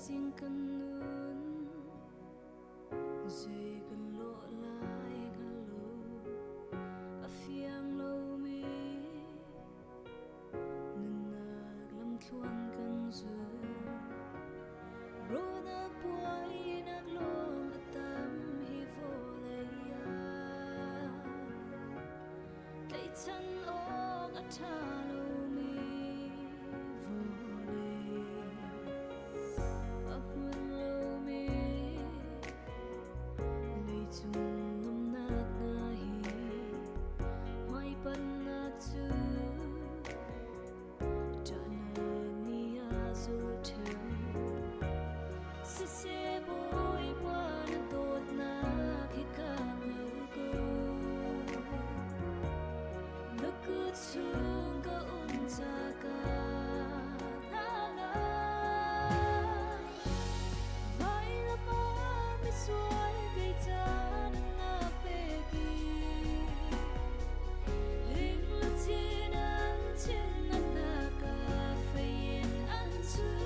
Thaizing kan nun zei kan lawh lai hngal lo, a fiang lomi nunnak lamthluan kan zul. Rawnak buainak lawng a tam hi vawlei ah. Tlaihchan awk a ṭha lomi vawlei, a hmun lomi leicung nuamhnak hna hi hmaipannak cu ṭahnak nih a zul ṭheo. Siseh Bawipa na dawtnak hi ka hngal ko. Na kut chung ka um ca ka hna ngai. Vailam ah misual kei ca na pek i lingluchin an chin na ka fei in an chuh.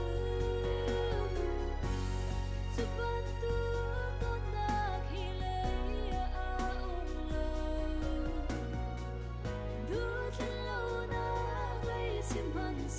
Cu bantuk dawtnak hi lei ah a um lo. Duhtlin lonak lei sihmanhseh.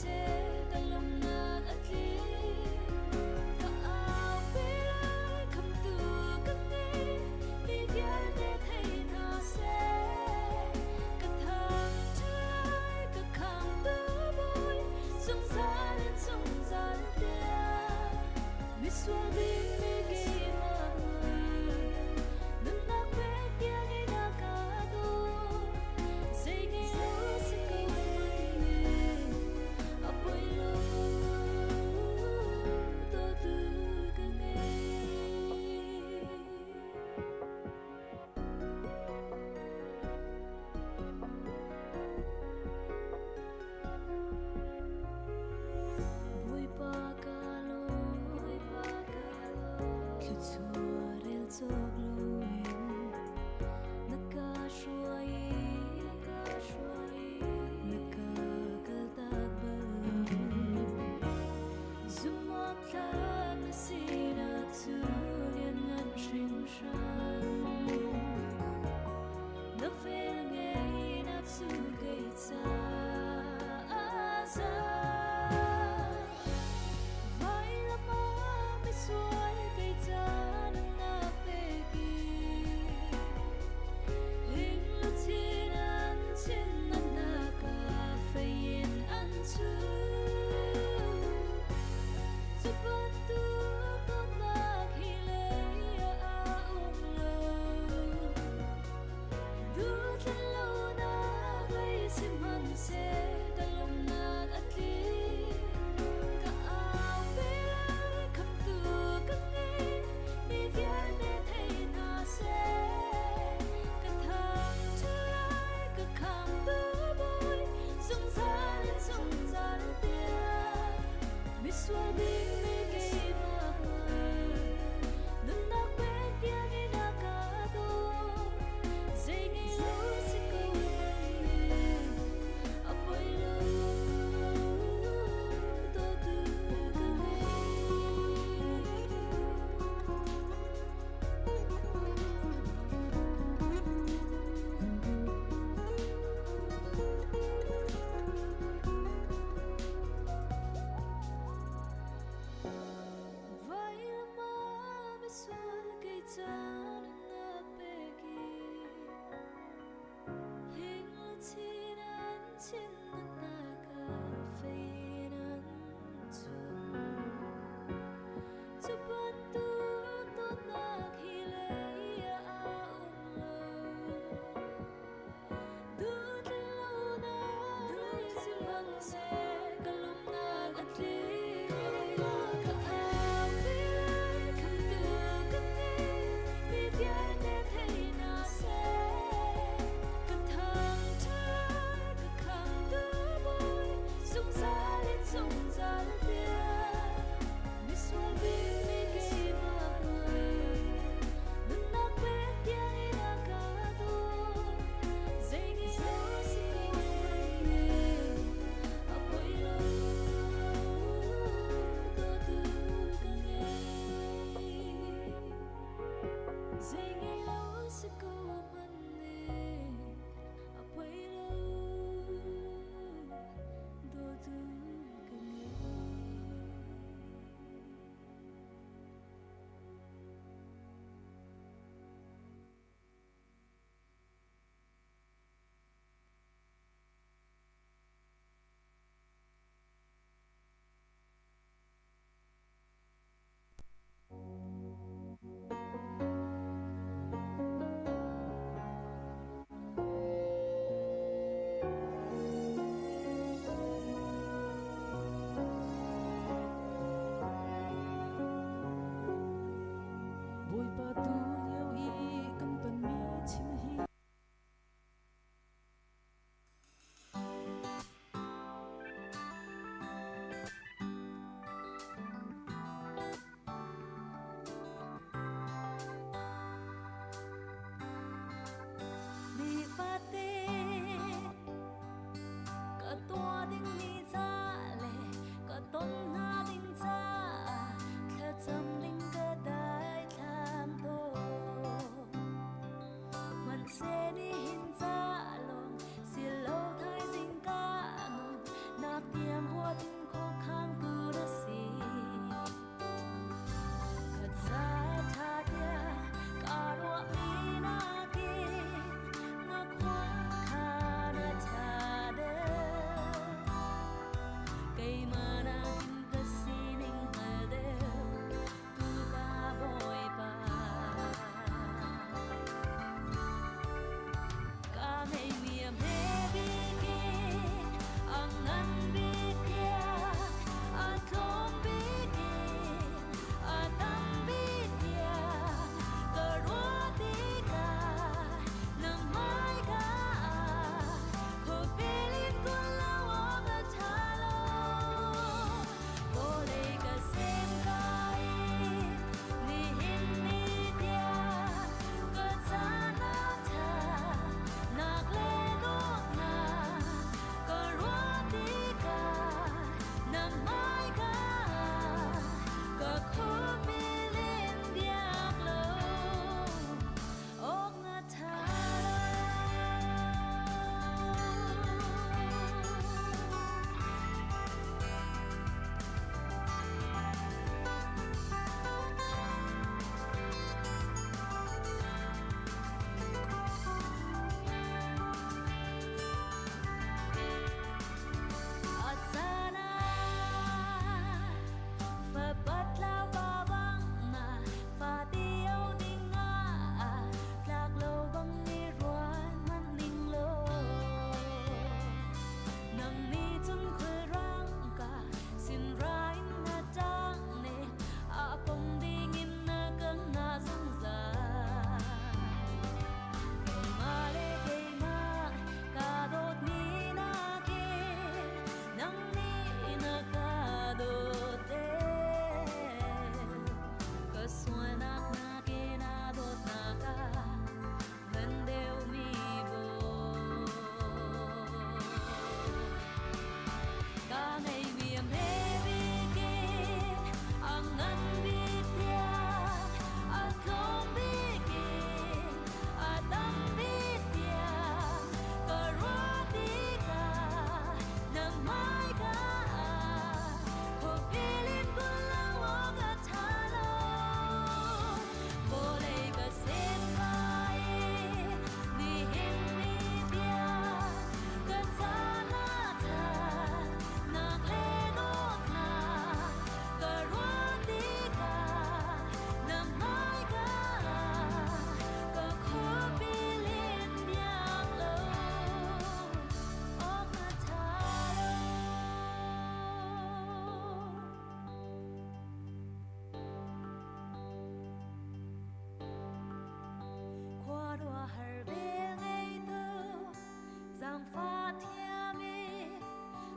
Zaangfah thiam i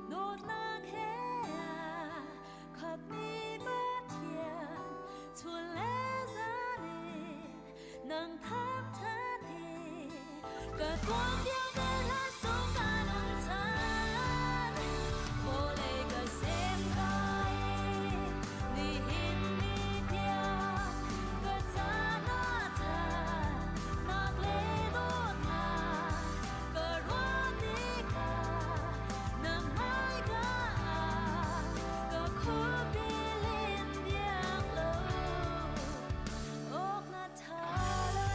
dawtnak he a khatmi Pathian chun le zan in nang thangṭhat hi ka tuam vialte hla sung ka nun chan vawlei ka sem kai nihin ni tiang ka caan ah ṭhatnak le dawtnak ka ruah tikah na hmaika ah ka khuapi in diang lo awk na ṭha lo.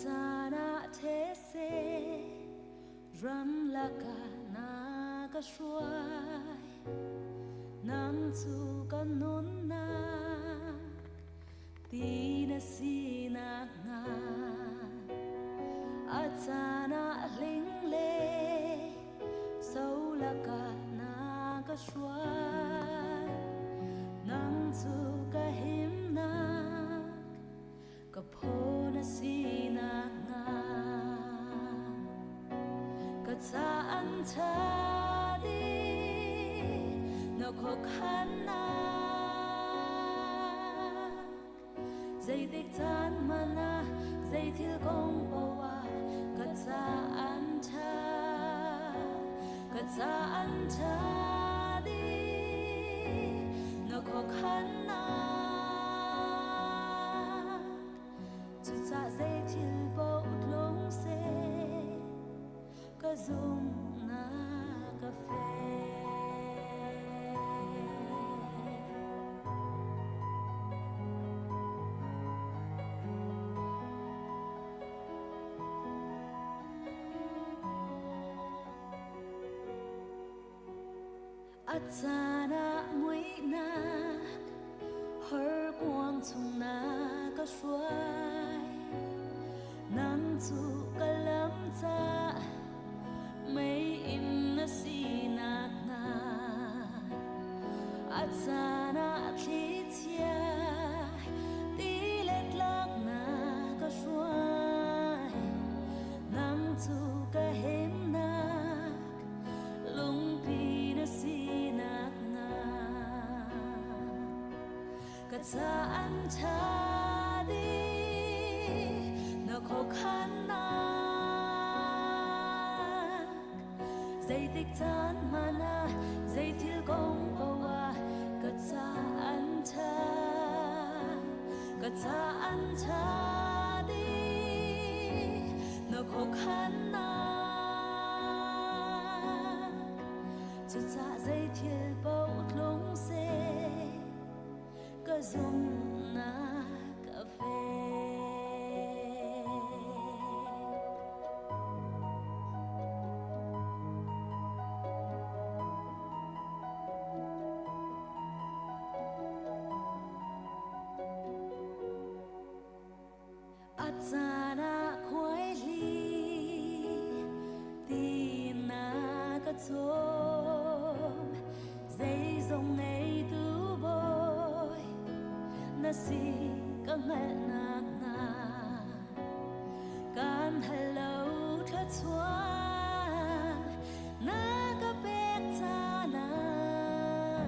caan ah these ramlak ah na ka hruai. Nang cu ka nunnak ti na si nakhnga a caan ah hling le so lakah na ka hruai. Nang cu ka himnak ka phaw na si nakhnga ka caan ṭha dih na khuakhannak zeitik caan hmanh ah zei thil kong paoh ah ka caan ṭha ka caan ṭha dih na khuakhannak cucah zei thil paoh tlung seh ka zumhnak ka fek. A caan ah muihnak horkuang chung na ka hruai. Nang cu ka lam ca mei-inn na sinak hna. A caan ah thlichia tilet lak na ka hruai. Nang cu ka himnak lungpi na sinak hna. Ka caan ṭha dih na khuakhannak zeitik caan hmanh ah zei thil kong paoh ah ka caan ṭha ka caan ṭha dih na khuakhannak cucah zei thil paoh tlung seh ka zumhnak a fek. A caan ah khuaihli ti na ka cawm zeizong ngeitu bawi na si ka hngalhnak hna kan hal lo thluachuah na ka pek caan ah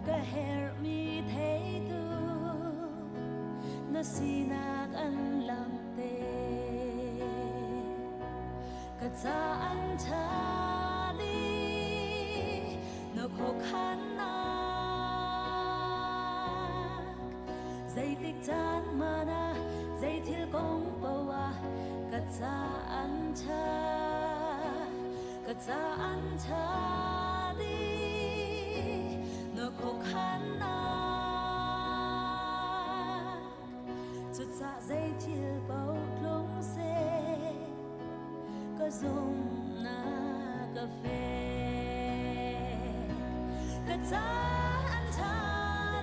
ka herhmi theitu na sinak an langte ka caan ṭha dih na khuakhannak zeitik caan hmanh ah zei thil kong paoh ah ka caan ṭha ka caan ṭha dih na khuakhannak cucah zei thil paoh tlung seh ka zumhnak ka fek ka caan ṭha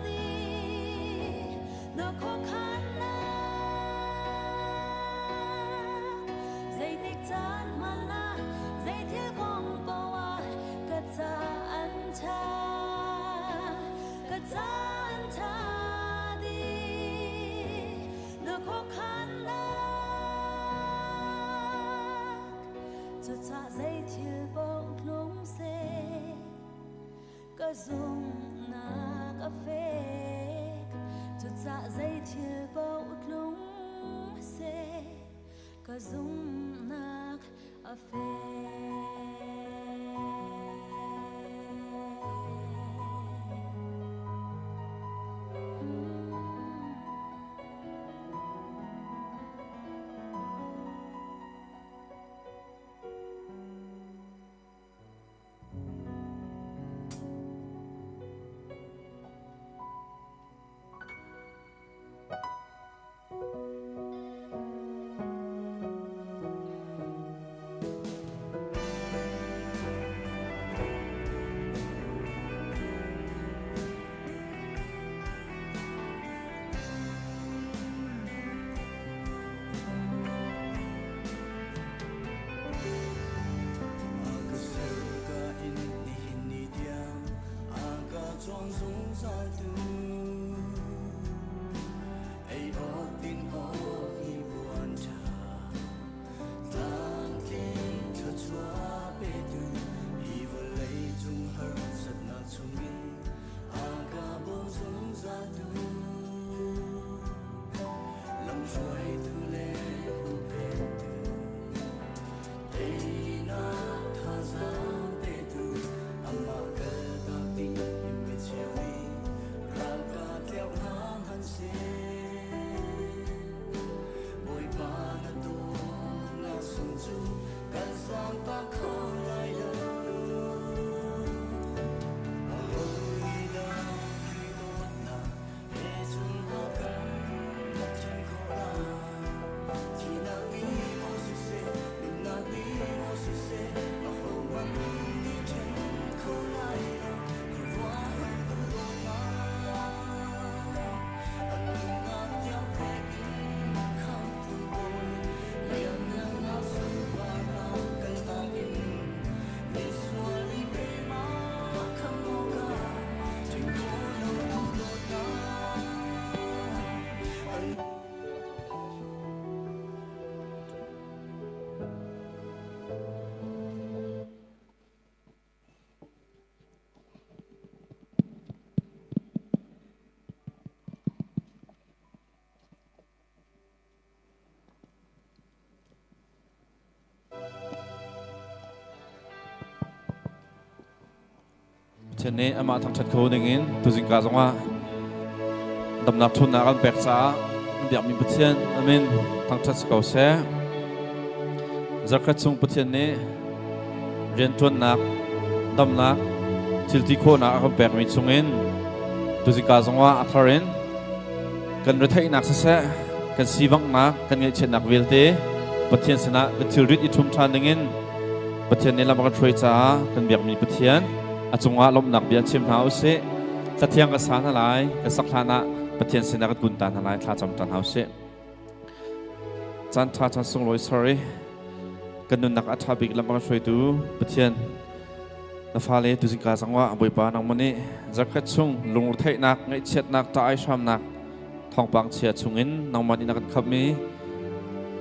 dih na khuakhannak zeitik caan hmanh ah zei thil kong paoh ah ka caan ṭha ka caan ṭha dih na khuakhannak cucah zei thil paoh tlung seh ka zumhnak a fek cucah zei thil paoh tlung seh ka zumhnak a fek. bawm zungzaltu ei awk din awk hnipuan ṭha tlamtling thluachuah petu hi vawlei cung harsatnak chungin a ka bawm zungzaltu lamhruaitu le huhphentu teinak thazaang petu amah kaltak ding in micheu nih ralka tleuh hna hmanhseh Bawipa na dawtnak sung cu kan zaangtak kho lai lo. Aho nih dah Khrih dawtnak he cun a kan ṭhen khawh lai? Thihnak nih maw siseh, nunnak nih maw siseh, ahohmanh nih ṭhen kho lai lo. Khuaruahhar dawtnak, an nunnak tiang pek in khamhtu Bawi, lianngannak sunparnak kaltak in misual i keimah khamh awkah ṭhen khawh lo dawtnak. An Pathian nih amah thangṭhat kho dingin tuzingka zongah damnak ṭhawnnak an pek caah biakmi Pathian amin thangṭhat si ko seh. Zarkhat chung Pathian nih rianṭuannak, damnak, thilti khawhnak a kan pekmi chungin tuzingka zongah a thar in kan retheihnak siseh, kan sivanghnak, kan ngaihchiatnak vialte Pathian sinah kan thilrit i ṭhum ṭhan dingin Pathian nih lam a kan hruai caah kan biakmi Pathian a cungah lawmhnak bia chim hna u sih. Cathiang ka sa hna lai, ka sak hlan ah Pathian sinah kan kun ta hna lai, thla cam ta hna u sih. Caan ṭha caan sunglawi sorry. Kan nunnak a ṭha bik lam a kan hruaitu Pathian na fale tuzingka zangah Bawipa nangmah nih zarkhat chung lungretheihnak, ngaihchiatnak, ṭah ai hramnak thawngpang chia chungin nangmah nih na kan khamh i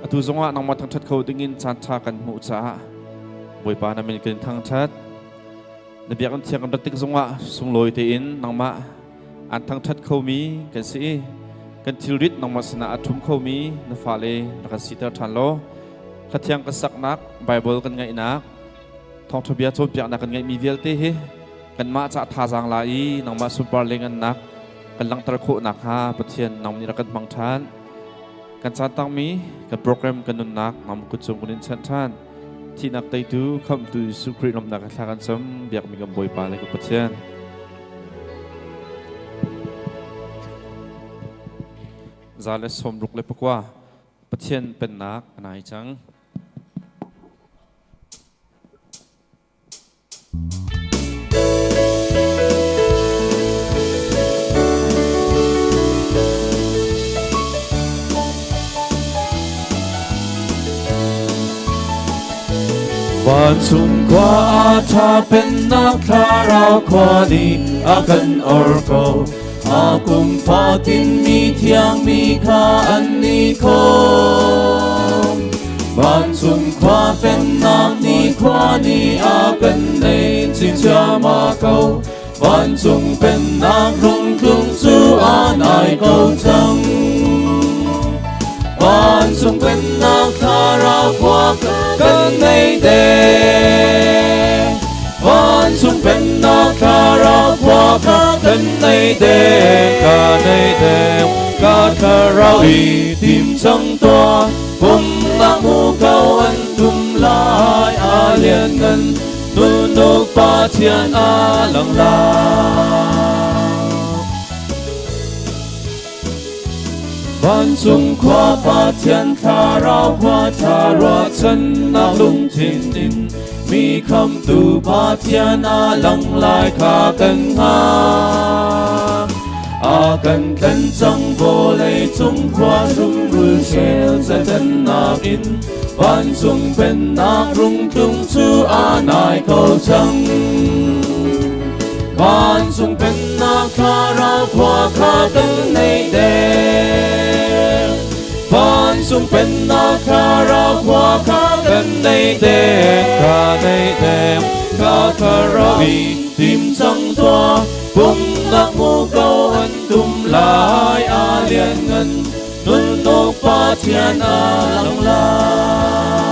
atu zongah nangmah thangṭhat kho dingin caan ṭha kan hmuh caah Bawipa na min kan thangṭhat. Na biakinn thiang kan rat tik zongah sunglawi tein nangmah an thangṭhat khomi kan si i kan thilrit nangmah sinah a ṭhum khomi na fale na kan siter ṭhan law hlathiang kan saknak Baibal kan ngaihnak thawngṭha bia cawnpiaknak kan ngeihmi vialte hi kanmah ca thazaang la i nangmah sunpar lengannak kan langhter khawh nakhnga Pathian nang nih rak kan hmang ṭhan. Kan caan tangmi kan program kan nunnak nangmah kut cung kan in chanh ṭhan. Thihnak teitu khamhtu Jesuh Khrih lawmhnak thla kan cam biakmi kan Bawipa le kan Pathian. 169 Pathian pennak a nai cang. Vancung khua a ṭha pennak thlarau khua nih a kan or ko. A kum fatin mi thiang mi kha an ni khawm. Vancung khua pennak ni khua nih a kan nei chin ciama ko. Vancung pennak rung tlung cu a nai ko cang. Vancung pennak thlarau khua kan nei te. Vancung pennak thlarau khua kan nei te. Ka nei te, ka thlarau i tim cang tuah. Pumnak mu ko an tum lai a lian ngan. Nunuk Pathian a lang lai. Vancung khua Pathian thlarau khua tha ruahchannak lungthin in mi khamtu Pathian a lang lai kha kan hngak. A kan tlen cang vawlei cung khua rungrul sel zetennak in vancung pennak rung tlung cu a nai ko cang. Vancung pennak thlarau khua kha kan nei deng. Vancung pennak thlarau khua kha kan nei deng. Ka nei deng, ka thlarau i tim cang tuah. Pumnak muko an tum lai a lianngan. Nunnak Pathian a lang lai.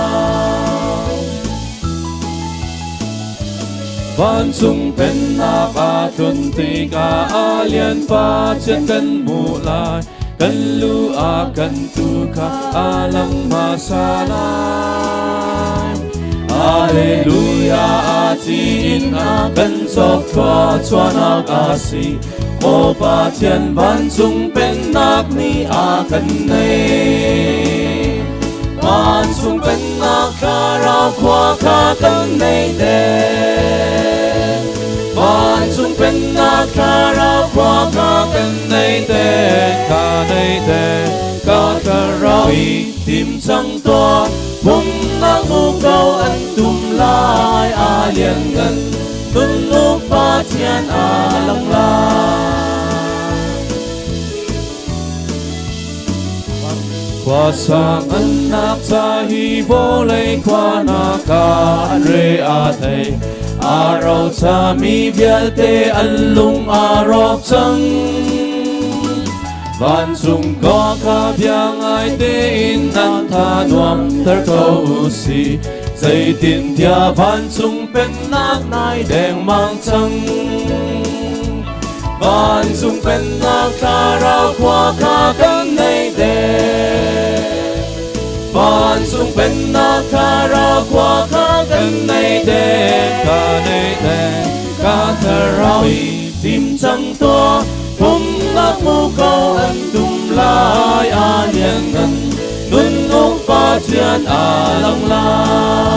Vancung pennak a tlun tikah a lian Pathian kan hmuh lai. Kan lu a kan tu kha a lang hmasa lai. Alleluia a ti in a kan cawk thua chuanak a si. Maw Pathian vancung pennak nih a kan nei. Vancung pennak thlarau khua kha kan nei te. Vancung pennak thlarau khua kha kan nei te. Ka nei te, ka thlarau i tim cang tuah. Pumnak muko an tum lai a lianngan. Nunnak Pathian a lang lai. Khua sang annak ca hi vawlei khua nak ah an re a thei. A roca mi vialte an lung a rawk cang. Vancung khua kha bia ngai tein nan tha nuam ter ko u si. Zeitintiah vancung pennak nai dengmang cang. Vancung pennak thlarau khua kha kan nei deng. Vancung pennak thlarau khua kha kan nei deng. Ka nei deng, ka thlarau i tim cang tuah. Pumnak muko an tum lai a lianngan. Nunnak Pathian a lang lai.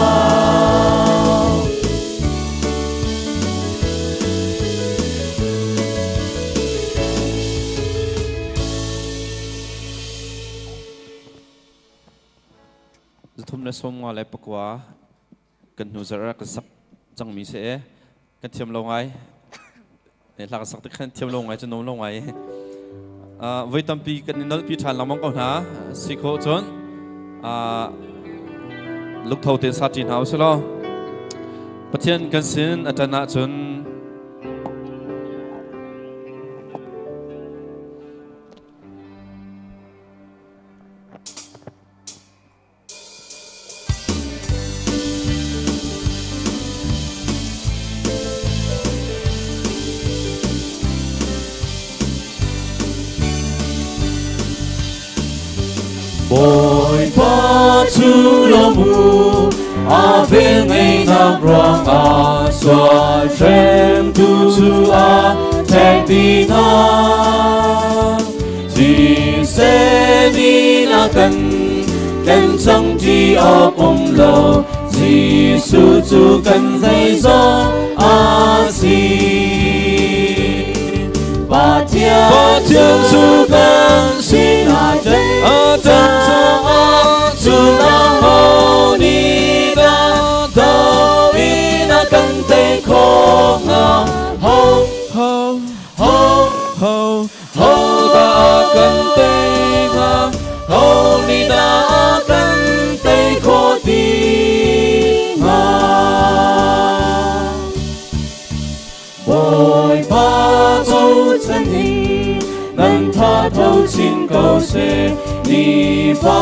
359 kan hnu zarh kan sak cangmi si e kan thiam lo ngai ne hla kan sak tik khan thiam lo ngai cu nom lo ngai voi tampi kan i nolpi ṭhan lengmang ko hna si khawh cun lungtho tein sa ṭi hna usih law Pathian kan sin a ṭan ahcun Bawipa cu lawm u, a velngeihnak ruangah sual hremtu cu a ṭhek ti hna. Thisen in a kan tlen cang ti awk um lo, Jesuh cu kan zeizong a si. Pathian cu kan sinah a ṭan caah cun aho nih dah do in a kan tei khawh hnga? Ho, ho, ho, ho, ho dah a kan tei hnga? Ho nih dah a kan tei khawh ti hnga? Bawipa bochan in nan tha tho chin ko seh, nifa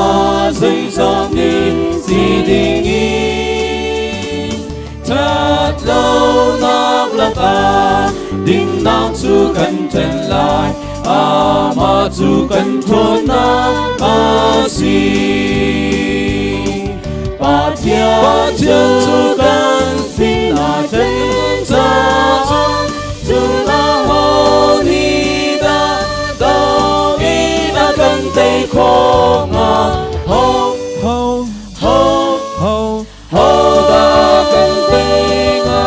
zeizong nih si ding in. Ṭhat lonak lakah dinnak cu kan ṭhen lai, amah cu kan ṭhawnnak a si. Pathian cu kan sinah ṭhen caah cun aho nih dah do in a kan tei khawh hnga? Ho, ho, ho, ho, ho dah kan tei hnga?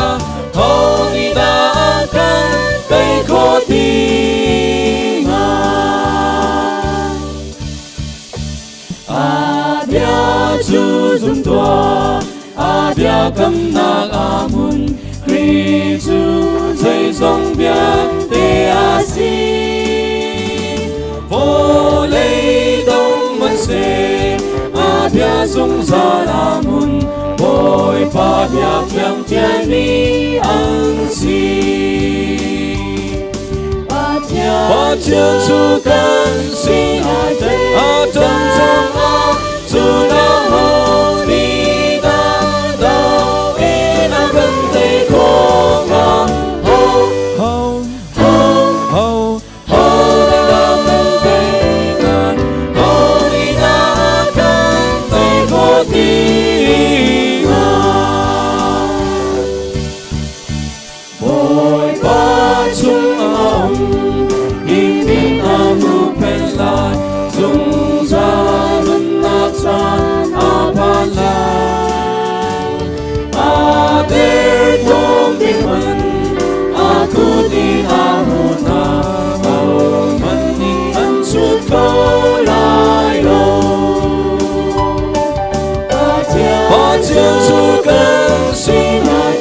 Ho nih dah a kan tei khawh ti hnga? A bia cu zum tuah, a biakamnak a hmun, Khrih cu Zeizong vialte a si. Vawlei dong hmanhseh a bia zungzal a hmun, Bawipa bia thiang ṭialmi an si. Pathian cu kan si a ton caah cu na ho nih dah do in a kan tei khawh hnga? Ho, ho, ho, ho, ho dah kan tei hnga? Ho nih dah kan tei khawh ti hnga? Bawipa chungah um, him in a huhphenh lai, zungzal nunnak caan a phan lai. A derthawm bik hmanh a kut in a hmuh hna, ahohmanh nih an chut kho lai lo. Pathian cu kan sinah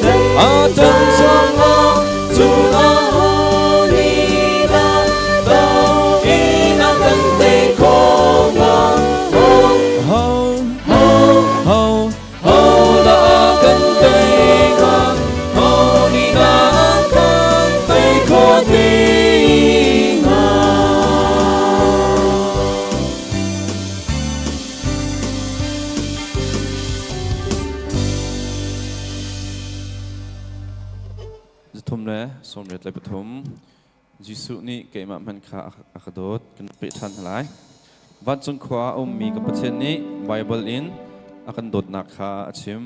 a tan caah cu aho nih dah do in a kan tei khawh hnga? Ho, ho, ho, ho, ho dah a kan tei hnga? Ho nih dah a kan tei khawh ti hnga? Zathum le sawmriat le pathum Jesuh nih keimah hmanh kha a ka dawt kan peh ṭhan hna lai. Vancung khua a ummi ka Pathian nih Baibal in a kan dawtnak kha a chim.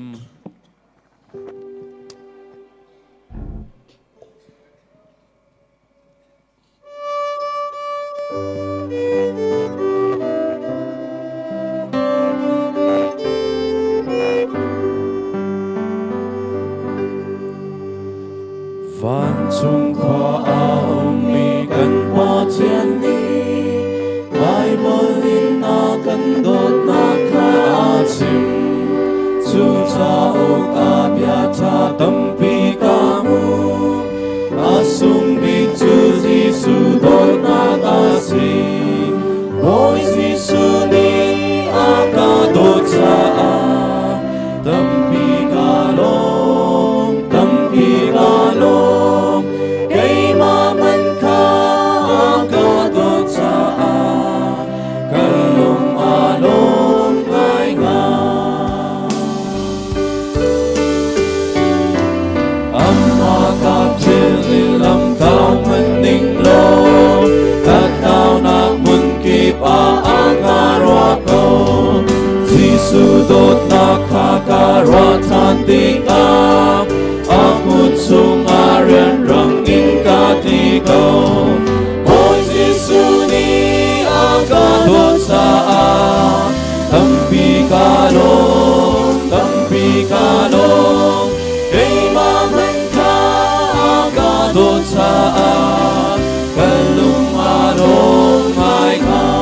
Vancung khua a ummi kan Pathian nih Baibal in a kan dawtnak kha a chim. Cu cauk a bia ṭha tampi ka hmu. A sung bik cu Jesuh dawtnak a si. Bawi Jesuh nih a ka dawt caah tampi ka lawm, tampi ka lawm. Keimah man kha a ka dawt caah ka lung a lawm ngaingai. Amah ka thil i lam tlau hmanh ning law ka tlaunak hmun kip ah a ka ruah ko. Jesuh dawtnak kha ka ruah ṭhan tikah a kut chungah rianrang in ka ti ko. Bawi Jesuh nih a ka dawt caah tampi ka lawm, tampi ka lawm. Keimah hmanh kha a ka dawt caah ka lung a lawm ngaingai.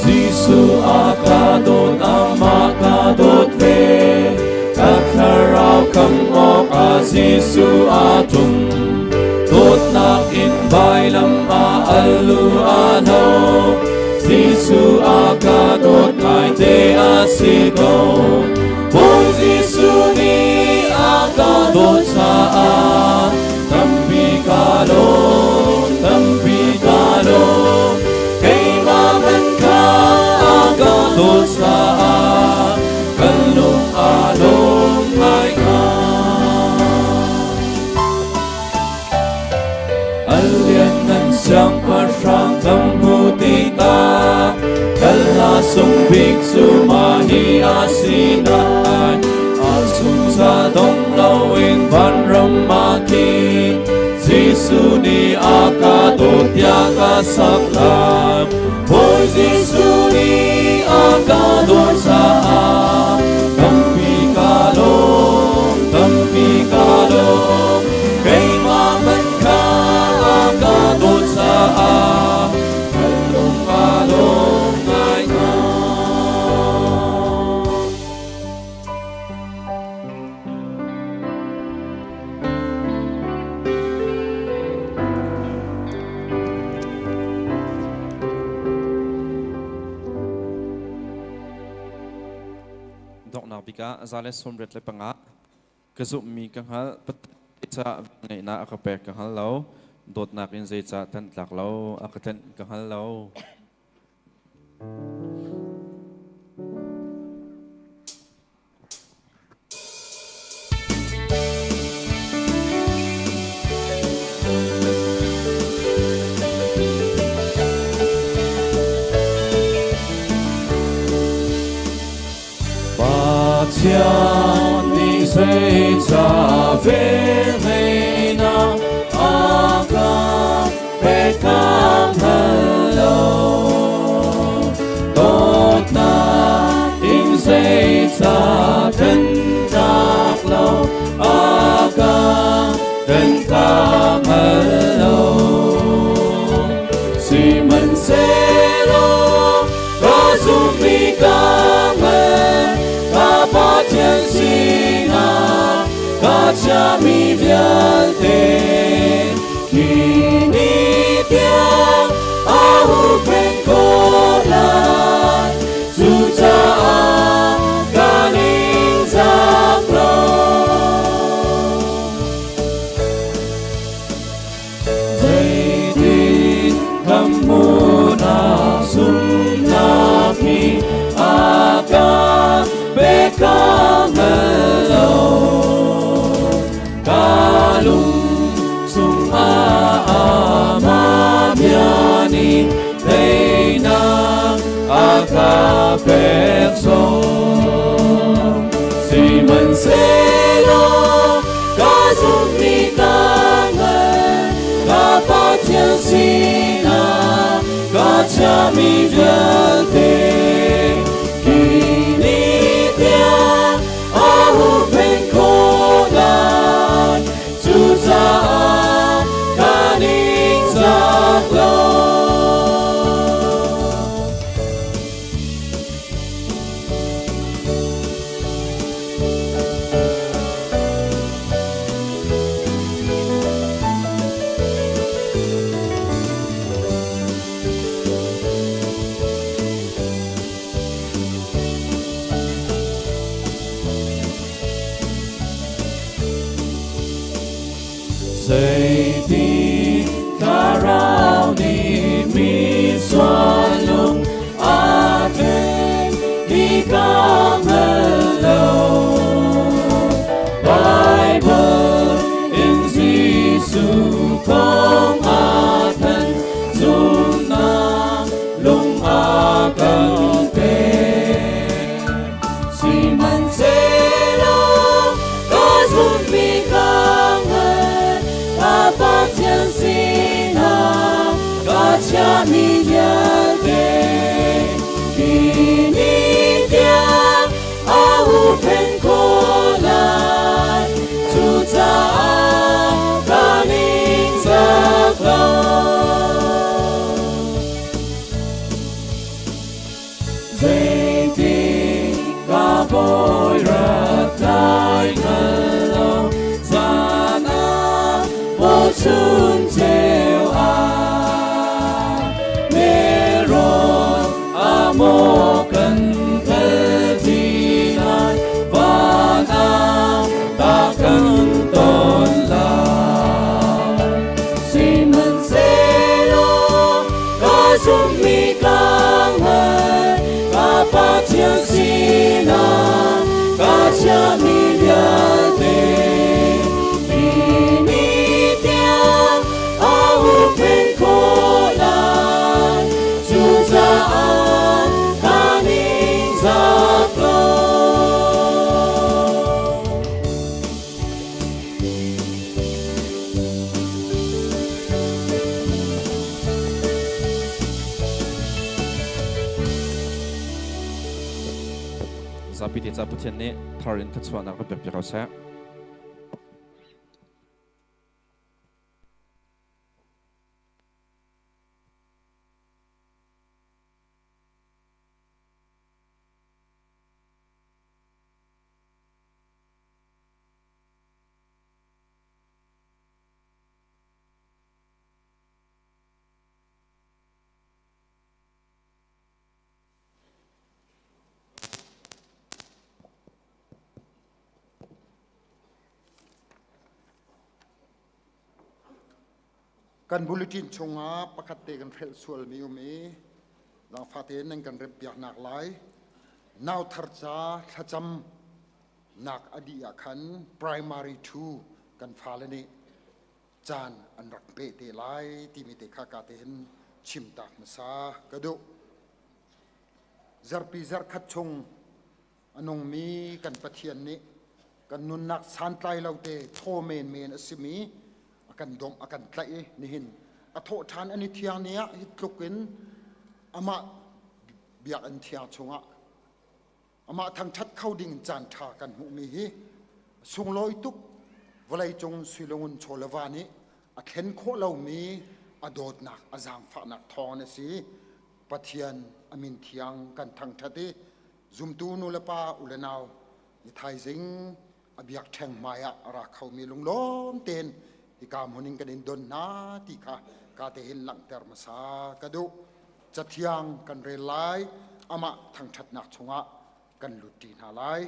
Jesuh a ka dawt, amah ka dawt ve. Ka thlarau khamh awkah Jesuh a tum. Dawtnak in vailam ah a lu a no. Jesuh a ka dawt ngaite a si ko. Bawi Jesuh nih a ka dawt caah tampi ka lawm, tampi ka lawm. Keimah hmanh kha a ka dawt caah kan lung aa lawm ngaingai. A lianngan siangpahrang kan hmuh tikah kal hla sung bik cu mah hi a si nain a zungzal dong loin vanram ah khi Jesuh nih a ka dawt tiah ka sak lai. Bawi Jesuh nih a ka dawt caah tampi ka lawm, tampi ka lawm. Keimah hmanh kha a ka dawt caah ka lung aa lawm ngaingai. Donghnak bik ah 185 ka zumhmi ka hngalh zeicah velngeihnak a ka pek ka hngal lo dawtnak in zeicah tanh tlak lo a ka tlenh ka hngal lo. Pathian nih zeicah velngeihnak a ka pek ka hngal lo. Dawtnak in zeicah thentak lo a ka then ka hngal lo. Sihmanhsehlaw ka zumhmi ka hngal, ka Pathian sinah ka chiahmi vialte khi ni tiang a huhphenh khawh lai. Cucaah ka ningzak lo. Zeitin kan hmuhnak zumhnak hi a ka pek ka hngal lo. Ka lung chungah amah bia nih teinak a ka pek zong. Sihmanhsehlaw ka zumhmi ka hngal, ka Pathian sinah ka chiahmi vialte hi ni tiang a huhphenh khawh lai. Cucaah ka ningzak lo. Zeiti thlarau nih mi sual lung a thlen ti ka hngal lo. Bible in Jesuh kong a thanh zumhnak lung a kan pek. Sihmanhsehlaw ka zumhmi ka hngal, ka Pathian sinah ka chiahmi vialte hi ni tiang a huhphenh khawh lai. Cucaah ka ningzak lo. Zeitik ka bawi rat lai hngal lo zan ah maw chun ceu ah nelrawn ah maw kan kal ti lai van ah ta kan ton lai. Sihmanhsehlaw ka zumhmi ka hngal, ka Pathian sinah ka chiahmi vialte hi ni tiang a huhphenh khawh lai. Cucaah ka ningzak lo. Zapi te ca Pathian nih thar in thluachuahnak kan pek piak ko seh. Kan bulletin chungah pakhat te kan hrelh sualmi um i zaangfah tein nan kan remhpiaknak lai. Nau thar ca thlacam nak a dih ah khan primary 2 kan fale nih caan an rak peh te lai timi te kha ka te hin chim tak hmasa ka duh. Zarhpi zarhkhat chung a nungmi kan Pathian nih kan nunnak santlai lo te thaw menmen a simi a kan dawmh a kan tlaih i nihin a thawh ṭhan an i thiang ni ah hi tluk in amah biakinn thiang chungah amah thangṭhat kho ding in caan ṭha kan hmuhmi hi sunglawi tuk. Vawleicung suilungun chaw le va nih a thlen khawh lomi a dawtnak a zaangfahnak thawng a si. Pathian a min thiang kan thangṭhat i zumtu nu le pa u le nau ni thaizing a biakṭheng hmai ah a ra khomi lunglawm tein hika hmun in kan in don hna ti kha ka te hin langhter hmasa ka duh. Cathiang kan rel lai, amah thangṭhatnak chungah kan lut ṭi hna lai.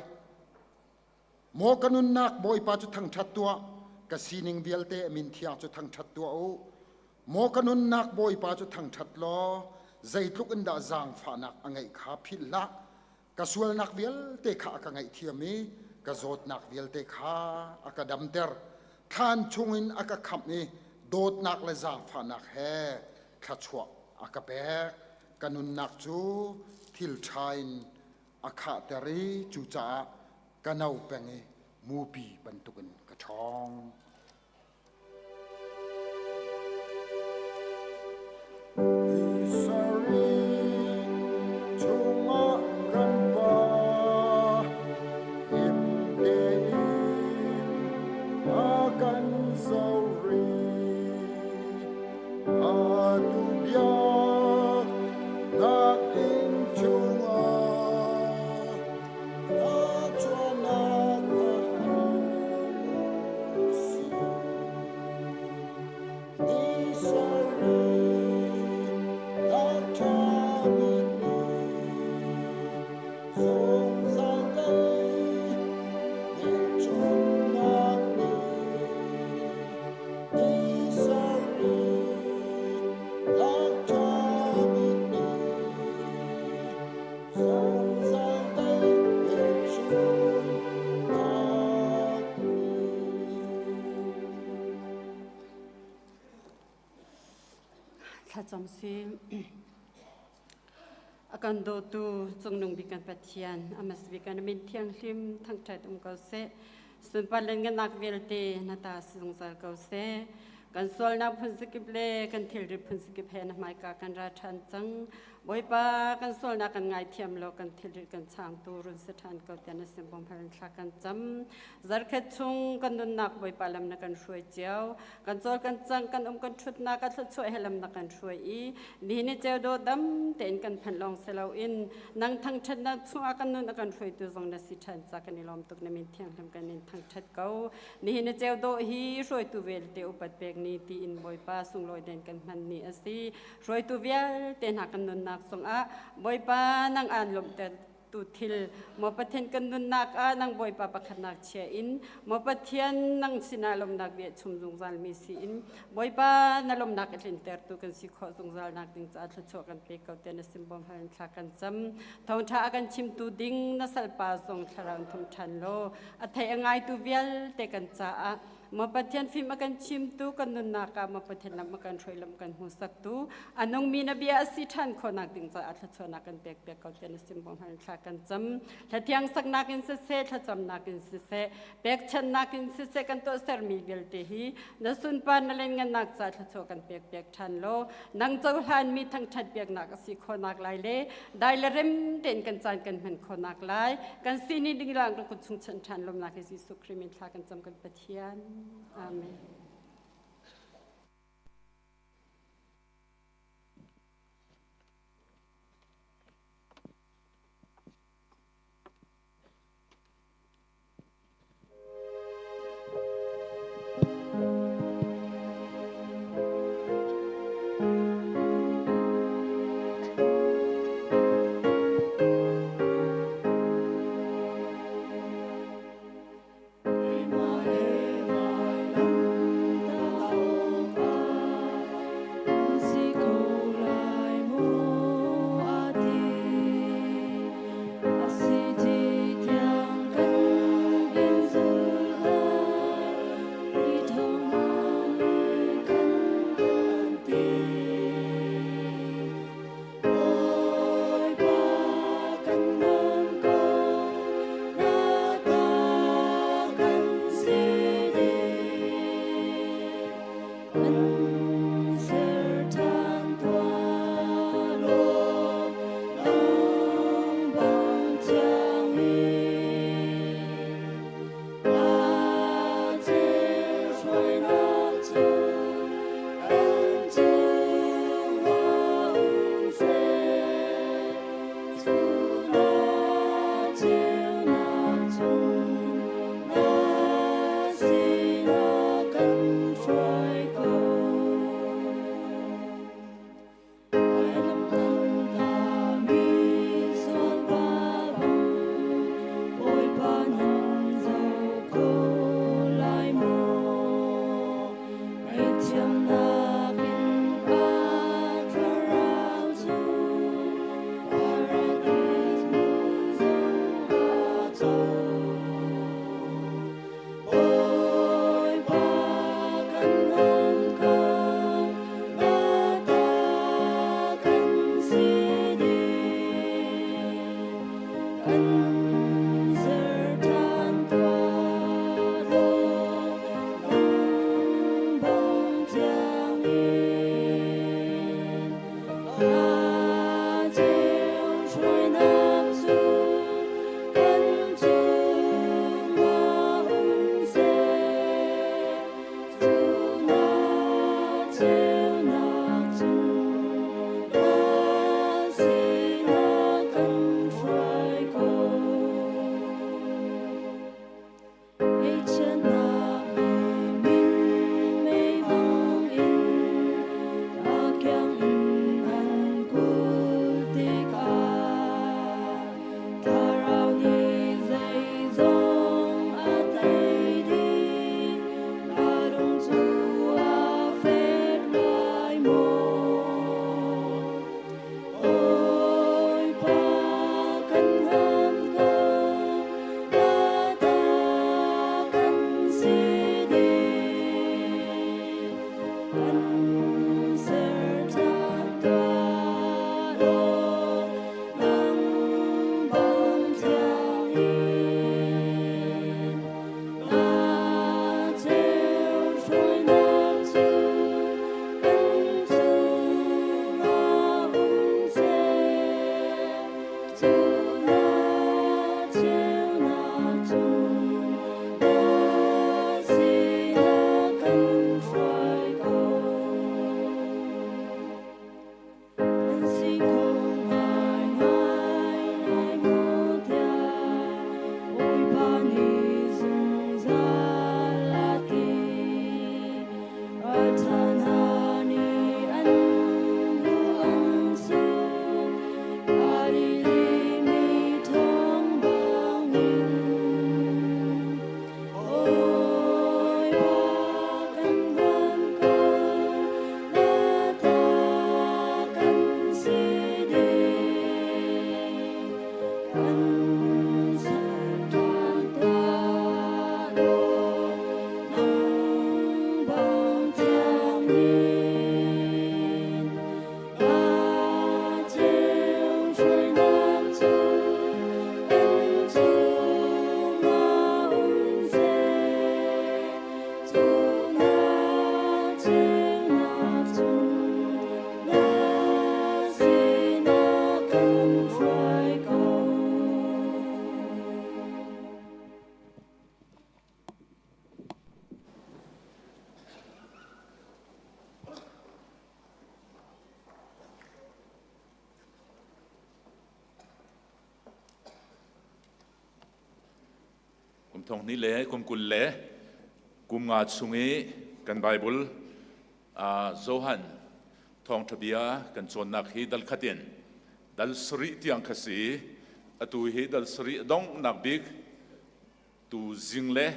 Maw ka nunnak, Bawipa cu thangṭhat tuah, ka sining vialte a min thiang cu thangṭhat tuah u. Maw ka nunnak, Bawipa cu thangṭhat law zeitluk in dah zaangfahnak a ngeih kha philh hlah. Ka sualnak vialte kha a ka ngaihthiam i ka zawtnak vialte kha a ka damter. Thlan chungin a ka khamh i dawtnak le zaangfahnak he thluachuah a ka pek. Ka nunnak cu thil ṭha in a khahter i cucaah ka no peng i mupi bantukin ka ṭhawng. Chungah kan pa him tein a kan zori atu biak nak inn chungah a chuahnak Thlacam si. A kan dawtu cungnung bik kan Pathian, amas bik kan min thianghlim thangṭhat um ko seh. Sunpar le ngenak vialte na ta si zungzal ko seh. Kan sualnak phun zakip le kan thilri phun zakip he na hmaika kan ra ṭhan cang. Bawipa, kan sualnak kan ngaithiam law kan thilrit kan changtu run si ṭhan ko tiah na sin bawmhal in thla kan cam. Zarkhat chung kan nunnak Bawipa lam na kan hruai cio. Kan cawl kan cang, kan um kan ṭhutnak a thluachuah he lam na kan hruai i nihin ni ceu dawh dam tein kan phanh lawng si loin nang thangṭhatnak chungah kan nun a kan hruaitu zong na si ṭhan ca kan i lawm tuk. Na min thianghlim kan in thangṭhat ko. Nihin ni ceu dawh hi hruaitu vialte upat pek ni tiin Bawipa sunglawi den kan hman ni a si. Hruaitu vialte hna kan nunnak zongah Bawipa nang aan lawmhter tu thil maw Pathian kan nunnak ah nang Bawipa pakhatnak chia in maw Pathian nang sinah lawmnak bia chum zungzal mi si in Bawipa na lawmnak a tlinter tu kan si khawh zungzal nak ding caah thluachuah kan pe ko te na simbawm hal in thla kan cam. Thawngtha a kan chimtu ding na salpa zong thlarau in thum than law a thei a ngaitu vialte kan caah Maw Pathian fim a kan chimtu, kan nunnak ah maw Pathian lam a kan hruai, lam kan hmuhsaktu, a nungmi na bia a si ṭhan khawhnak ding caah thluachuahnak kan pek piak ko tiah na sim bawm hal thla kan cam. Hlathiang saknak in siseh, thlacamnak in siseh, pekchanhnak in siseh kan tuahsermi vialte hi na sunpar na lianngannak caah thluachuah kan pek piak ṭhan law nang cohlanmi thangṭhat piaknak a si khawhnak lai le dai le rem tein kan caan kan hman khawhnak lai kan sini ding lang kut chung chanh ṭhan lawmnak hi Jesuh Khrih min thla kan cam kan Pathian. Amen. Keimah he vailam co. Bawipa kan ngan ko, na ta kan si dih. Kan ser ṭhan tuah law, nang bang thiang in. A ceu hruainak cu kan cungah um seh. Cu na ceunak cun na sinah kan hruai ko. Ngaihchiatnak minmei bangin a kiang in an kulh tikah Thlarau nih zeizong a tei dih, na lung cu a fek lai maw? Bawipa kan ham ko, na ta kan si dih. Kan ser ṭhan tuah law, nang bang thiang in. Na ceu hruainak cu kan cungah um seh. Cu na ceunak cun na sinah kan hruai ko. An si kho ngaingai lai maw tiah Bawipa nih zungzal a ti. Ralṭha hna nih an lu an suk, a lilimi thawng bangin. Bawipa kan hman ko, na ta kan si dih. Kan ser ṭhan tuah law, nang bang thiang in. Na ceu hruainak cu kan cungah um seh. Cu na ceunak cun na sinah kan hruai ko. Kum thong hnih le kum 20 le kum nga chung i kan Bible Johan thawngṭha bia kan cawnnak hi dal khat in dal sarih tiang kha si. Atu hi dal sarih a donghnak bik tu zing le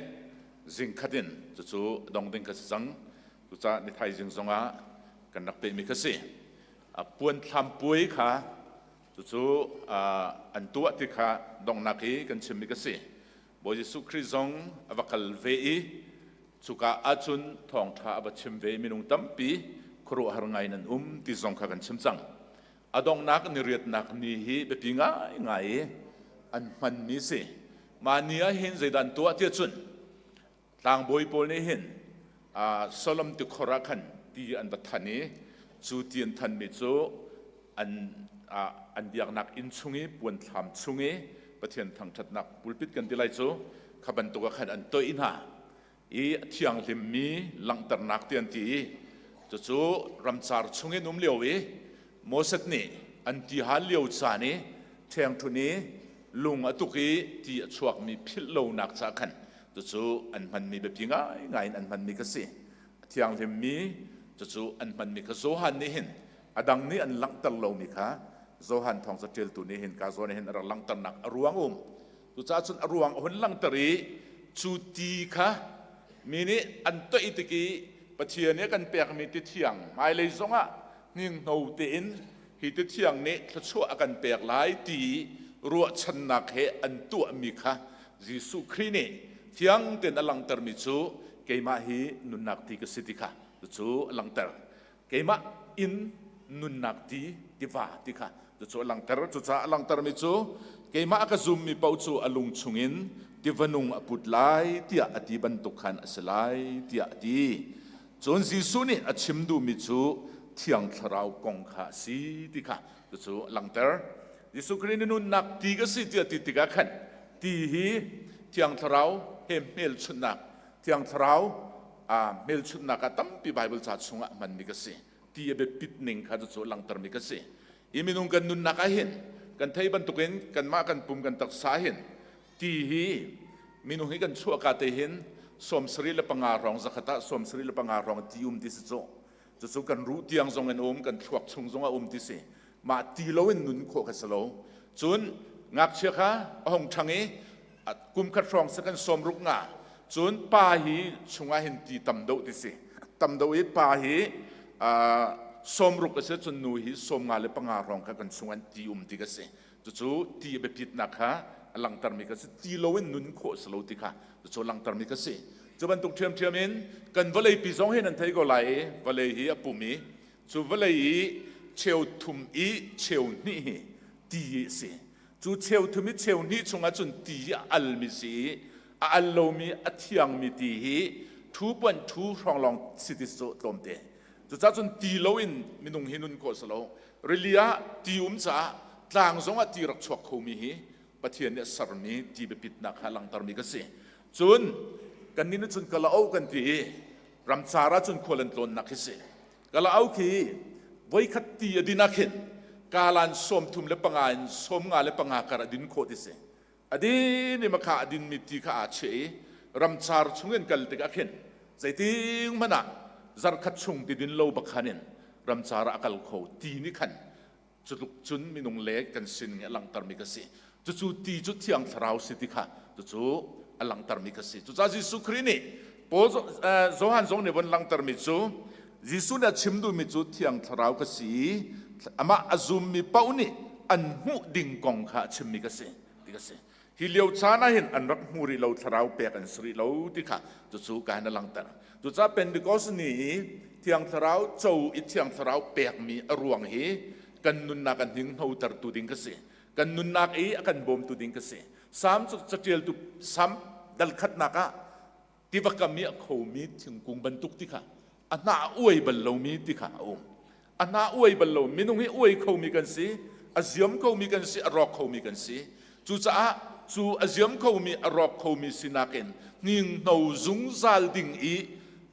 zing khat in cucu dong ding kha si cang. Cucaah ni thaizing zongah kan rak pehmi kha si. A puan thlam puai kha cucu an tuah ti kha donghnak i kan chimmi kha si. Bawi Jesuh Khrih zong a va kal ve i cuka ahcun thawngṭha a va chim ve. Minung tampi khuaruahhar ngai nan um ti zong kha kan chim cang. A donghnak ni riatnak ni hi biapi ngaingai i an hmanmi si. Mah ni ah hin zeidah an tuah tiah cun tlangbawi pawl nih hin Solom tikhor ah khan ti an va than i cu ti an thanmi cu an biaknak inn chung i puanthlam chung i Pathian thangṭhatnak pulpit kan ti lai cu kha bantuk ah khan an toih hna i a thianghlimmi langhternak ti an ti i cucu ramcar chung in um lio i Moses nih an ti hal lio caan i ṭhengṭhun i lung a tuk i ti a chuakmi philh lonak ca khan cucu an hmanmi biapi ngaingai in an hmanmi kha si. A thianghlimmi cucu an hmanmi kha Johan nih hin a dang nih an langhter lomi kha Johan thawng caṭialtu nih hin ka zawn hin a rak langhternak a ruang um. Cucaah cun a ruang a hun langhter i cu ti kha mi nih an toih tik i Pathian nih a kan pekmi ti thiang hmailei zongah hninghno tein hi ti thiang nih thluachuah a kan pek lai ti ruahchannak he an tuahmi kha. Jesuh Khrih nih fiang tein a langhtermi cu keimah hi nunnak ti ka si ti kha cucu a langhter. Keimah in nunnak ti tiva ti kha cucu a langhter. Cucaah a langhtermi cu keimah a ka zummi paoh cu a lung chungin tiva nung a put lai tiah a ti bantuk khan a si lai tiah a ti. Cun Jesuh nih a chim duhmi cu Thiang Thlarau kong kha a si ti kha cucu a langhter. Jesuh Khrih nih nunnak ti ka si tiah ti tikah khan ti hi Thiang Thlarau he hmelchunhnak Thiang Thlarau hmelchunhnak ah tampi Bible ca chungah hmanmi ka si. Ti a biapit ning kha cucu a langhtermi ka si. Hi minung kan nunnak ah hin kan thei bantukin kanmah kan pum kan taksa hin ti hi minung hi kan chuahka te hin 75 hrawng zakhat ah 75 hrawng ti um ti si cu. Cucu kan ruh tiang zong in um, kan thluak chung zong a um ti si. Mah ti loin nun khawh kha si lo. Cun ngakchia kha a hung ṭhang i kum khat hrawng si kan sawm ruk nga. Cun pa hi chungah hin ti tam deuh ti si. Tam deuh i pa hi 60 a si cun nu hi 55 hrawng kha kan chung an ti um ti ka si. Cucu ti a biapitnak kha a langhtermi kha si. Ti loin nun khawh si lo ti kha cucu a langhtermi kha si. Cu bantuk ṭhiamṭhiam in kan vawleipi zong hi nan thei ko lai i vawlei hi a pum i cu vawlei i cheu thum i cheu hnih hi ti a si. Cu cheu thum i cheu hnih chungah cun ti hi a almi si i a al lomi a thiangmi ti hi 2.2 hrawng lawng si ti cu tlawmte. Cucaah cun ti loin minung hi nun khawh si lo. Rili ah ti um caah tlang zongah ti rak chuak khomi hi Pathian nih a sermi ti biapitnak kha langhtermi ka si. Cun kannih nih cun kalaoh kan ti i ramcar ah cun khual an tlawnnak khi si. Kalaoh khi voikhat ti a din ah khin kalan 35 in 55 kar a din khawh ti si. A din i makha a dinmi ti kha aa cheh i ramcar chung in kal tikah khin zeiting hmanh ah zarkhat chung ti din lo bak khan in ramcar ah a kal kho ti nih khan Cutluk cun minung le kan sining a langhtermi ka si. Cucu ti cu Thiang Thlarau si ti kha cucu a langhtermi ka si. Cucaah Jesuh Khrih nih Paul Johan zong nih von langhtermi cu Jesuh nih a chim duhmi cu Thiang Thlarau ka si i amah a zummi paoh nih an hmuh ding kong kha a chimmi ka si ti ka si. Hi lio caan ah hin an rak hmu rih lo thlarau pek an si rih lo ti kha cucu ka hin a langhter. Cucaah Pentecost ni i Thiang Thlarau co i Thiang Thlarau pekmi a ruang hi kan nunnak a hninghnotertu ding ka si. Kan nunnak i a kan bawmtu ding ka si. Salm cu caṭialtu Salm dal khatnak ah tiva kam i a khomi thingkung bantuk ti kha a hnah a uai bal lomi ti kha a um. A hnah uai bal lo minung hi uai khomi kan si, a ziam khomi kan si, a rawk khomi kan si. Cucaah cu a ziam khomi, a rawk khomi sinak in hninghno zungzal ding i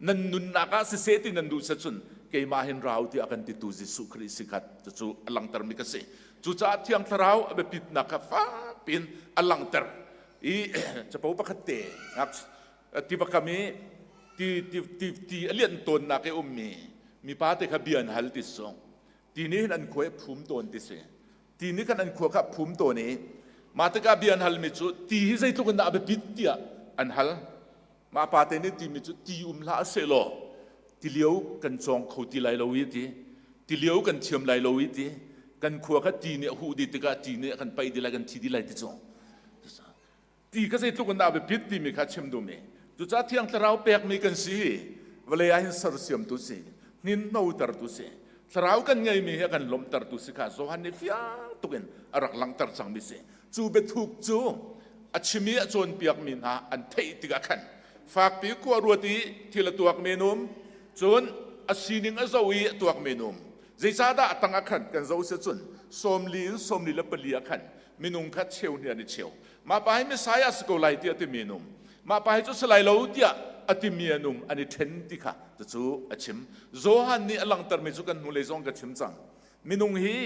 nan nunnak ah siseh ti nan duh cun keimah hin rau tiah a kan titu Jesuh Khrih si khat cucu a langhtermi ka si. Cucaah Thiang Thlarau a biapitnak kha fak piin a langhter i capo pakhat te tiva kam i ti ti ti ti a lianh tawnnak i ummi mipa te kha bia an hal ti sung ti nih hin an khua i phum tawn ti si ti nih khan an khua kha phum tawn i mah tikah bia an halmi cu ti hi zeitluk in dah a biapit tiah an hal mah pa te nih timi cu ti um hlah sehlaw tilio kan cawng kho ti lai lo i ti tilio kan thiam lai lo i ti kan khua kha ti nih a huh dih tikah ti nih a kan paih dih lai kan thi dih lai ti cu Ti kha zeitluk in dah a biapit timi kha chim duhmi. Cucaah Thiang Thlarau pekmi kan si hi vawlei ah hin sersiamtu si, hninhnotertu si, Thlarau kan ngeimi hi a kan lawmhtertu si kha Johan nih fiang tukin a rak langhter cangmi si. Cu biathuk cu a chim i a cawnpiakmi hna an theih tikah khan fakpi khua ruat i thil a tuakmi an um, cun a sining a zoh i a tuakmi an um. Zeicahdah a tang ah khan kan zoh si cun 40 in 44 ah khan minung kha cheu hnih an i cheu. Mah pa hi Messiah si ko lai tiah timi an um. Mah pa hi cu si lai lo tiah a timi an um an i ṭhen ti kha cucu a chim. Johan nih a langhtermi cu kan hnulei zong ka chim cang. Minung hi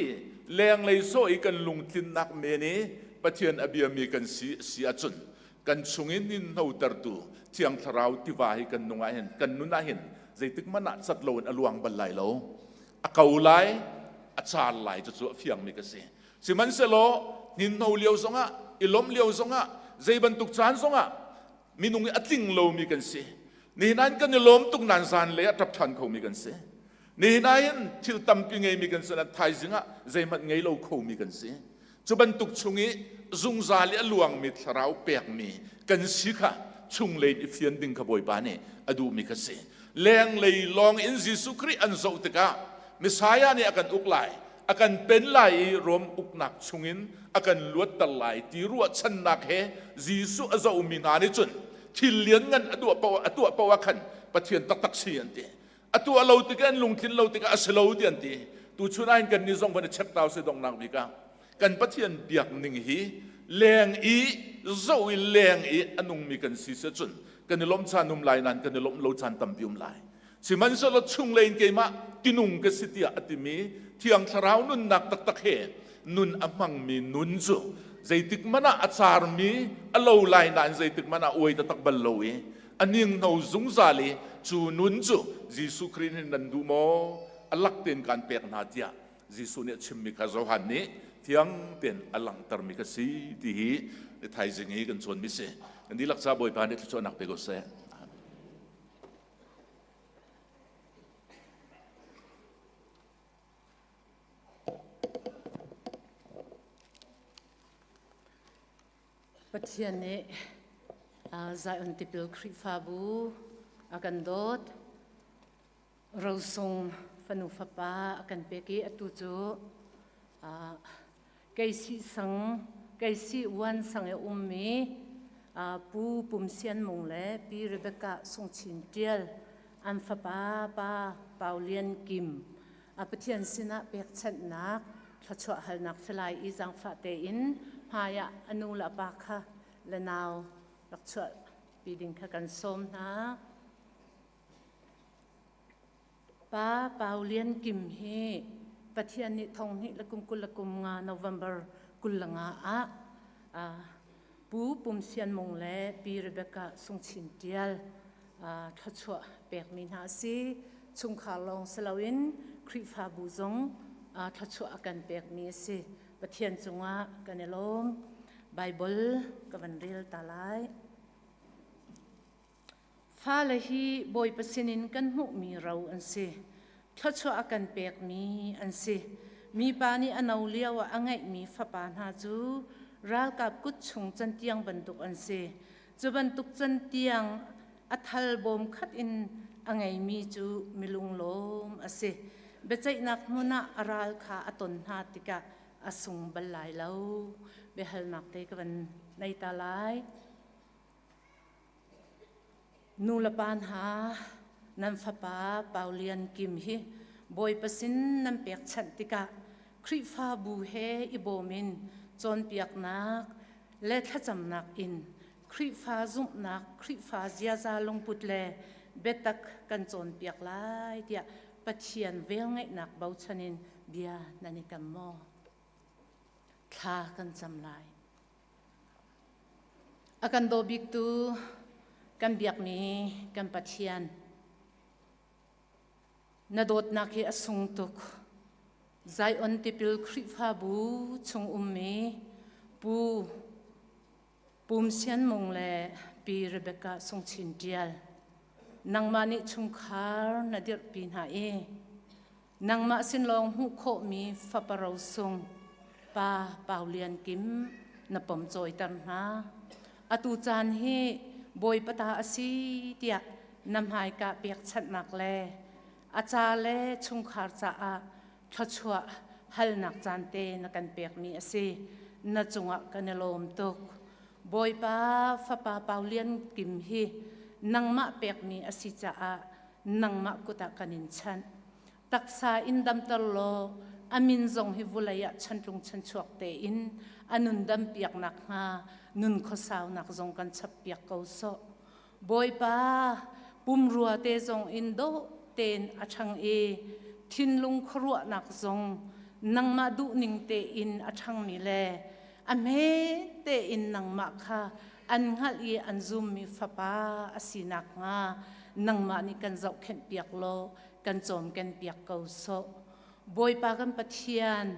lenglei sawh i kan lungtlinnak men i Pathian a biami kan si si ahcun kan chungin ninhnotertu Thiang Thlarau tiva hi kan nung ah hin kan nun ah hin zeitik hmanh ah cat loin a luang bal lai lo. A ko lai, a caar lai cucu a fiangmi ka si. Sihmanhsehlaw hninhno lio zongah, i lawmh lio zongah, zei bantuk caan zongah minung i a tling lomi kan si. Nihin ah kan i lawm tuk nain zanlei ah ṭap ṭhan khomi kan si. Nihin ah hin thil tampi ngeimi kan si nain thaizing ah zeihmanh ngei lo khomi kan si. Cu bantuk chung i zungzal i a luangmi thlarau pekmi kan si kha chunglei in i fian ding kha Bawipa nih a duhmi kha si. Lenglei lawng in Jesuh Khrih an zoh tikah Messiah nih a kan uk lai, a kan pen lai i Rom uknak chungin a kan luatter lai ti ruahchannak he Jesuh a zohmi hna nih cun thil lianngan a tuah paoh a tuah paoh ah khan Pathian taktak si an ti. A tuah lo tikah an lungtlin lo tikah a si lo ti an ti. Tuchun ah hin kan nih zong van i check tau si donghnak bik ah kan Pathian biak ning hi leng i zoh i leng i a nungmi kan si si cun kan i lawmh caan um lai nain kan i lawmh lo caan tampi um lai. Sihmanhsehlaw chunglei in keimah tinung ka si tiah a timi Thiang Thlarau nunnak taktak he nun a hmangmi nun cu zeitik hmanh ah a carmi a lo lai nain zeitik hmanh ah uai taktak bal lo i a ninghno zungzal i cu nun cu Jesuh Khrih nih nan duh maw a lak tein kaan pek hna tiah Jesuh nih a chimmi kha Johan nih thiang tein a langhtermi kha si ti hi thaizing i kan cawnmi si. Kan dihlak ca Bawipa nih thluachuahnak pe ko seh. Pathian nih Zion Tipil Khrihfabu a kan dawt. Rosung fanu fapa a kan pek i atu cu Keisih sang, Keisih Uan sang i ummi Pu Pum Sian Mung le Pi Rebecca Sung Chin Ṭial an fapa pa Pau Lian Kim a Pathian sinah pekchanhnak thluachuah halnak si lai i zaangfah tein hmaiah a nu le a pa kha le nau rak chuah pi ding kha kan sawm hna. Pa Pau Lian Kim hi Pathian nih thong hnih le kum 20 le kum nga November 25 ah Pu Pum Sian Mung le Pi Rebecca Sung Chin Tial thluachuah pekmi hna a si. Chungkhar lawng si loin Khrihfabu zong thluachuah a kan pekmi a si. Pathian cungah kan i lawm. Bible ka van rel ta lai. Fale hi Bawipa sinin kan hmuhmi ro an si. Thluachuah a kan pekmi an si. Mipa nih a no lio ah a ngeihmi fapa hna cu ralkap kut chung cantiang bantuk an si. Cu bantuk cantiang a thal bawm khat in a ngeimi cu milunglawm a si. Biaceihnak hmun ah a ral kha a ton hna tikah a sung bal lai lo. Biahalnak te ka van nei ta lai. Nu le pa hna, nan fapa Pau Lian Kim hi Bawipa sin nan pekchanh tikah Khrihfabu he i bawm in cawnpiaknak le thlacamnak in Khrihfa zumhnak, Khrihfa ziaza lungput le biatak kan cawnpiak lai tiah Pathian velngeihnak bochan in bia nan i kam maw? Thla kan cam lai. A kan daw biktu kan biakmi kan Pathian, na dawtnak hi a sung tuk. Zion Tipil Khrihfabu chung ummi Pu Pum Sian Mung le Pi Rebecca Sung Chin Ṭial, nangmah nih chungkhar na dirhpi hna i Nangmah sin lawng hmuh khawhmi fapa rosung pa Pau Lian Kim na pom cawiter hna. Atu caan hi Bawipa ta a si tiah na hmaika pekchanhnak le a ca le chungkhar caah thluachuah halnak caan te na kan pekmi a si. Na cungah kan i lawm tuk. Bawipa fapa Pau Lian Kim hi nangmah pekmi a si caah nangmah kut ah kan in chanh. Taksa in damter law a min zong hi vulei ah chantlung chanchuak tein a nun dampiak nakhnga nun khuasaunak zong kan chappiak ko sawh. Bawipa pumrua te zong in dawh tein a ṭhang i thinlung khuaruahnak zong nangmah duhning tein a ṭhangmi le a hme tein nangmah kha an hngalh i an zummi fapa a si nakhnga nangmah nih kan zohkhenhpiak law kan cawmkenpiak ko sawh. Bawipa kan Pathian,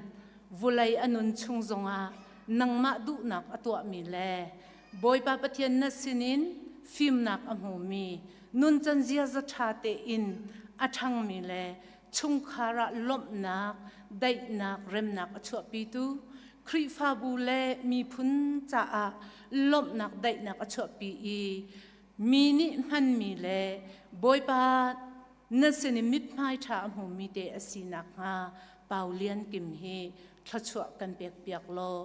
vulei a nun chung zongah nangmah duhnak a tuahmi le Bawipa Pathian na sinin fimnak a hmumi, nuncan ziaza ṭha tein a ṭhangmi le chungkhar ah lawmhnak, daihnak, remnak a chuahpitu. Khrihfabu le miphun caah lawmhnak daihnak a chuahpi i mi nih hmanmi le Bawipa na sin i mithmai ṭha a hmumi te a si nakhnga Pau Lian Kim hi thluachuah kan pekpiak law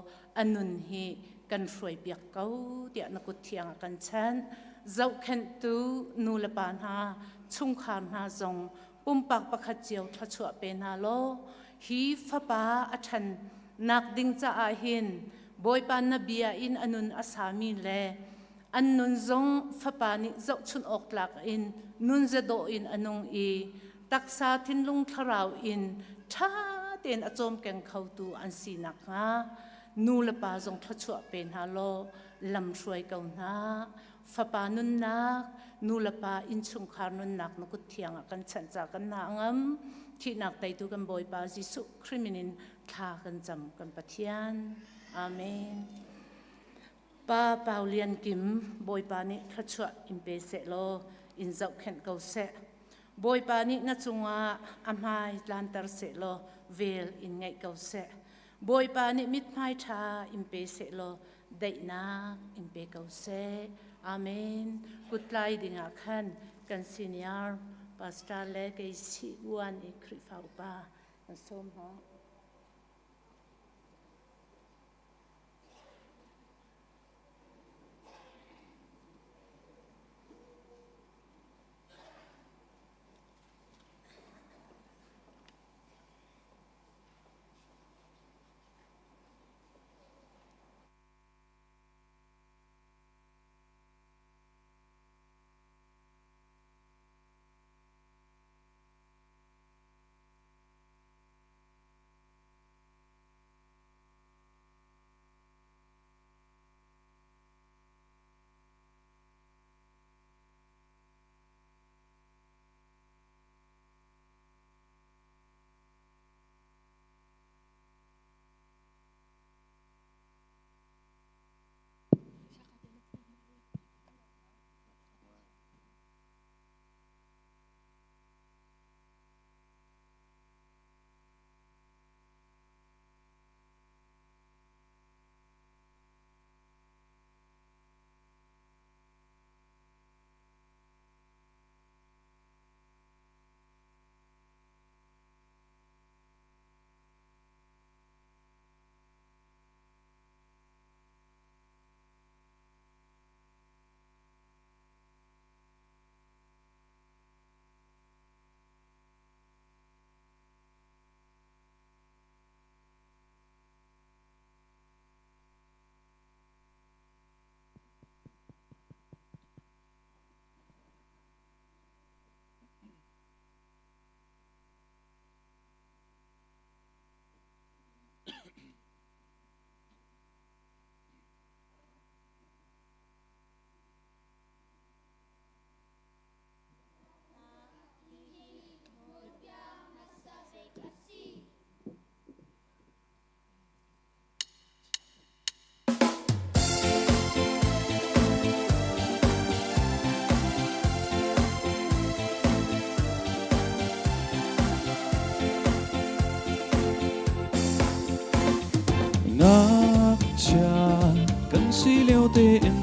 a nun hi kan hruaipiak ko tiah na kut thiang ah kan chanh. Zohkhenhtu nu le pa hna, chungkhar hna zong pumpak pakhat cio thluachuah pe hna law hi fapa a ṭhan nak ding caah hin Bawipa na bia in a nun a sami le an nun zong fapa nih zohchunh awk tlak in nun zadawh in a nung i taksa thinlung thlarau in ṭha tein a cawmkeng khotu an si nakhnga nu le pa zong thluachuah pe hna law lam hruai ko hna. Fapa nunnak, nu le pa innchungkhar nunnak na kut thiang ah kan chanh ca kan na ngam. Thihnak teitu kan Bawipa Jesuh Khrih min in thla kan cam kan Pathian. Amen. Pa Pau Lian Kim, Bawipa nih thluachuah in pe seh law in zohkhenh ko seh. Bawipa nih na cungah a hmai tlanter seh law vel in ngeih ko seh. Bawipa nih mithmai ṭha in pe seh law daihnak in pe ko seh. Amen. Kuttlai dingah khan kan senior pastor le kei si uan i Khrihfa upa kan sawm hna. Ngakchia kan si lio tein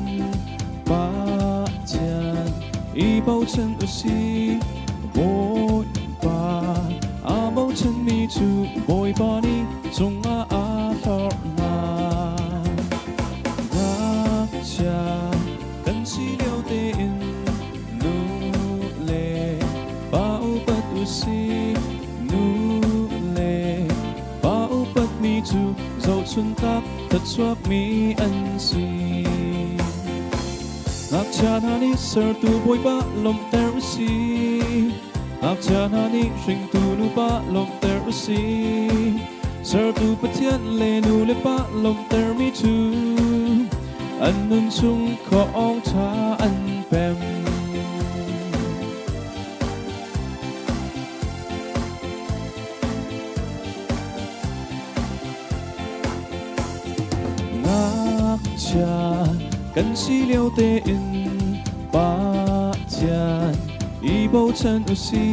Pathian i bochan usih. Bawipa aa bochanmi cu Bawipa nih cungah aa hlorh hna. Ngakchia kan si lio tein nu le pa upat usih. Nu le pa upatmi cu zohchunhtlak thluachuakmi an si. Ngakchia hna nih sertu Bawipa lawmhter u sih. Ngakchia hna nih hringtu nupa lawmhter u sih. Sertu Pathian le nu le pa lawmhtermi cu an nun chung khawng ṭha an pem. Ngakchia kan si lio tein Pathian i bochan u si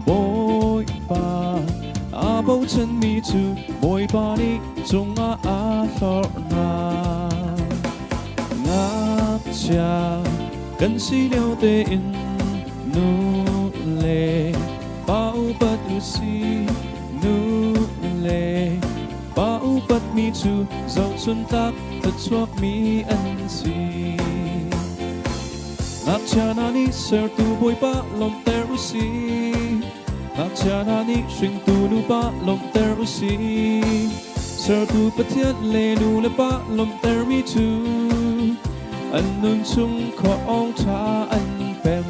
Bawipa Aa bochanmi cu Bawipa nih cungah aa hlorh hna. Ngakchia kan si lio tein nu le pa upat u si. Nu le pa upatmi cu zohchuntlak thluachuakmi an si. Ngakchia hna nih sertu Bawipa lawmhter u si. Ngakchia hna nih hringtu nupa lawmhter u si. Sertu Pathian le nu le pa lawmhtermi cu an nun chung khua awng ṭha an pem.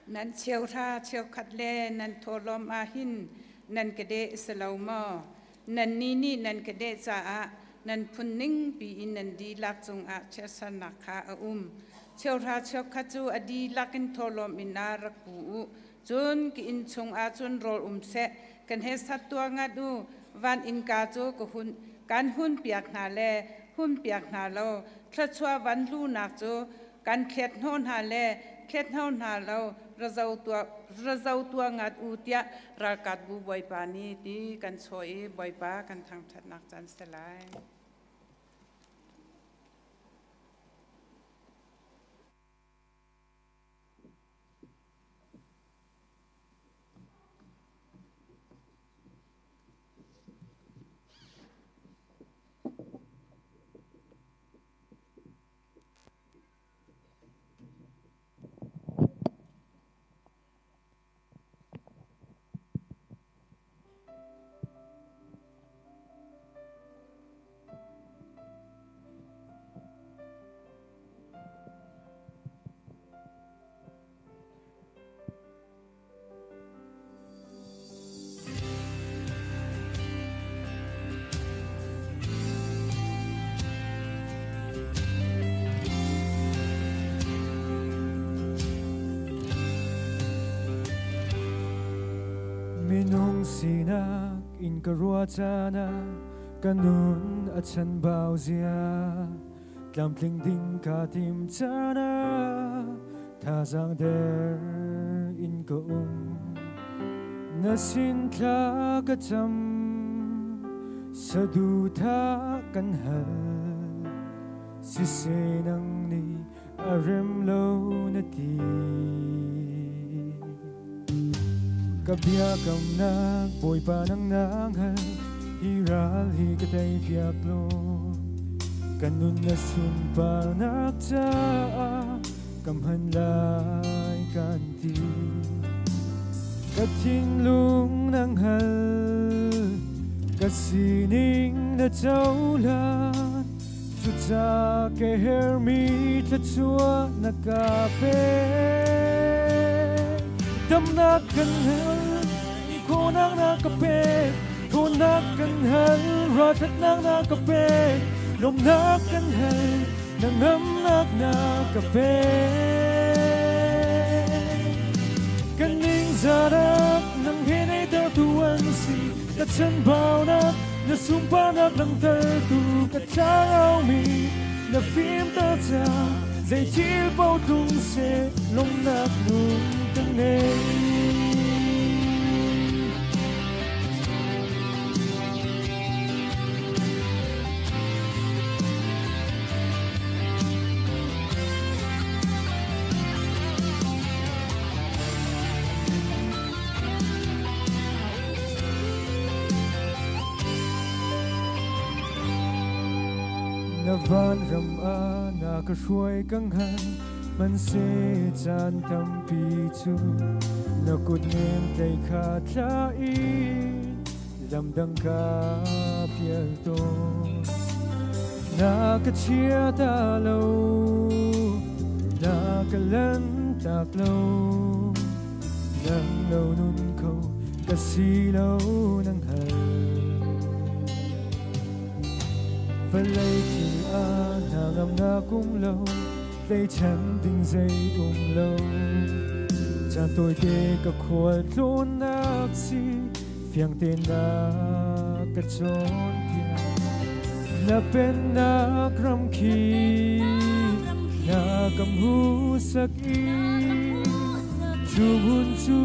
Nan cheuhra cheukhat le nan thawhlawm ah hin nan ka deh si lo maw? Nannih nih nan ka deh caah nan phun ning piin nan dihlak cungah chiatsernak kha a um. Cheuhra cheukhat cu a dihlak in thawhlawm in ah rak pu u. Cun ka inn chungah cun rawl um seh, kan he sat tuah ngat u. Van innka cu ka hun, kan hunpiak hna le hunpiak hna lo, thluachuah van lunak cu kan thlet hnawh hna le thlet hno hna lo razo tuah ngat u tiah ralkapbu bawipa nih ti kan chaw i bawipa kan thangṭhatnak caan si lai. Minung sinak in ka ruah caan ah ka nun a chanbau zia tlamtling ding ka tim caan ah thazaang der in ka um. Na sin thla ka cam, saduhthah kan hal. Siseh nang nih a rem lo na ti. Ka biakamnak Bawipa nang nang hal, hi ral hi ka tei piak law. Ka nun na sunparnak caah ka hman lai kan ti. Ka thinlung nang hal, ka sining na cohlan. Cucaah ka herhmi thluachuah na ka pek. Damnak kan hal, khawhnak na ka pek. Thawnnak kan hal, ralṭhatnak na ka pek. Lawmhnak kan hal, na ngamnak na ka pek. Kan ningzahnak nang he neihtertu an si. Ka chanbaunak na sunparnak langhtertu ka tlangaumi na fimter ca zei thil paoh tlung seh lawmhnak nun ka ngei. Na vanram ah na ka hruai ka hngal hmanhseh caan tampi cu na kut nem tlei kha thlah in lamdang ka pial tawn. Na ka chia ta lo. Na ka lan tak lo Nang lo nun kho ka si lo nang hal Vawlei thil ah hna ngamnak um lo Tleichan ding zei um lo Caan tawite ka khual tlawnnak si Fiangte na ka cawnpiak Na pennak ram khi na kam husak i Cu hmun cu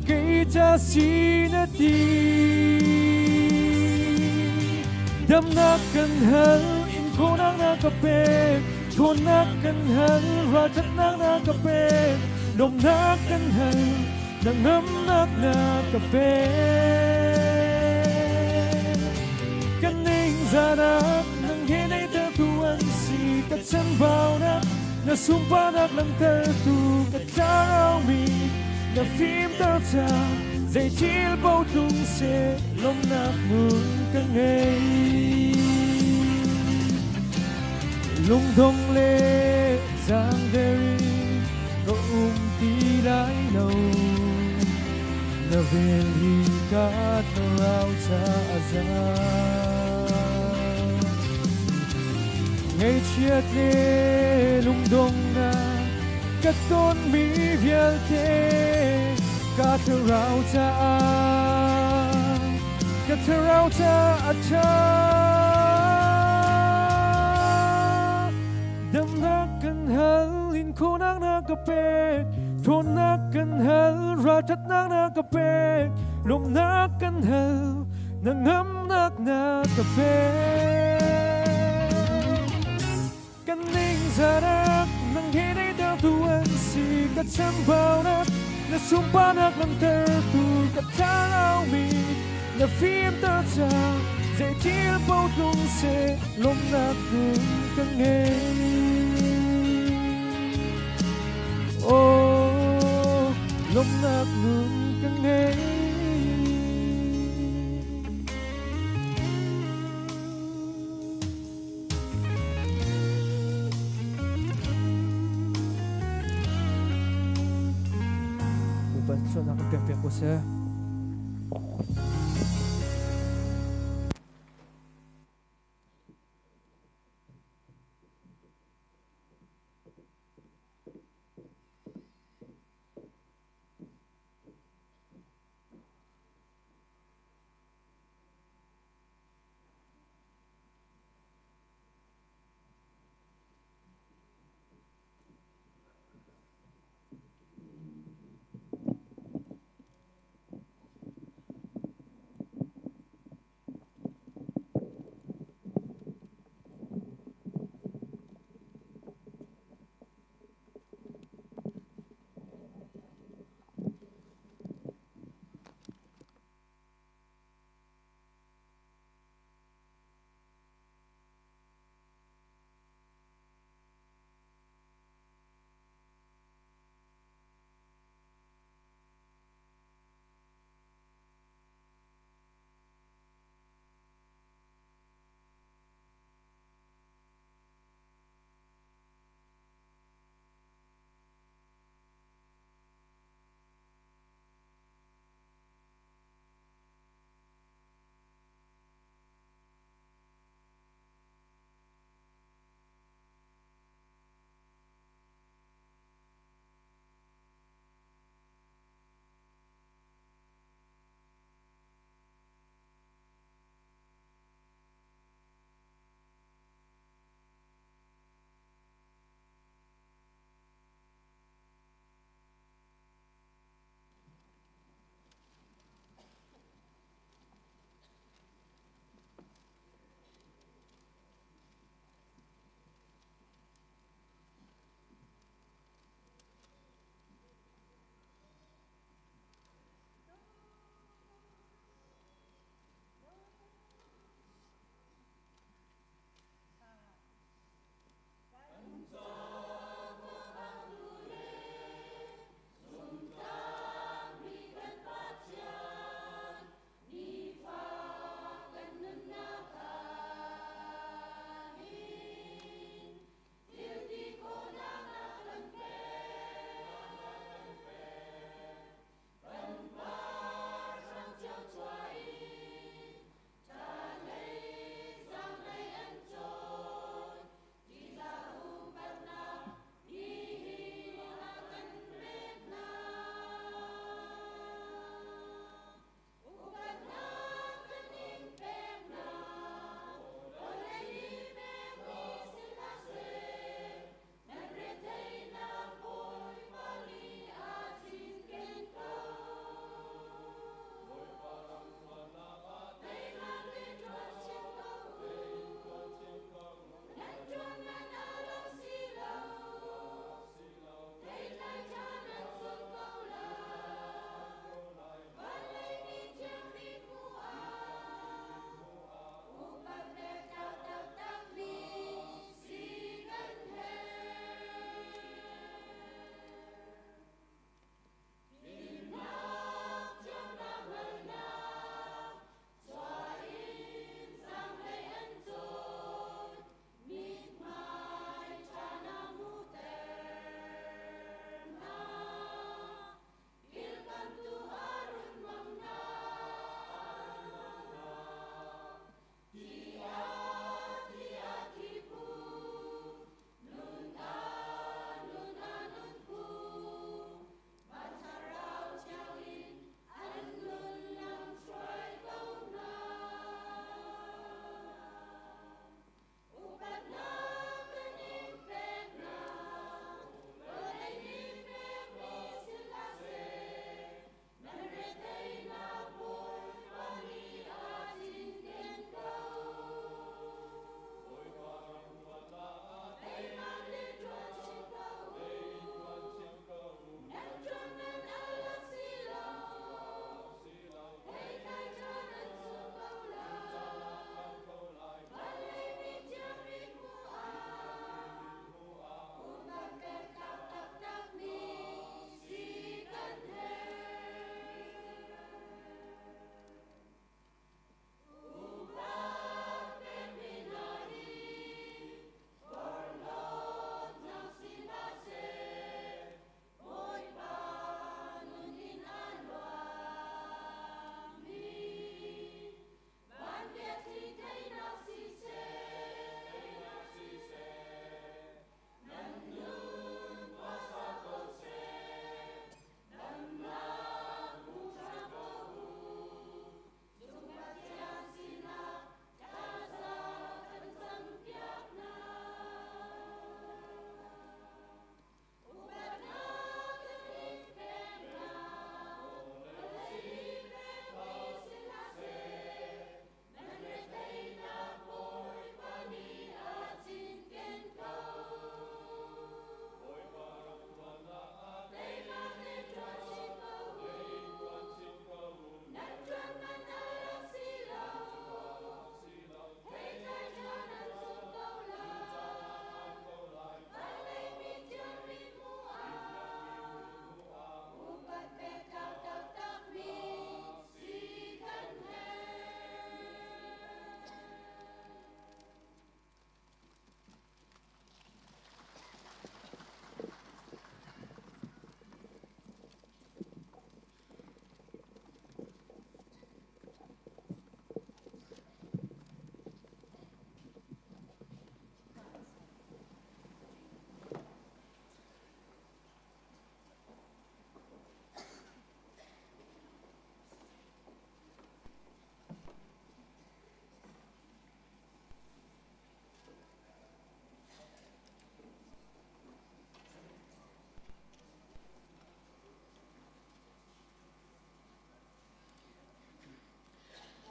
kei ca si na ti Damnak kan hal in khawhnak na ka pek Ṭhawnnak kan hal ralṭhatnak na ka pek Lawmhnak kan hal na ngamnak na ka pek Kan ningzahnak nang he neihtertu an si ka chanbaunak na sunparnak langhtertu ka tlarau mi na fimter ca zei thil paoh tlung seh lawmhnak nun ka ngei lungdong le zaangder in ka um ti lai lo na vel hi ka thlarau ca a za Ngaihchiat le lungdongnak ka tonmi vialte ka thlarau caah ka thlarau caah a ṭha. Damnak kan hal, inkhawhnak na ka pek, ṭhawnnak kan hal, ralṭhatnak na ka pek, lawmhnak kan hal, na ngamnak na ka pek. Kan ningzahnak nang he deitertu an si ka chambaunak na sunparnak langhtertu ka thlaumi na fimter ca zei thil paoh tlung seh lawmhnak nun ka ngei. Oh, lawmhnak nun ka ngei. Bawipa thluachuahnak kan pek piak ko seh.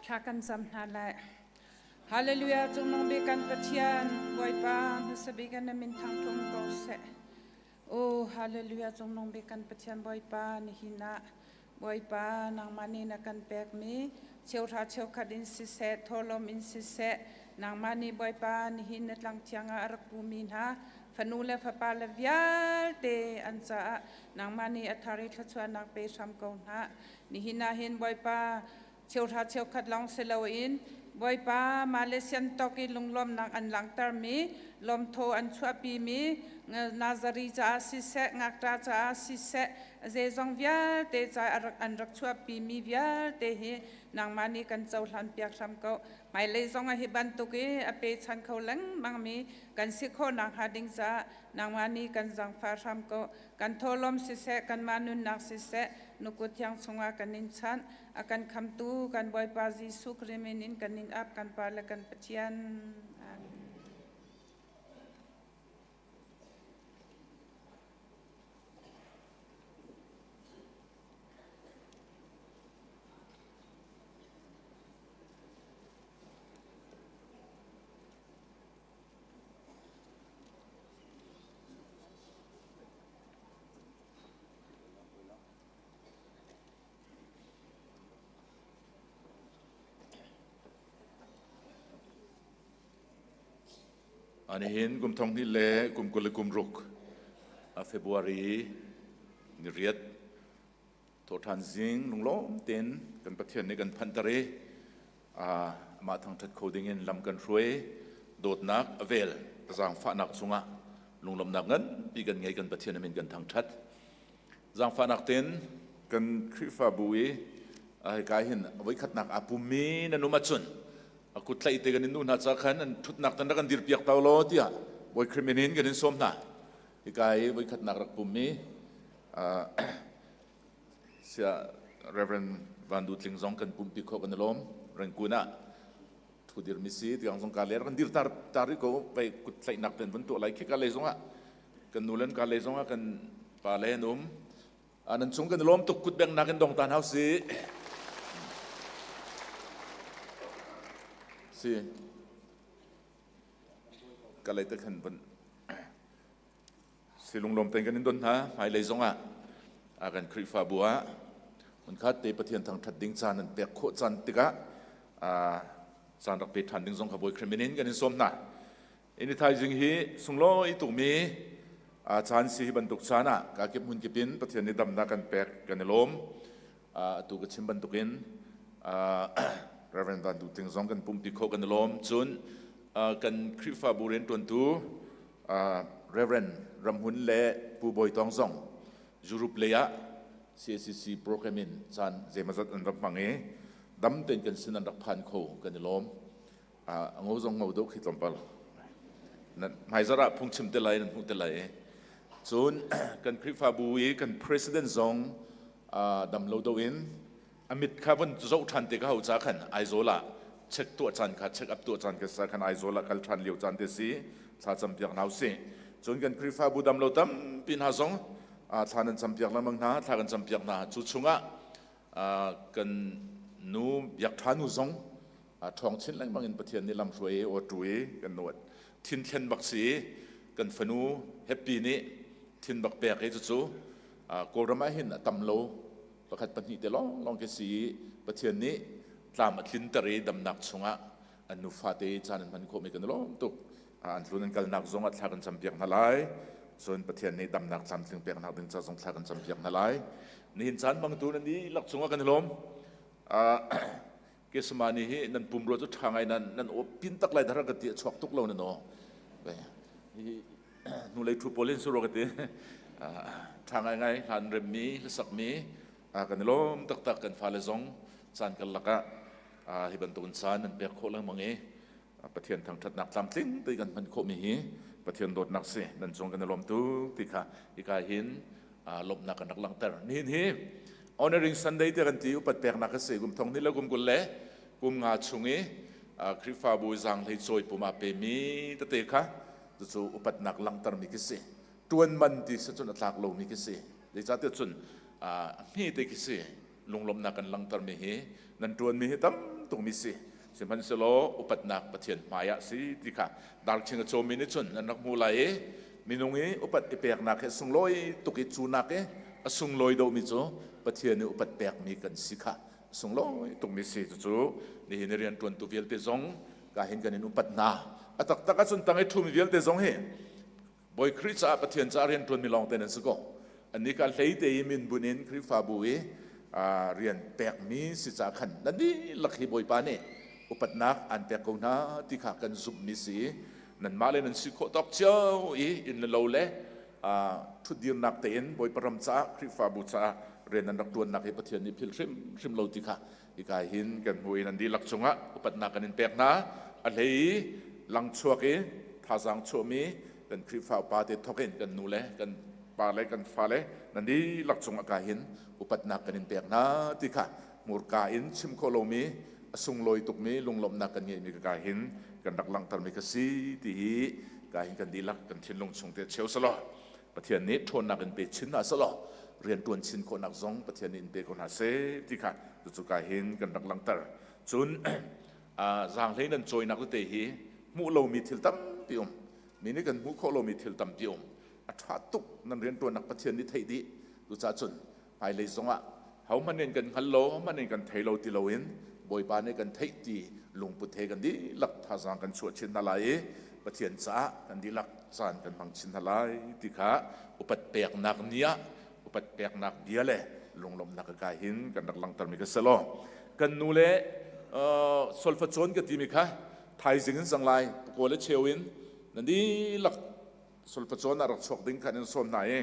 Thla kan cam hna lai. Hallelujah cungnung bik kan Pathian Bawipa hmasa bik na min thangṭhat ko seh. Oh hallelujah cungnung bik kan Pathian Bawipa nihin ah Bawipa nangmah nih na kan pekmi cheuhra cheukhat in siseh thawhlawm in siseh nangmah nih Bawipa nihin na tlang thiang ah a rak pumi hna fanu le fapa le vialte an caah nangmah nih a thar i thluachuahnak pe hram ko hna. Nihin ah hin Bawipa cheuhra cheukhat lawng si loin Bawipa Malaysian tawk i lunglawmnak an langhtermi lawmthaw an chuahpimi Nazari caah siseh ngakṭah caah siseh zeizong vialte ca an rak chuahpimi vialte hi nangmah nih kan cohlan piak hram ko. Hmailei zong ah hi bantuk i a pechan kho lengmangmi kan si khawh nakhnga ding caah nangmah nih kan zaangfah hram ko. Kan thawhlawm siseh kanmah nunnak siseh na kut thiang chungah kan in chanh. A kan khamtu kan Bawipa Jesuh Khrih min in kan in ap kan Pa le kan Pathian. Amen. Anihin kum thong hnih le kum 20 le kum ruk a February ni riat thawhṭhan zing lunglawm tein kan Pathian nih kan phanhter i amah thangṭhat kho dingin lam kan hruai. Dawtnak a vel a zaangfahnak cungah lunglawmhnak nganpi kan ngei. Kan Pathian a min kan thangṭhat. Zaangfahnak tein kan Khrihfabu i hika hin voikhatnak aa pummi nan um ahcun a kut tlaih te kan in duh hna ca khan an ṭhutnak tan rak kan dirpiak ta law tiah Bawi Khrih min in kan in sawm hna. Hika i voikhatnak rak pummi sia Reverend Van Du Tling zong kan pumpi khawh kan i lawm. Rengkun ah thu dirmi si tiang zong ka le rak kan dir tar tar rih ko vai kut tlaihnak ten vun tuah lai. Khi ka lei zong ah kan nu le ka lei zong ah kan pa le an um. Nan chung kan i lawm tuk. Kut bengnak in dong tan hau si si ka lei te khan vun si. Lunglawm ten kan in don hna. Hmailei zong ah kan Khrihfabu ah hmunkhat te Pathian thangṭhat ding caan an pek khawh caan tikah caan rak pe ṭhan ding zong kha Bawi Khrih min in kan in sawm hna. Ini thaizing hi sunglawi tukmi caan si. Hi bantuk caan ah ka kip hmun kip in Pathian nih damnak kan pek kan i lawm. Atu ka chim bantukin Reverend Van Du Tling zong kan pumpi kho kan i lawm. Cun kan Khrihfabu rianṭuantu Reverend Ramhun le Pu Bawi Tawng zong Europe lei ah CACC program in caan zeimawzat an rak hmang i dam tein kan sin an rak phan kho kan i lawm. A ngo zong ngo deuh khi tlawmpal. Hmaizarh ah phungchim te lai nan hmuh te lai. Cun kan Khrihfabu i kan president zong dam lo do in a mit kha von zoh ṭhan te ka hau ca khan Aizawl ah check tuah caan kha check up tuah caan ka sa khan Aizawl ah kal ṭhan lio caan te si. Thla campiak hna usih. Cun kan Khrihfabu dam lo tampi hna zong thla nan campiak lengmang hna, thla kan campiak hna. Cu chungah kan nu Biak Ṭha nu zong ṭhawng chin lengmang in Pathian nih lam hruai i aw ṭu i kan nu thin thlen bak si. Kan fanu Happy nih thin bak pek i cucu Kawlram ah hin a tam lo, pakhat pahnih te lawng lawng khi si i Pathian nih tlam a tlinter i damnak chungah an nufa te caan an hman khawhmi kan i lawm tuk. An tlun an kalnak zong ah thla kan campiak hna lai. Cun Pathian nih damnak tlamtling peknak ding ca zong thla kan campiak hna lai. Nihin caan bangtu nan dihlak cungah kan i lawm. Kesamani hi nan pumrua cu ṭha ngai nan nan aw pin tak lai dara ka ti a chuak tuk lo nan aw hnulei thu pawl in suro ka ti ṭha ngai ngai hlan remmi hlasak mi kan i lawm taktak. Kan fale zong caan kan lakah hi bantukin caan nan pek khawh lengmang i Pathian thangṭhatnak tlamtling te kan hman khawhmi hi Pathian dawtnak si. Nan cung kan i lawm tuk ti kha hika hin lawmhnak kan rak langhter. Nihin hi Honoring Sunday te kan ti, upat peknak a si. Kum thong hnih le kum 20 le kum nga chung i Khrihfabu zaanghlei cawi pum ah pemi tete kha cucu upatnak langhtermi khi si. Ṭuan man ti si cun a tlak lomi khi si. Zeicahtiah cun a hme te khi si. Lunglawmhnak kan langhtermi hi nan ṭuanmi hi tam. tukmi si. Sihmanhsehlaw upatnak Pathian hmai ah si ti kha darkhing a cawmi nih cun nan rak hmu lai i minung i upat i peknak hi sunglawi tuk i cu nak i a sunglawi deuhmi cu Pathian i upat pekmi kan si kha sunglawi tukmi si. Cucu nihin i rianṭuantu vialte zong ka hin kan in upat hna. A taktak ahcun tang i ṭhumi vialte zong hi Bawi Khrih caah Pathian caah rianṭuanmi lawngte nan si ko. Annih kha hleite i min bunh in Khrihfabu i rian pekmi si caah khan nan dihlak hi Bawipa nih upatnak aan pek ko hna ti kha kan zumhmi si i nanmah le nan si khawh tawk cio i inn le lo le ṭhutdirnak tein Bawipa ram caah Khrihfabu caah rian nan rak ṭuannak hi Pathian nih philh hrimhrim lo ti kha hika hin kan hmu i nan dihlak cungah upatnak kan in pek hna. A hlei i langchuak i thazaang chuahmi kan Khrihfa upa te thawk in kan nu le kan pa le kan fale nan dihlak cungah ka hin upatnak kan in pek hna ti kha hmurka in chim khawh lomi a sunglawi tukmi lunglawmhnak kan ngeihmi ka hin kan rak langhtermi ka si ti hi ka hin kan dihlak kan thinlung chung te cheu selaw Pathian nih ṭhawnnak in pe chin hna selaw rianṭuan chin khawhnak zong Pathian nih in pe ko hna seh ti kha cucu ka hin kan rak langhter. Cun zaanghlei nan cawinak tete hi hmuh lomi thil tampi um. Mi nih kan hmuh khawh lomi thil tampi um. A ṭha tuk nan rianṭuannak Pathian nih theih dih. Cucaah cun hmailei zongah hohmanh in kan hngal lo, hohmanh in kan thei lo ti loin Bawipa nih kan theih ti lungput he kan dihlak thazaang kan chuah chin hna lai i Pathian caah kan dihlak caan kan hmang chin hna lai ti kha upat peknak ni ah upat peknak bia le lunglawmhnak ka kai hin kan rak langhtermi ka si law kan nu le solfa cawn ka timi kha thaizing in cang lai pakaw le cheu in nan dihlak solfa cawn ah rak chuak ding khan in sawm hna i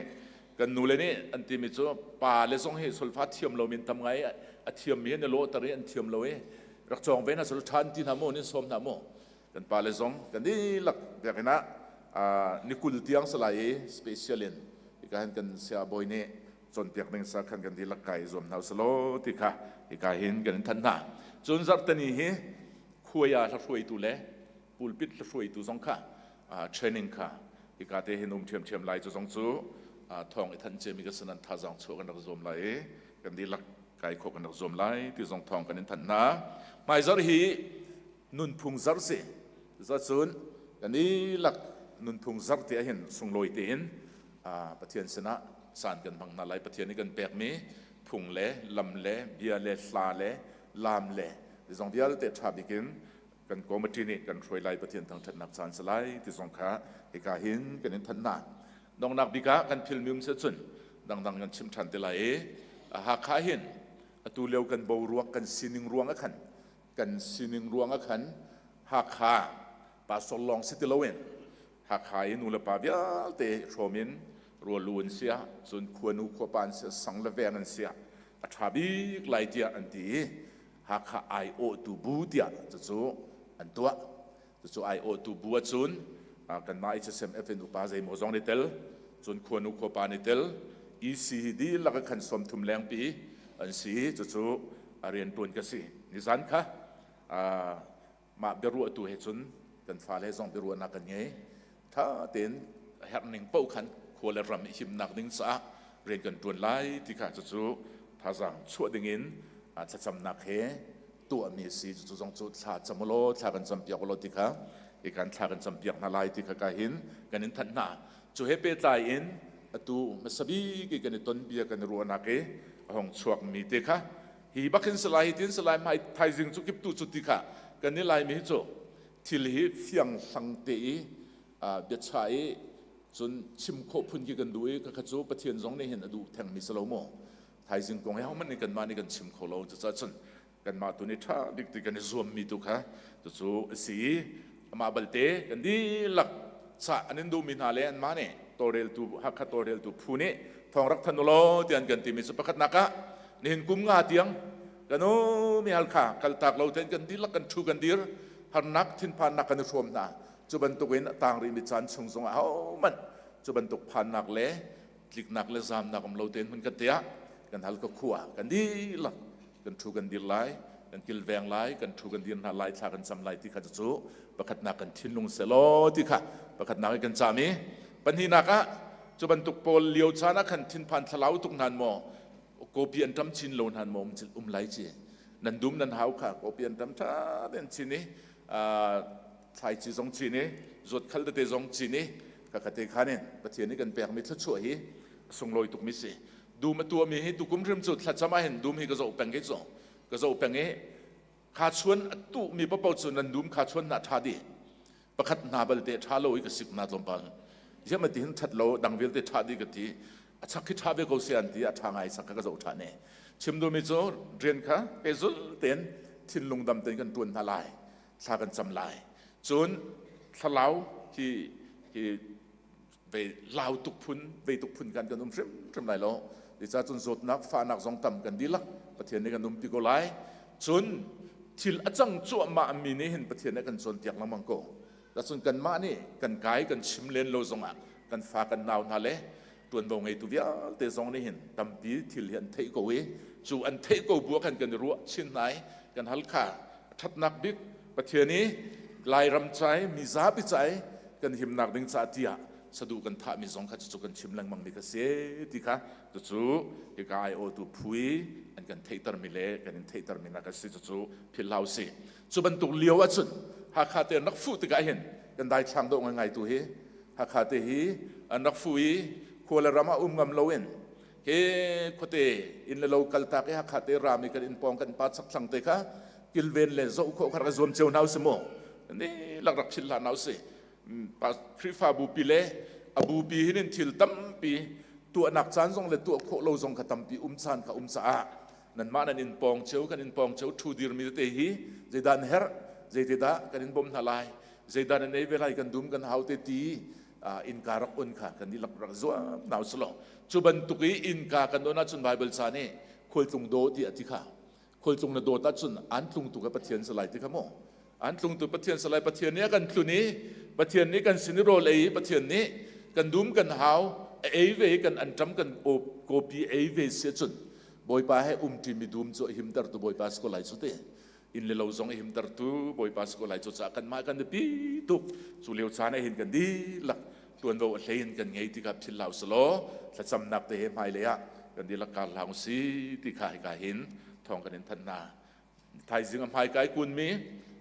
kan nule nih an timi cu pa le zong hi solfa thiam lo min tam ngai a thiam mi an i lawhter i an thiam lo i rak cawng ve hna sol ṭha an ti hna mu an in sawm hna mu kan pa le zong kan dihlak biakinn ah ni 20 tiang salai i special in hika hin kan sia bawi nih cawnpiak ding sa khan kan dihlak kai zuam hna usalaw ti kha hika hin kan in thanh hna. Cun zarhteni hi khuai ah hlahruaitu le pulpit hlahruaitu zong kha training kha hika te hin um ṭhiamṭhiam lai. Cu zong cu thawng i thanh ciami ka sinan thazaang chuah kan rak zuam lai i kan dihlak kai khawh kan rak zuam lai ti zong thawng kan in thanh hna. Hmaizarh hi nunphung zarh si zacun kan dihlak nunphung zarh te ahhin sunglawi tein Pathian sinah caan kan hmang hna lai. Pathian nih kan pekmi phung le lam le bia le hla le laam le zong vialte ṭha bik in kan committee nih kan hruai lai. Pathian thangṭhatnak caan si lai ti zong kha hika hin kan in thanh hna. Donghnak bik ah kan philmi um cun dangdang kan chim ṭhan te lai i Hakha hin atu lio kan boruak kan sining ruang ah khan kan sining ruang ah khan Hakha pastor lawng si ti loin Hakha i nu le pa vialte hrawm in rualu an siah cun khuanu khuapa an siah sang le veng an siah a ṭha bik lai tiah an ti i Hakha aiawhtu bu tiah cucu an tuah. Cucu aiawhtu bu ahcun kanmah HSMF in upa zeimaw zong nih tel, cun khuanu khuapa nih tel, EC hi dihlak in khan 30 lengpi an si. Cucu a rianṭuan ka si. Nizan kha mah biaruahtu he cun kan fale zong biaruahnak kan ngei. Ṭha tein a herhning paoh khan khua le ram i himnak ding caah rian kan ṭuan lai ti kha cucu thazaang chuah dingin thlacamnak he tuahmi a si. Cucu zong cu thla cam ulaw thla kan campiak ulaw ti kha hi kan thla kan campiak hna lai ti kha ka hin kan in thanh hna. Cu he pehtlai in atu hmasa bik i kan i ton bia kan i ruahnak i a hong chuakmi te kha hi bak hin salai hi tin salai hmai thaizing cu kiptu cu ti kha kan i laimi hi cu thil hi fianghlang te i biachah i cun chim khawh phun khi kan duh i khakha cu Pathian zong nih hin a duh thengmi si lo maw? Thaizing kong hi hohmanh nih kanmah nih kan chim kho lo. Cucaah cun kanmah tu nih ṭha bik ti kan i zuammi tu kha cucu a si i amah balte kan dihlak cah an in duhmi hna le anmah nih tawlreltu Hakha tawlreltu phu nih thawng rak thanh u law ti an kan timi cu pakhatnak ah nihin kum nga tiang kan um i Halkha kaltak lo tein kan dihlak kan ṭhu kan dir harnak thinphannak kan i hrawm hna. Cu bantukin a tang rihmi caan chung zongah hohmanh cu bantuk phannak le tliknak le zamnak um lo tein hmun kan te ah kan hal ka khua kan dihlak kan ṭhu kan dir lai, kan kilveng lai, kan ṭhu kan dir hna lai, thla kan cam lai ti kha cu pakhatnak kan thinlung selaw ti kha pakhatnak i kan cam i pahnihnak ah cu bantuk pawl lio caan ah khan thinphan thlalau tuk hnan maw kopi an ṭam chin lo hnan maw um lai ci. Nan dum nan hau kha kawpi an tam ṭha tein cin i thlaici zong cin i zuatkhal tete zong cin i khakha te khan in Pathian nih kan pekmi thluachuah hi a sunglawi tukmi si. Dum a tuahmi hi tukum hrim cu thlacam ah hin dum hi ka zoh peng i cu ka zoh peng i kha chuan a tuhmi paohpaoh cu nan dum kha chuan na ṭha dih. Pakhat hna balte ṭha lo i ka sik na tlawmpal. Ziah ma ti hin ṭhat lo dang vialte ṭha dih ka ti. A chak khi ṭha ve ko se an ti a ṭha ngai sak kha ka zoh ṭhan i. Chim duhmi cu rian kha pehzul tein thinlung dam tein kan ṭuan hna lai. Thla kan cam lai. Cun thlalau hi hi ve lau tuk phun vei tuk phun kan kan um hrimhrim lai lo. Cucaah cun zawtnak fahnak zong tam kan dihlak Pathian nih kan umpi ko lai. Cun thil a cang cuahmah mi nih hin Pathian nih a kan cawnpiak lengmang ko. Cun kanmah nih kan kai kan chim len lo zongah kan fa kan nau hna le tuanvo ngeitu vialte zong nih hin tampi thil hi an theih ko i cu an theih ko bu ah khan kan i ruah chin hna i kan hal kha ṭhatnak bik Pathian i Lairam cai mizapi cai kan himnak ding ca tiah sadu kan thahmi zong kha cucu kan chim lengmang mi kha si ti kha cucu hika aiawhtu phu i an kan theihtermi le kan in theihtermi nak a si cucu philh hlah usih. Cu bantuk lio ahcun Hakha te an rak fuh tikah hin kan daithlang dawh ngaingai tu hi Hakha te hi an rak fuh i khua le ram ah um ngam loin he khuate inn le lo kaltak i Hakha te ram i kan inn pawng kan pa chakthlang te kha kilven le zoh khawh kha rak zuam cio hna usih mu ni lak rak philh hlah hna usih. Khrihfabu pi le a bupi hin in thil tampi tuahnak caan zong le tuah khawh lo zong kha tampi um caan kha um caah nanmah nan in pawng cio kan in pawng cio thu dirmi tete hi zeidah an herh zeitidah kan in bawmh hna lai zeidah nan ei ve lai kan dum kan hau te ti innka rak on kha kan dihlak rak zuam nau silo cu bantuk i innka kan on ahcun Bible ca nih khualtlung daw ti a ti kha khualtlung na dawt ahcun an tlungtu kha Pathian si lai ti kha mu an tlungtu Pathian si lai Pathian nih a kan tlun i Pathian nih kan sin i rawl ei i Pathian nih kan dum kan hau a ei ve i kan anṭam kan kawpi ei ve si ahcun Bawipa he umṭi mi dum cu a himtertu Bawipa si ko lai cu ti inn le lo zong a himtertu Bawipa si ko lai cu caah kanmah kan biapi tuk cu lio caan ah hin kan dihlak tuanvo a hlei in kan ngei ti kha philh hlah usih thlacamnak te he hmailei ah kan dihlak kar hlah usih ti kha hika hin thawng kan in thanh hna. Thaizing a hmaikai kunmi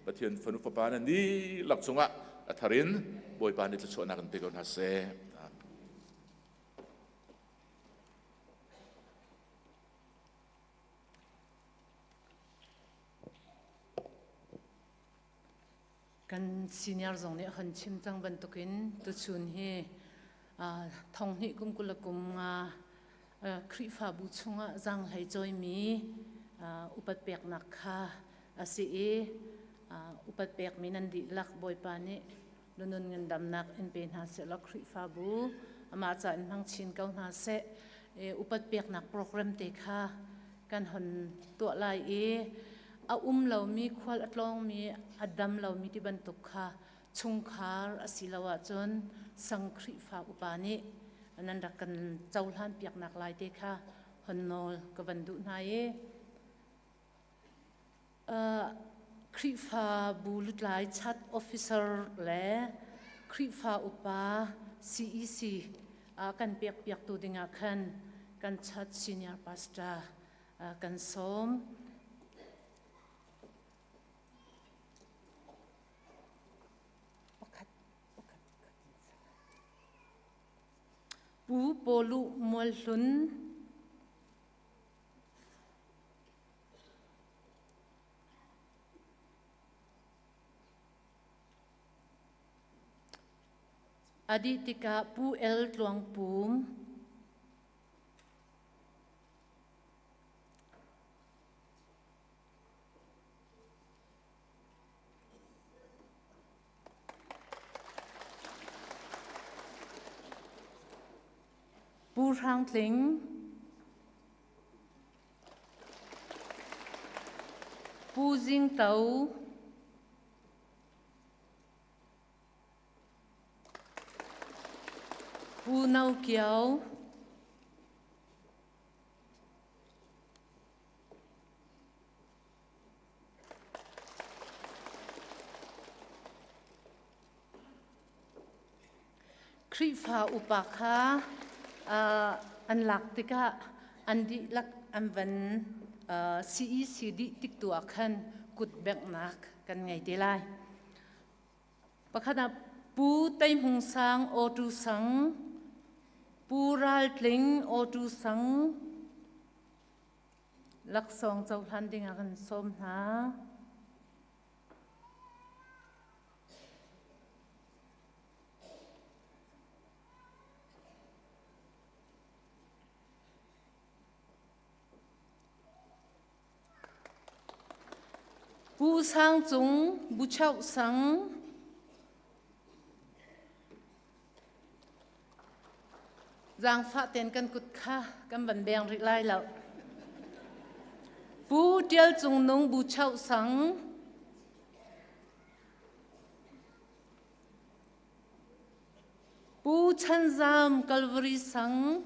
Pathian fanu fapa nan dihlak cungah a thar in Bawipa nih thluachuahnak in pe ko hna seh. Kan senior zong nih hon chim cang bantukin tuchun hi thong hnih kum 20 le kum nga Khrihfabu chungah zaanghlei cawimi upat peknak kha a si i upat pekmi nan dihlak Bawipa nih lunun ngandamnak in pe hna seh law Khrihfabu amah ca in hmang chin ko hna seh. Upat peknak program te kha kan hon tuah lai i a um lomi khual a tlawngmi a dam lomi ti bantuk kha chungkhar asiloah cun sang Khrihfa upa nih nan rak kan cohlan piaknak lai te kha hon nawl ka van duh hna i Khrihfabu lutlai chat officer le Khrihfa upa CEC kan pekpiaktu dingah khan kan chat senior pastor kan sawm. Pu Pawlu Mualhlun A dih tikah Pu El Tluang Pum, Pu Hrang Tling, Pu Zing To, Pu No Kio, Khrihfa upa kha an lak tikah an dihlak an van CEC dih tik tu ah khan kut benghnak kan ngei te lai. Pakhat ah Pu Tei Hmung Sang Awtu Sang, Pu Ral Tling Awtu Sang, laksawng cohlan ding ah kan sawm hna. Pu Sang Cung, Bu Chauh Sang, Zaangfah ten kan kut kha kan van beng rih lai lo. Pu Tial Cung Nung Bu Chauh Sang, Pu Chan Zam Calvary Sang,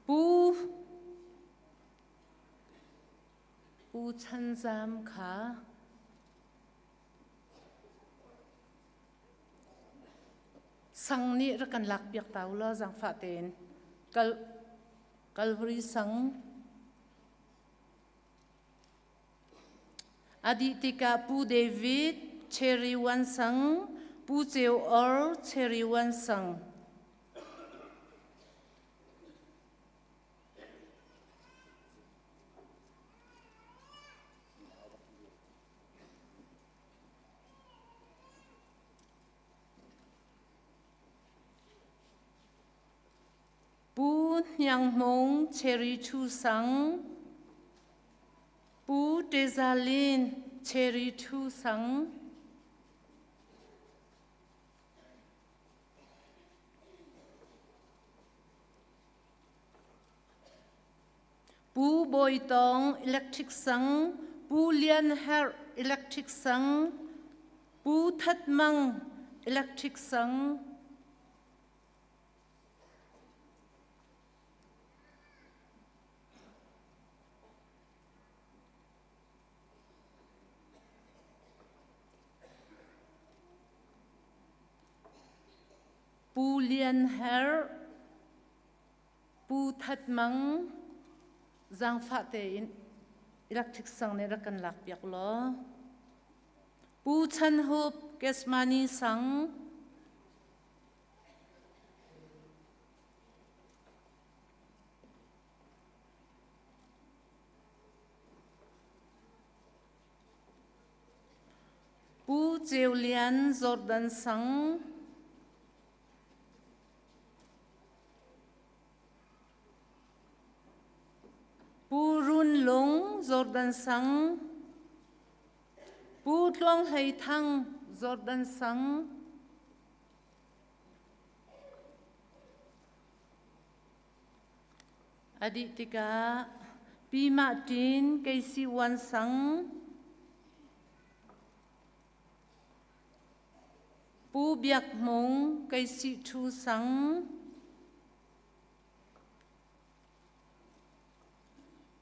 Pu Pu Chan Zam kha sang nih rak kan lak piak ta u law zaangfah tein Kal Calvary sang A dih tikah Pu David Cherry Wan Sang, Pu Ceu Or Cherry Wan Sang. Pu Hniang Hmung Cherry Chu Sang, Pu Teza Lin Cherry Thu Sang, Pu Bawi Tawng Electric Sang, Pu Lian Herh Electric Sang, Pu That Mang Electric Sang, Pu Lian Herh, Pu That Mang, zaangfah tein electric sang nih rak kan lak piak law. Pu Chan Hup, Kesmani sang, Pu Ceu Lian Jordan Sang, Pu Run Lung Jordan Sang, Pu Tluang Hlei Thang Jordan Sang, A dih tikah Pi Mah Ṭin Keisi Uan Sang, Pu Biak Hmung Keisi Ṭhu Sang,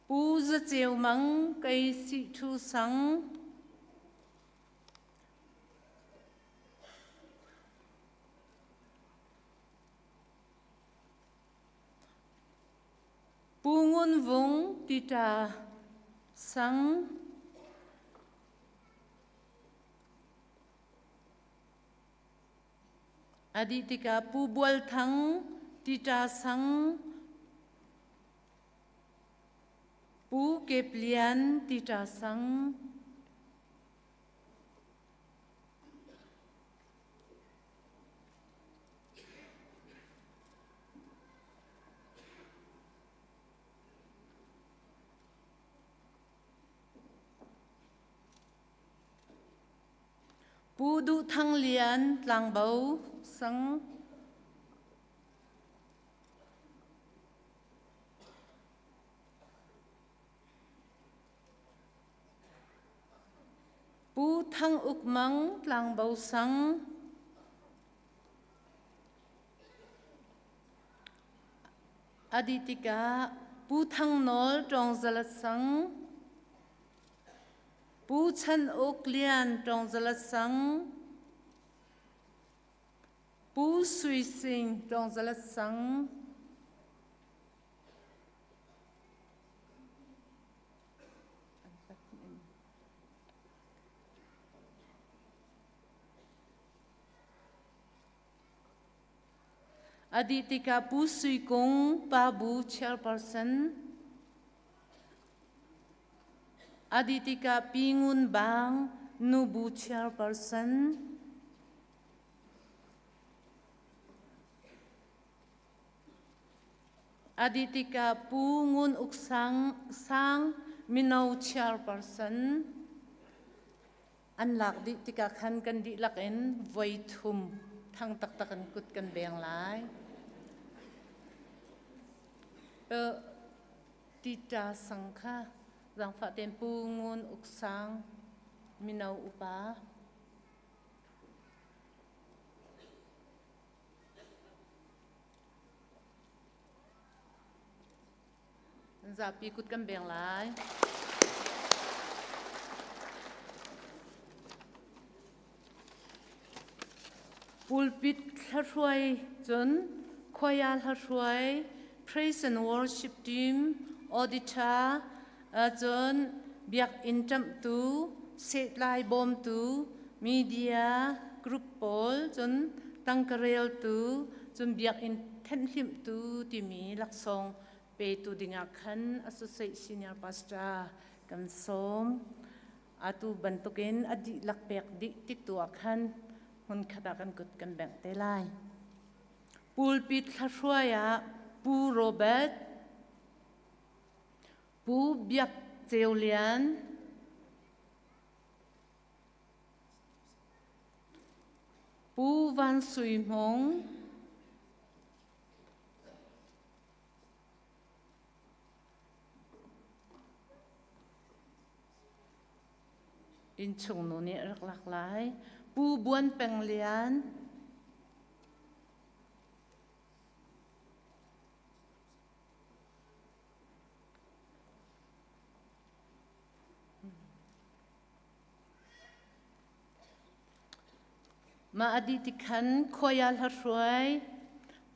Pu Za Ceu Mang Keisi Ṭhu Sang, Pu Ngun Vung Tita Sang, A dih tikah Pu Bual Thang Tita Sang, Pu Kep Lian Tita Sang, Pu Duh Thang Lian Tlangbo Sang, Pu Thang Uk Mang Tlangbo Sang, A dih tikah Pu Thang Nawl Ṭawngzalat Sang, Pu Chan Uk Lian Ṭawngzalat Sang, Pu Sui Sing Ṭawngzalat Sang. Adi tikah Pu Sui Kung, Pa Bu chairperson. Adi tikah Pi Ngun Bang, Nu Bu chairperson. Adi tikah Pu Ngun Uk Sang, Sang Mino chairperson. An lak dih tikah khan kan dihlak in voi thum thang taktak in kut kan beng lai. Tita sang kha zaangfah tein Pu Ngun Uk Sang mino upa. Zapi kut kan beng lai. Pulpit hlahruai cun choir hlahruai praise and worship team auditor cun biakinn ṭamhtu sehtlai bawmtu media group pawl cun tangkareltu cun biakinn thenhhlimhtu timi laksawng petu dingah khan associate senior pastor kan sawm. Atu bantukin a dihlak pek dih tik tu ah khan hmun khat ah kan kut kan bengh te lai. Pulpit thlahruai ah Pu Robert, Pu Biak Ceu Lian, Pu Van Sui Hmung, Innchung nu nih rak lak lai. Pu Buan Peng Lian. Mah a dih tikhan khuai hla-hruai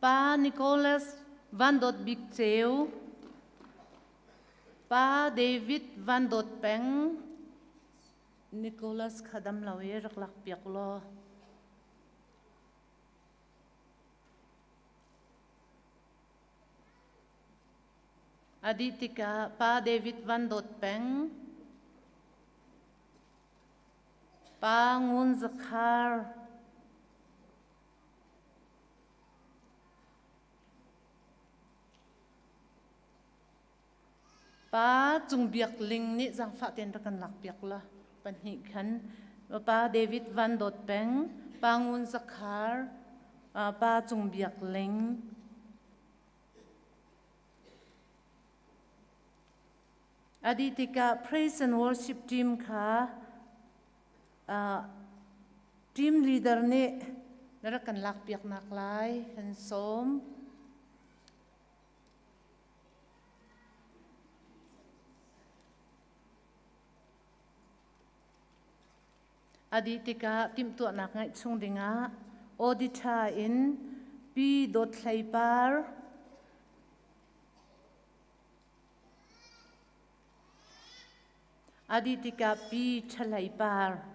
Pa Nicholas Van Dawt Bik Ceu, Pa David Van Dawt Peng, Nicholas kha dam lo i rak lak piak law. A dih tikah Pa David Van Dawt Peng, Pa Ngun Za Khar, Pa Cung Biak Ling nih zaangfah tein rak kan lak piak la pahnih khan Pa David Van Dawt Peng, Pa Ngun Za Khar, Pa Cung Biak Ling. A dih tikah praise and worship team kha team leader nih na rak kan lakpiaknak lai kan sawm. A dih tikah timhtuahnak ngeih chung dingah auditor in Pi Dawt Hlei Par, A dih tikah Pi Ṭha Hlei Par.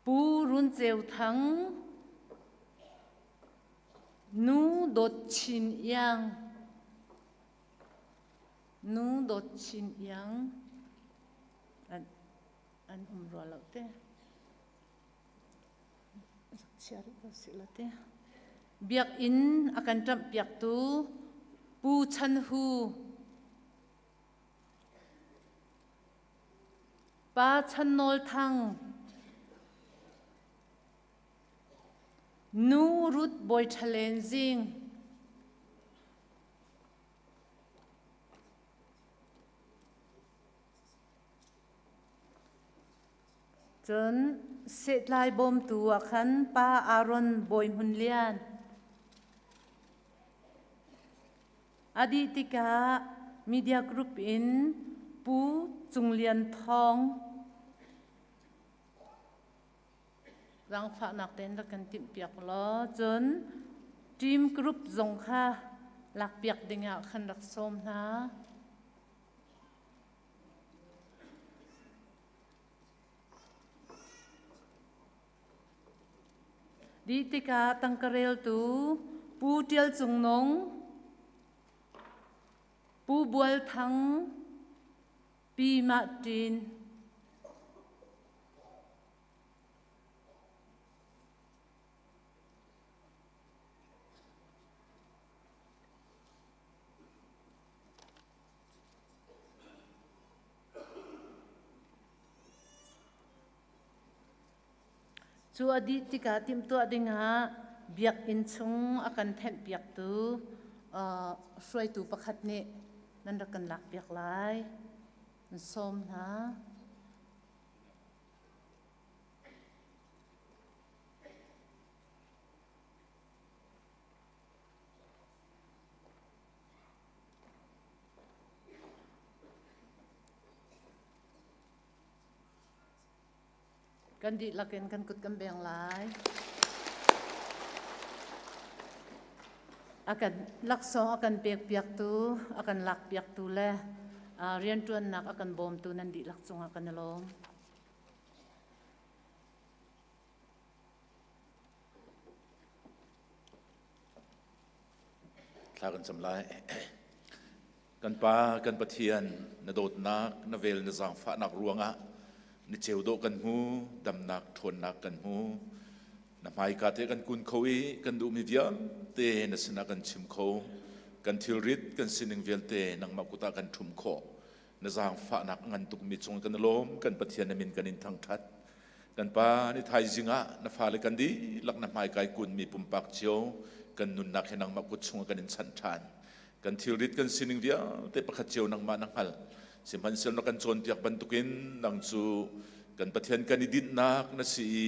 Pu Run Ceu Thang, Nu Dawt Chin Iang, Nu Dawt Chin Iang, an, an um rua lo te. Chia rih ko sih la te. Biakinn a kan ṭamh piaktu Pu Chan Hu, Pa Chan Nawl Thang, Nu Ruth Bawi Ṭha Len Zing, Cun sehtlai bawmtu ah khan Pa Aaron Bawi Hmun Lian. A dih tikah media group in Pu Cung Lian Thawng. Zaangfahnak tein rak kan timhpiak law cun team group zong kha lakpiak dingah khan rak sawm hna. Dih tikah tangka reltu Pu Ṭial Cung Nung, Pu Bual Thang, Pi Mah Ṭin. Cu a dih tikah timhtuah dingah biakinn chung a kan thenhpiaktu hruaitu pakhat nih nan rak kan lakpiak lai. An sawm hna. Kan dihlak in kan kut kan beng lai. A kan laksawng a kan pekpiaktu, a kan lakpiaktu le rianṭuannak a kan bawmtu nan dihlak cungah kan i lawm. Thla kan cam lai. Kan Pa, kan Pathian, na dawtnak, na vel, na zaangfahnak ruangah ni ceu dawh kan hmu, damnak, ṭhawnnak kan hmu. Na hmaika te kan kun kho i kan duhmi vialte na sinah kan chim kho. Kan thilrit, kan sining vialte nangmah kut ah kan ṭhum khawh. Na zaangfahnak a ngan tukmi cung kan i lawm, kan Pathian na min kan in thangṭhat. Kan Pa, ni thaizing ah na fale kan dihlak na hmaikai kunmi pumpak cio kan nunnak hi nangmah kut chungah kan in chanh ṭhan. Kan thilrit kan sining vialte pakhat cio nangmah na hngalh. Sihmanhsehlaw na kan cawnpiak bantukin nang cu kan Pathian kan i dinhnak na si i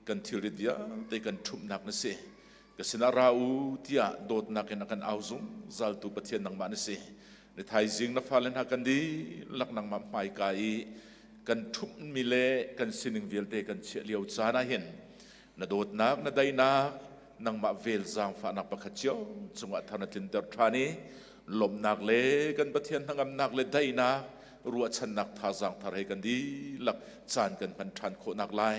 kan thilrit vialte kan ṭhumhnak na si. Ka sinah ra u tiah dawtnak in a kan au zungzaltu Pathian nangmah na si. Ni thaizing na fale hna kan dihlak nangmah hmaika i kan ṭhumhmi le kan sining vialte kan chiah lio caan ah hin na dawtnak na daihnak nangmah vel zaangfahnak pakhat cio cungah thar na tlinter ṭhan i lawmhnak le kan Pathian hnangamnak le daihnak ruahchannak thazaang thar he kan dihlak caan kan hman ṭhan khawhnak lai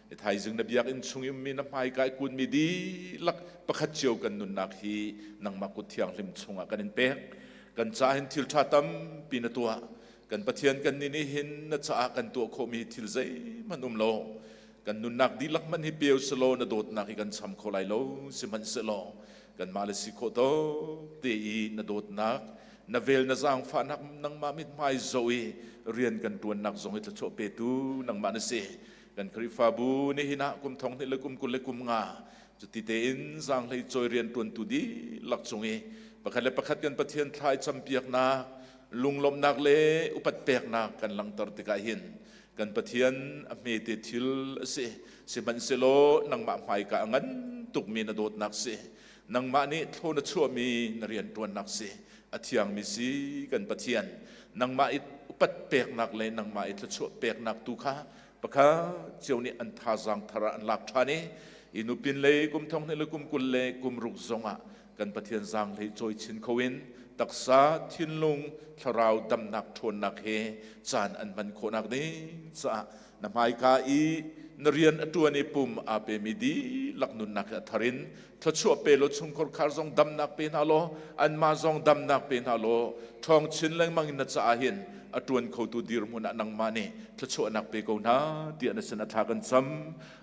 ni thaizing na biakinn chung i ummi na hmaika i kunmi dihlak pakhat cio kan nunnak hi nangmah kut thianghlim chungah kan in pek. Kan caah hin thil ṭha tampi na tuah. Kan Pathian kan nih nih hin na caah kan tuah khawhmi thil zeihmanh um lo. Kan nunnak dihlak hmanh hi peu selaw na dawtnak hi kan cham kho lai lo. Sihmanhsehlaw kanmah le si khawh tawk te i na dawtnak, na vel na zaangfahnak nangmah mithmai zoh i rian kan ṭuannak zong hi thluachuah petu nangmah na si. Kan Khrihfabu nihin ah kum thong hnih le kum 20 le kum nga cuti tein zaanghlei cawi rian ṭuantu dihlak cung i pakhat le pakhat kan Pathian thla i campiaknak, lunglawmhnak le upat peknak kan langhter tikah hin kan Pathian a hmete thil a si. Sihmanhsehlaw nangmah hmaika a ngan tukmi na dawtnak si. Nangmah nih thlaw na chuahmi na rianṭuannak si. A thiangmi si kan Pathian. Nangmah i upat peknak le nangmah i thluachuah peknak tu kha pakhat cio nih an thazaang thar ah an lak ṭhan i i nupin lei kum thong hnih le kum 20 le kum ruk zongah kan Pathian zaanghlei cawi chin kho in taksa thinlung thlarau damnak ṭhawnnak he caan an hman khawhnak ding caah na hmaika i na rian a ṭuan i pum aa pemi dihlak nunnak hi a thar in thluachuah pe law chungkhar khar zong damnak pe hna law anmah zong damnak pe hna law ṭhawng chin lengmang in na caah hin a ṭuan khotu dirhmun ah nangmah nih thluachuahnak pe ko hna tiah na sin a thla kan cam.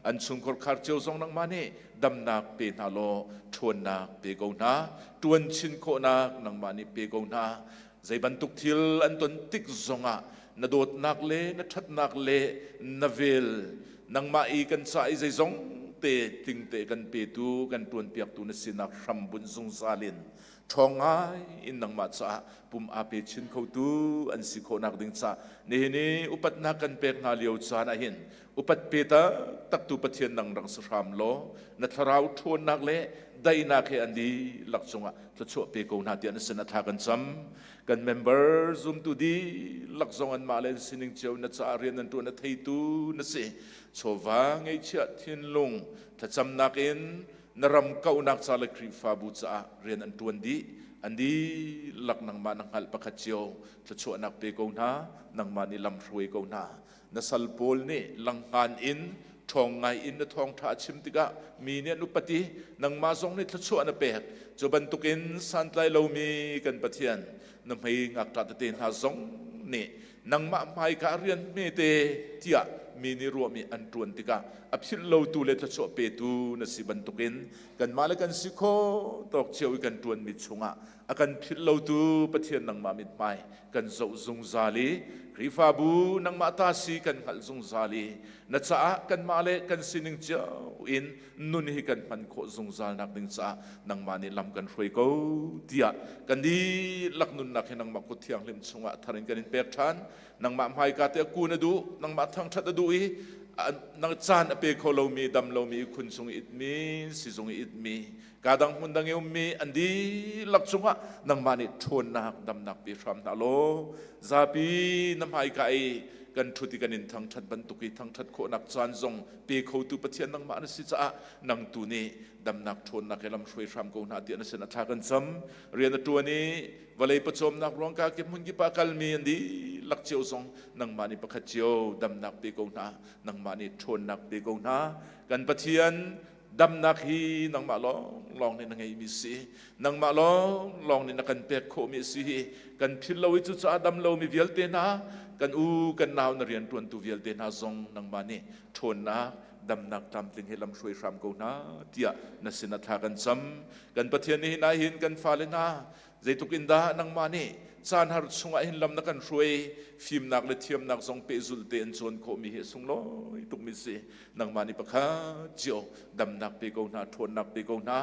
An chungkhar khar cio zong nangmah nih damnak pe hna law ṭhawnnak pe ko hna, ṭuan chin khawhnak nangmah nih pe ko hna. Zei bantuk thil an ton tik zongah na dawtnak le na ṭhatnak le na vel nangmah i kan ca i zeizong te tlingte kan petu kan ṭuanpiaktu na sinak hram bunh zungzal in. Ṭhawng ngai in nangmah caah pum aa pe chin khotu an si khawhnak ding caah nihin i upatnak kan pek hna lio caan ah hin upat pe taktak tu Pathian nang rak si hram law na thlarau ṭhawnnak le daihnak he an dihlak cungah thluachuah pe ko hna tiah na sin a thla kan cam. Kan member zumtu dihlak zong anmah le an sining cio na caah rian an ṭuan a theitu na si. Chawva ngeihchiah thinlung thlacamnak in na ram kauhnak ca le Khrihfabu caah rian an ṭuan dih. An dihlak nangmah na hngalh pakhat cio thluachuahnak pe ko hna, nangmah nih lam hruai ko hna. Na sal pawl nih langhngan in ṭhawng ngai in na thawngṭha a chim tikah mi nih an upat i nangmah zong nih thluachuah na pek. Cu bantukin santlai lomi kan Pathian, na hmei ngakṭah tete hna zong nih nangmah hmaika rian hmete tiah mi nih ruahmi an ṭuan tikah a philh lotu le thluachuah petu na si bantukin kanmah le kan si khawh tawk cio i kan ṭuanmi chungah a kan philh lotu Pathian nangmah mithmai kan zoh zungzal i Khrihfabu nangmah ta si kan hngalh zungzal i na caah kanmah le kan sining cio in nun hi kan hman khawh zungzal nak ding caah nangmah nih lam kan hruai ko tiah kan dihlak nunnak hi nangmah kut thianghlim chungah thar in kan in pek ṭhan. Nangmah hmaika te kun a duh, nangmah thangṭhat a duh i nang caan a pe kho lomi, dam lomi, khun chung i itmi, sizung i itmi, ka dang hmun dang i ummi an dihlak cungah nangmah nih ṭhawnnak damnak pe hram hna law zapi na hmaika i kan ṭhut i kan in thangṭhat bantuk i thangṭhat khawhnak caan zong pe khotu Pathian nangmah na si caah nang tu nih damnak ṭhawnnak he lam hruai hram ko hna tiah na sin a thla kan cam. Rian a ṭuan i vawlei pawcawmnak ruang ka kip hmun kip ah kalmi an dihlak cio zong nangmah nih pakhat cio damnak pe ko hna, nangmah nih ṭhawnnak pe ko hna. Kan Pathian, damnak hi nangmah lawng lawng nih na ngeimi si, nangmah lawng lawng nih na kan pek khawhmi a si hi kan philh lo i cucaah dam lomi vialte hna, kan u kan nau, na rian ṭuantu vialte hna zong nangmah nih ṭhawnnak damnak tlamtling he lam hruai hram ko hna tiah na sin ah thla kan cam. Kan Pathian nih hin hin kan fale hna zeitluk in dah nangmah nih caan har chungah hin lam na kan hruai, fimnak le thiamnak zong pehzulh te an cawn khawhmi hi a sunglawi tukmi si. Nangmah nih pakhat cio damnak pe ko hna, ṭhawnnak pe ko hna.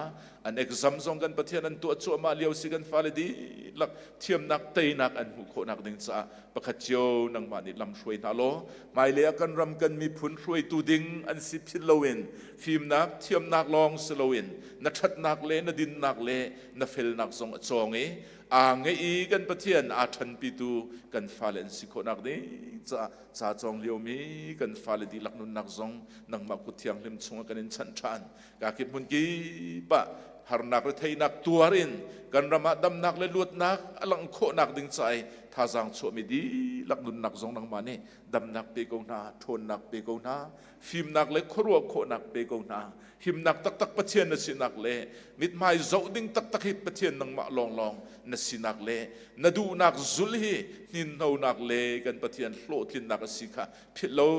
An exam zong kan Pathian an tuah cuahmah lio si, kan fale dihlak thiamnak teinak an hmuh khawhnak ding caah pakhat cio nangmah nih lam hruai hna law hmailei ah kan ram kan miphun hruaitu ding an si philh loin fimnak thiamnak lawng si loin na ṭhatnak le na dinnak le na felnak zong a cawng i aa ngeih i kan Pathian aa ṭhanpitu kan fale an si khawhnak ding caah ca cawng liomi kan fale dihlak nunnak zong nangmah kut thianghlim chungah kan in chanh ṭhan. Kakip hmun kip ah harnak retheihnak tuar in kan ram ah damnak le luatnak a langh khawhnak ding ca i thazaang chuahmi dihlak nunnak zong nangmah nih damnak pe ko hna, ṭhawnnak pe ko hna, fimnak le khuaruah khawhnak pe ko hna. Himnak taktak Pathian na sinak le mithmai zoh ding taktak hi Pathian nangmah lawnglawng na sinak le na duhnak zul hi hninhnonak le kan Pathian hlawhtlinnak a si kha philh lo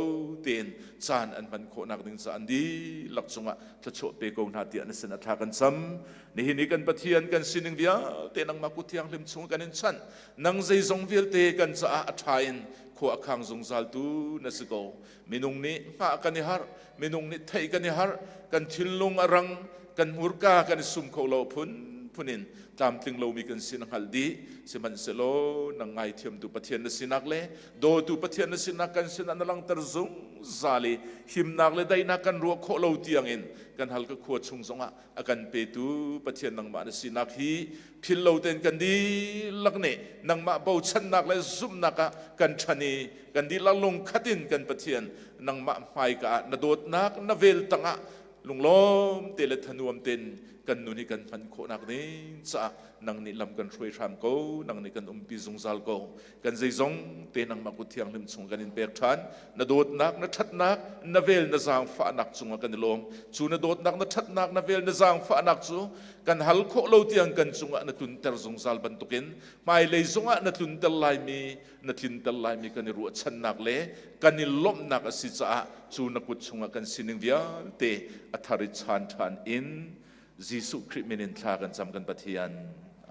tein caan an hman khawhnak ding ca an dihlak cungah thluachuah pe ko hna tiah na sin a thla kan cam. Nihin i kan Pathian, kan sining vialte nangmah kut thianghlim chung kan in chanh. Nang zeizong vialte kan caah a ṭha in khua a khang zungzal tu na si ko. Minung nih hngah kan i harh, minung nih theih kan i harh, kan thinlung a rang, kan hmurka kan i sum kho lo, phun phun in tlamtling lomi kan si na hngalh dih. Sihmanhsehlaw nang ngaithiamtu Pathian na sinak le dawtu Pathian na sinak kan sinah na langhter zungzal i himnak le daihnak kan ruah khawh lo tiangin kan hal ka khua chung zongah a kan petu Pathian nangmah na sinak hi philh lo tein kan dihlak nih nangmah bochannak le zumhnak ah kan ṭhan i kan dihlak lungkhat in kan Pathian nangmah hmaika ah na dawtnak na vel tangah lunglawm te le thanuam tein kan nun hi kan hman khawhnak ding caah nang nih lam kan hruai hram ko, nang nih kan umpi zungzal ko. Kan zeizong te nangmah kut thianghlim chung kan in pek ṭhan. Na dawtnak, na ṭhatnak, na vel, na zaangfahnak cungah kan i lawm. Cu na dawtnak, na ṭhatnak, na vel, na zaangfahnak cu kan hal khawh lo tiang kan cungah na tlunter zungzal bantukin hmailei zongah na tlunter laimi, na tlinter laimi kan i ruahchannak le kan i lawmhnak a si caah cu na kut chungah kan sining vialte a thar i chan ṭhan in Jesuh Khrih min in thla kan cam, kan Pathian.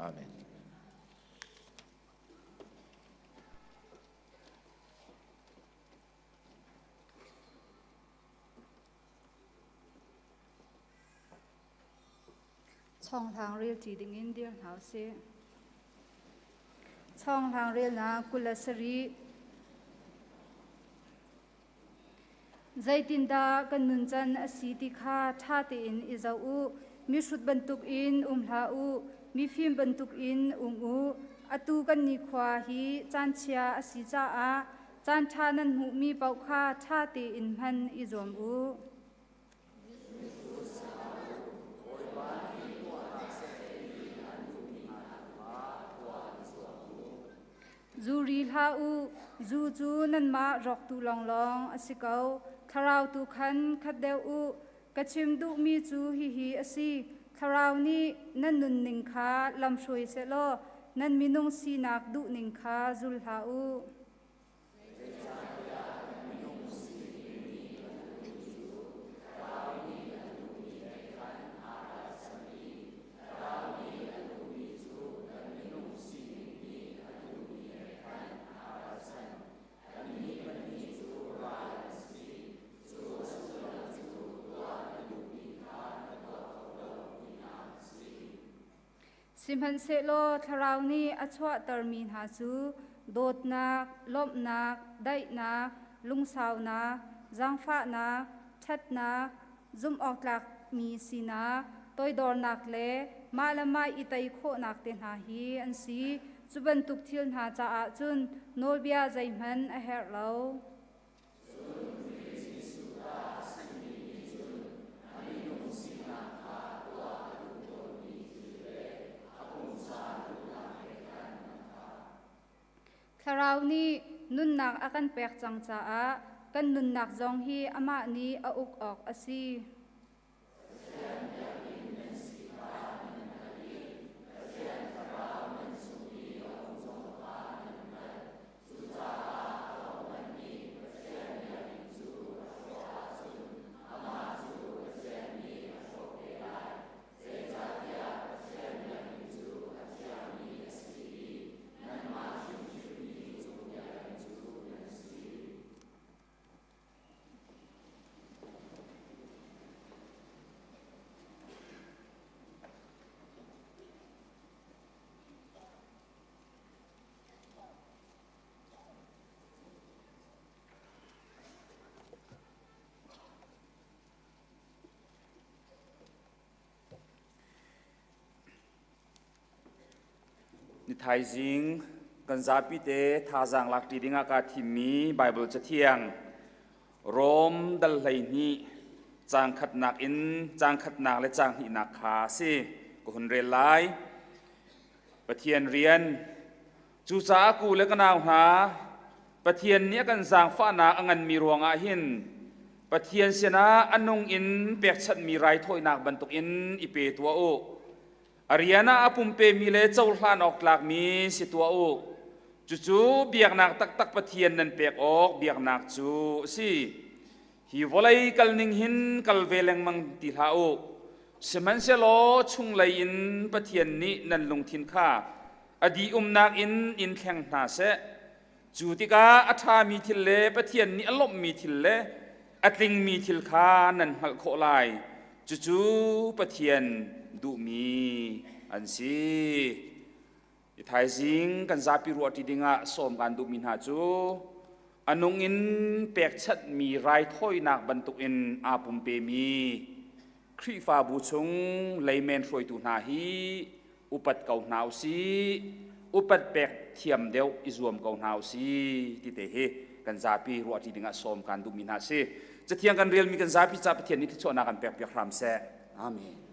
Amen. Chawnghlang relṭi dingin dir hna usih. Chawnghlang relnak 27. Zeitindah kan nuncan a si ti kha ṭha tein i zoh u. Mihrut bantukin um hlah u, mifim bantukin um u. Atu kan nikhua hi caanchia a si caah caanṭha nan hmuhmi paoh kha ṭha tein hman i zuam u. Zu ri hlah u, zu cu nanmah rawktu lawnglawng a si ko. Thlarau tu khan khat deuh u. Ka chim duhmi cu hihi a si. Thlarau nih nan nunning kha lamhruai sehlaw nan minung sinak duhning kha zul hlah u. Sihmanhsehlaw Thlarau nih a chuahtermi hna cu dawtnak, lawmhnak, daihnak, lungsaunak, zaangfahnak, ṭhatnak, zumhawktlakmi sinak, toidornak le mah le mah i tei khawhnak te hna hi an si. Cu bantuk thil hna caah cun nawlbia zeihmanh a herh lo. Thlarau nih nunnak a kan pek cang caah kan nunnak zong hi amah nih a uk awk a si. Ni thaizing kan zapi te thazaang lak ṭi dingah kaa thimmi Baibal Cathiang Rom dal 12 caang khatnak in caang khatnak le caang hnihnak kha a si. Ka hun rel lai. Pathian rian Cucaah ku le ka nau hna, Pathian nih a kan zaangfahnak a nganmi ruangah hin Pathian sinah a nung in pekchanhmi raithawinak bantukin i pe tuah u. A rian ah a pumpemi le cohlan awk tlakmi si tuah u. Cucu biaknak taktak Pathian nan pek awk biaknak cu a si. Hi vawlei kalning hin kal ve lengmang ti hlah u. Sihmanhsehlaw chunglei in Pathian nih nan lungthin kha a dih-umnak in in thleng hna seh. Cu tikah a ṭhami thil le Pathian nih a lawmhmi thil le a tlingmi thil kha nan hngalh khawh lai. Cucu Pathian duhmi an si. I thaizing kan zapi ruahṭi dingah sawm kan duhmi hna cu a nung in pekchanhmi raithawinak bantukin aa pumpemi Khrihfabu chung leimen hruaitu hna hi upat ko hna usih, upat pek thiam deuh i zuam ko hna usih ti te hi kan zapi ruahṭi dingah sawm kan duhmi hna a si. Cathiang kan relmi kan zapi ca Pathian nih thluachuahnak kan pek piak hram seh. Amen.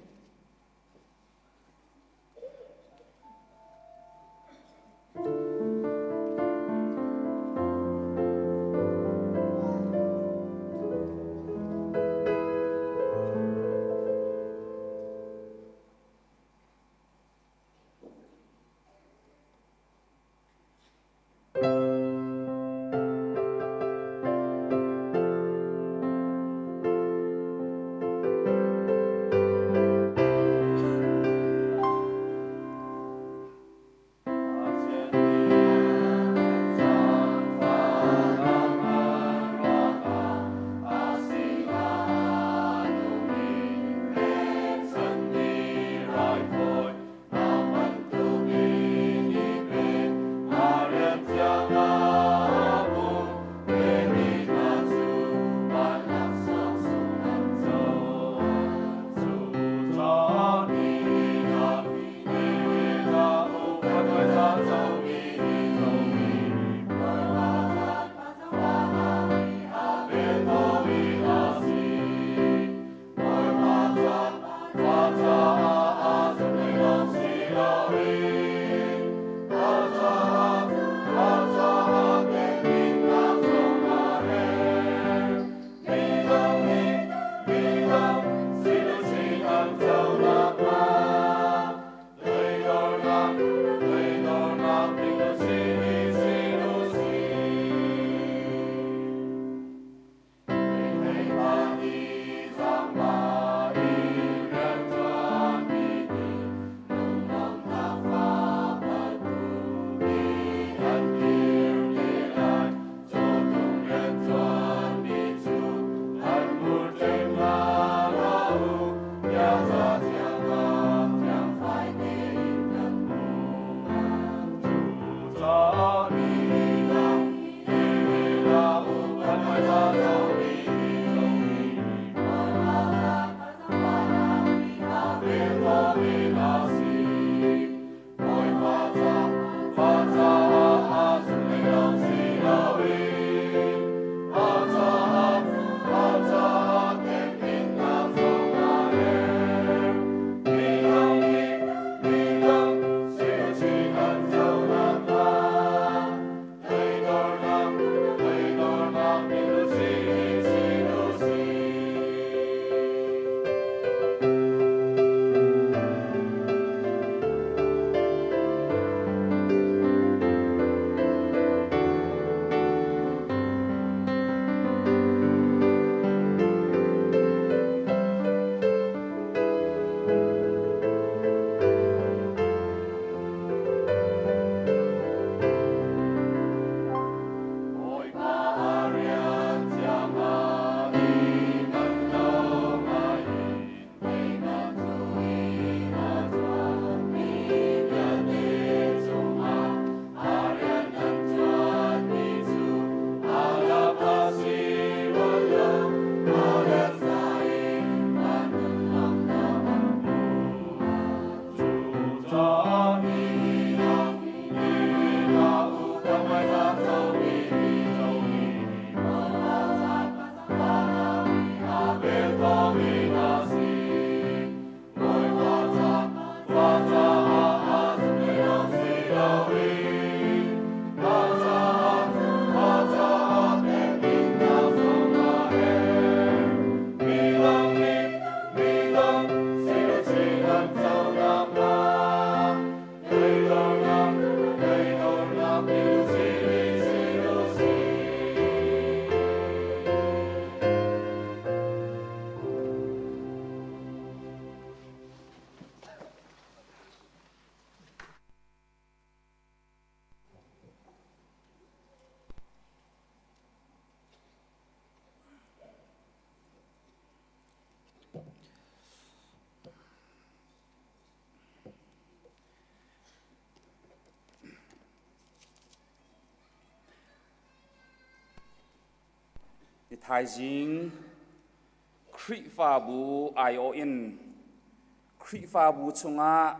Ni thaizing Khrihfabu aiawh in Khrihfabu chungah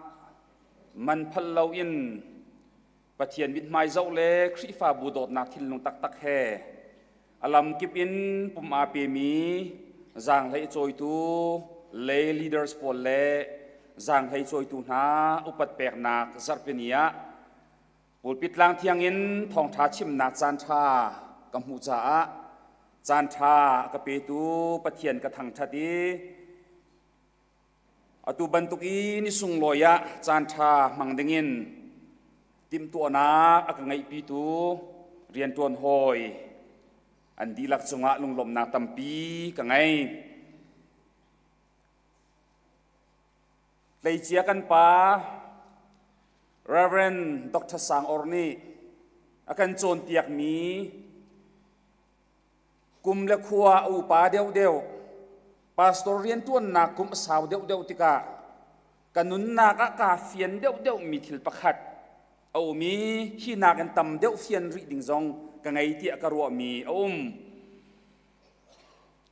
man phal loin Pathian mithmai zoh le Khrihfabu dawtnak thinlung taktak he a lamkip in pum aa pemi zaanghlei cawitu lay leaders pawl le zaanghlei cawitu hna upat peknak zarhpini ah pulpit tlang thiang in thawngṭha chimnak caanṭha ka hmuh caah caanṭha a ka petu Pathian ka thangṭhat i Atu bantuk i ni sunglawi ah caanṭha hmang dingin timhtuahnak a ka ngeihpitu rianṭuan hawi an dihlak cungah lunglawmhnak tampi ka ngei. Tleicia kan pa Reverend Dr. Sang Or nih a kan cawnpiakmi Kum le khua a upa deuhdeuh, pastor rianṭuannak kum a sau deuhdeuh tikah ka nunnak ah kaa fian deuhdeuhmi thil pakhat a um i hi nakin tam deuh fian rih ding zong ka ngei tiah ka ruahmi a um.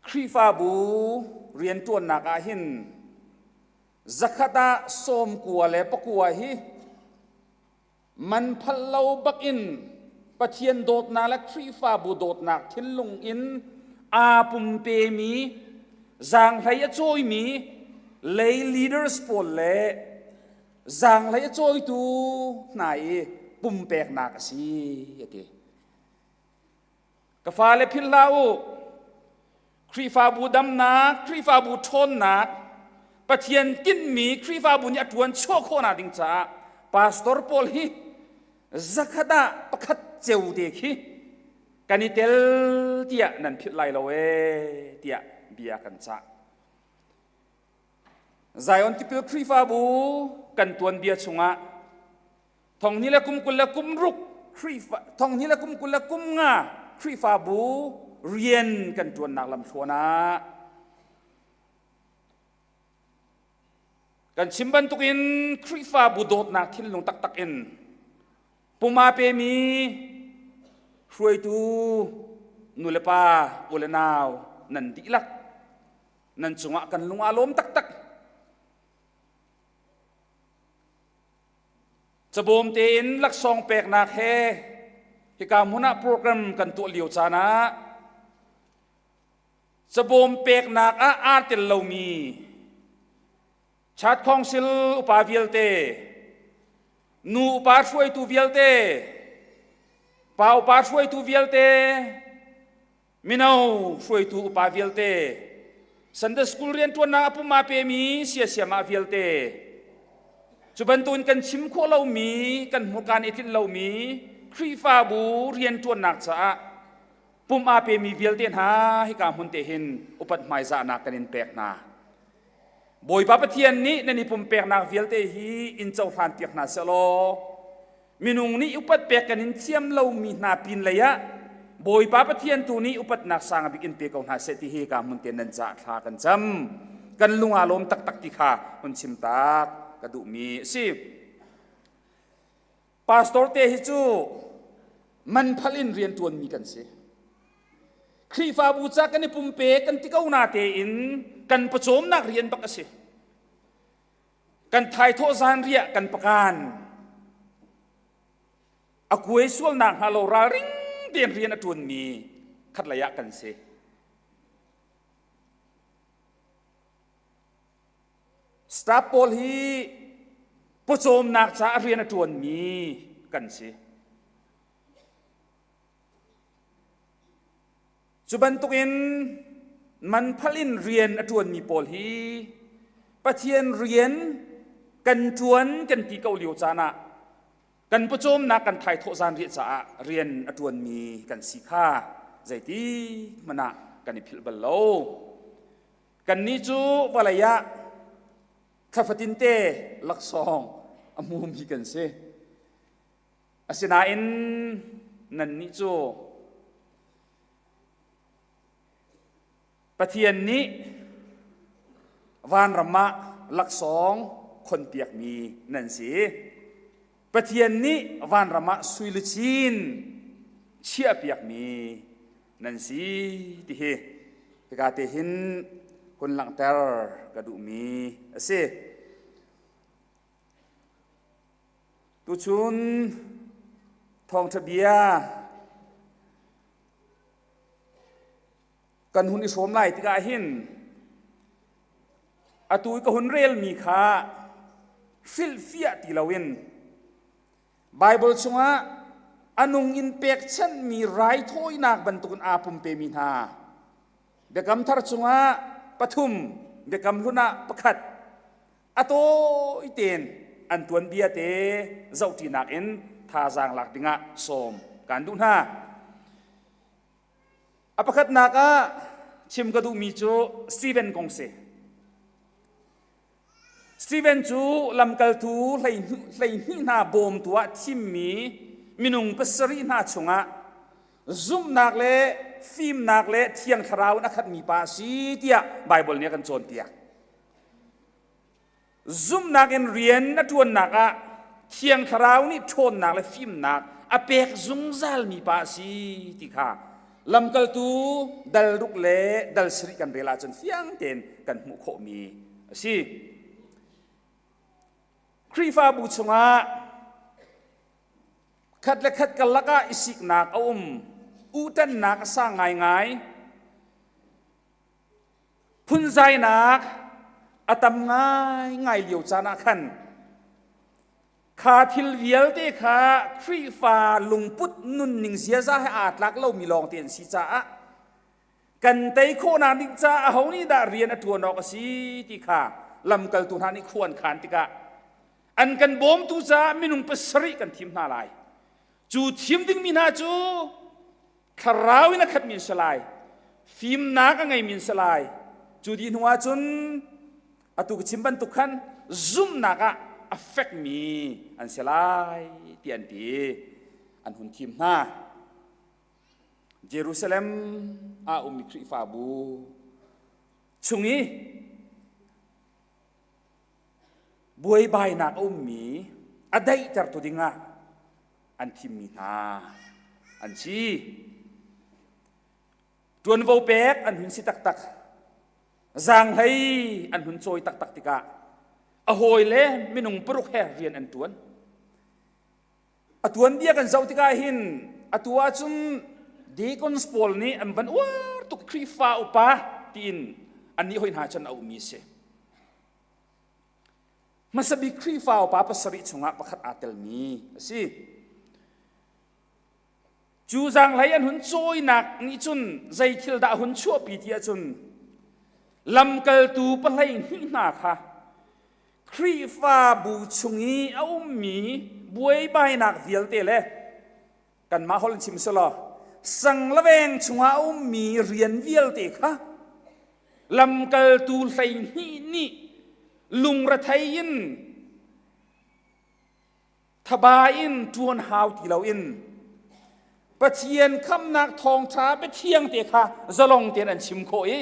Khrihfabu rianṭuannak ah hin zakhat ah 90 le 9 hi Man phal lo bakin Pathian dawtnak le Khrihfabu dawtnak thinlung in aa pumpemi zaanghlei a cawimi lay leaders pawl le zaanghlei a cawitu hna i pumpeknak a si a ti. Ka fale philh hlah u. Khrihfabu damnak, Khrihfabu ṭhawnnak, Pathian tinhmi Khrihfabu nih a ṭuan chuah khawhnak ding caah pastor pawl hi zakhat ah pakhat ceu te khi kan i tel tiah nan philh lai lo ee tiah bia kan cah. Zion Tipil Khrihfabu kan tuanbia chungah thong ni le kum 20 le kum ruk Khrihfa thong ni le kum 20 le kum nga Khrihfabu rian kan ṭuannak lamthluan ah kan chim bantukin Khrihfabu dawtnak thinlung taktak in puma pemi hruaitu nulepa u le nau nan dihlak nan cungah kan lung aa lawm taktak. Cabawm tein laksawng peknak he hika hmun ah program kan tuah lio caan ah cabawm peknak ah aa tel lomi Chat Council upa vialte, nu upa hruaitu vialte, pa upa hruaitu vialte, mino hruaitu upa vialte, Sunday school rianṭuannak a pum aa pemi siasiamah vialte, cu bantukin kan chim khawh lomi, kan hmurkaan i tlinh lomi Khrihfabu rianṭuannak caah pum aa pemi vialte hna hika hmun te hin upat hmaizahnak kan in pek hna. Bawipa Pathian nih nan i pumpeknak vialte hi in cohlan piak hna sehlaw Minung nih upat pek kan in thiam lomi hna pin lei ah Bawipa Pathian tu nih upatnak sang bik in pe ko hna seh ti hi ka hmun te nan cah thla kan cam. Kan lung aa lawm taktak ti kha hun chim tak ka duhmi a si. Pastor te hi cu man phal in rian ṭuanmi kan si. Khrihfabu ca kan i pumpe kan ti ko na tein kan pawcawmnak rian bak a si. Kan thaithawh zanriah kan pakan. A kuai sualnak hnga lo ralring tein rian a ṭuanmi khatlei ah kan si. Staff pawl hi pawcawmnak caah rian a ṭuanmi kan si. Cu bantukin man phalh in rian a ṭuanmi pawl hi Pathian rian kan ṭuan kan ti ko lio caan ah kan pawcawmnak kan thaithawh zan riah caah rian a ṭuanmi kan si kha zeiti hmanh ah kan i philh bal lo. Kannih cu vawlei ah thla fatinte laksawng a hmumi kan si. Asinain nannih cu Pathian nih vanram ah laksawng khonpiakmi nan si. Pathian nih vanram ah sui luchin chiahpiakmi nan si ti hi hika te hin hun langhter ka duhmi a si. Tuchun thawngṭha bia kan hun i hrawm lai tikah hin atu i ka hun relmi kha hrilhfiah ti loin Baibal chungah a nung in pekchanhmi raithawinak bantukin aa pumpemi hna Biakam Thar chungah pathum, Biakam Hlun ah pakhat a tawi tein an tuanbia te zohṭinak in thazaang lak dingah sawm kaan duh hna. A pakhatnak ah chim ka duhmi cu Steven kong si. Steven cu lamkaltu 12 hna bawmtu ah thimmi minung pasarih hna chungah zumhnak le fimnak le thiang thlarau in a khatmi pa a si tiah Baibal nih a kan cawnpiak. Zumhnak in rian a ṭuannak ah thiang thlarau nih ṭhawnnak le fimnak a pek zungzalmi pa a si ti kha lamkaltu dal ruk le dal sarih kan rel ahcun fiang tein kan hmuh khawhmi a si. Khrihfabu chungah khat le khat karlak ah i siknak a um, uhṭannak a sang ngaingai, phunzainak a tam ngaingai lio caan ah khan Kha thil vialte kha Khrihfa lungput nunning ziaza he aa tlak lomi lawngte an si caah kan tei khawhnak ding caah aho nih dah rian a ṭuan awk a si ti kha lamkaltu hna nih khua an khan tikah an kan bawmtu caah minung pasarih kan thim hna lai. Cu thim dingmi hna cu thlarau in a khatmi an si lai, fimnak a ngeimi an si lai. Cu dih hnu ah cun atu ka chim bantuk khan zumhnak ah a fekmi an si lai ti an ti an hun thim hna Jerusalem ah ummi Khrihfabu chung i buaibainak a ummi a daihtertu dingah an thimmi hna an si Ṭuanvo pek an hun si taktak. Zaanghlei an hun cawi taktak tikah a hawile minung paruk he rian an ṭuan. A tuanbia kan zoh tikah hin atu ahcun deacons pawl nih an van uar tuk Khrihfa upa tiin annih hoi hna cun a ummi a si. Hmasa bik Khrihfa upa pasarih chungah pakhat aa telmi a si. Cu zaanghlei an hun cawinak nih cun zei thil dah a hun chuahpi ti ahcun lamkaltu pahlei hnih hna kha Khrihfabu chung i a ummi buaibainak vialte le kanmah holh in chim selaw sanglaveng chungah a ummi rian vialte kha lamkaltu 12 nih lungrethei in Thaba in ṭuan hau ti loin Pathian khamnak thawngṭha biathiang te kha zalong tein an chim khawh i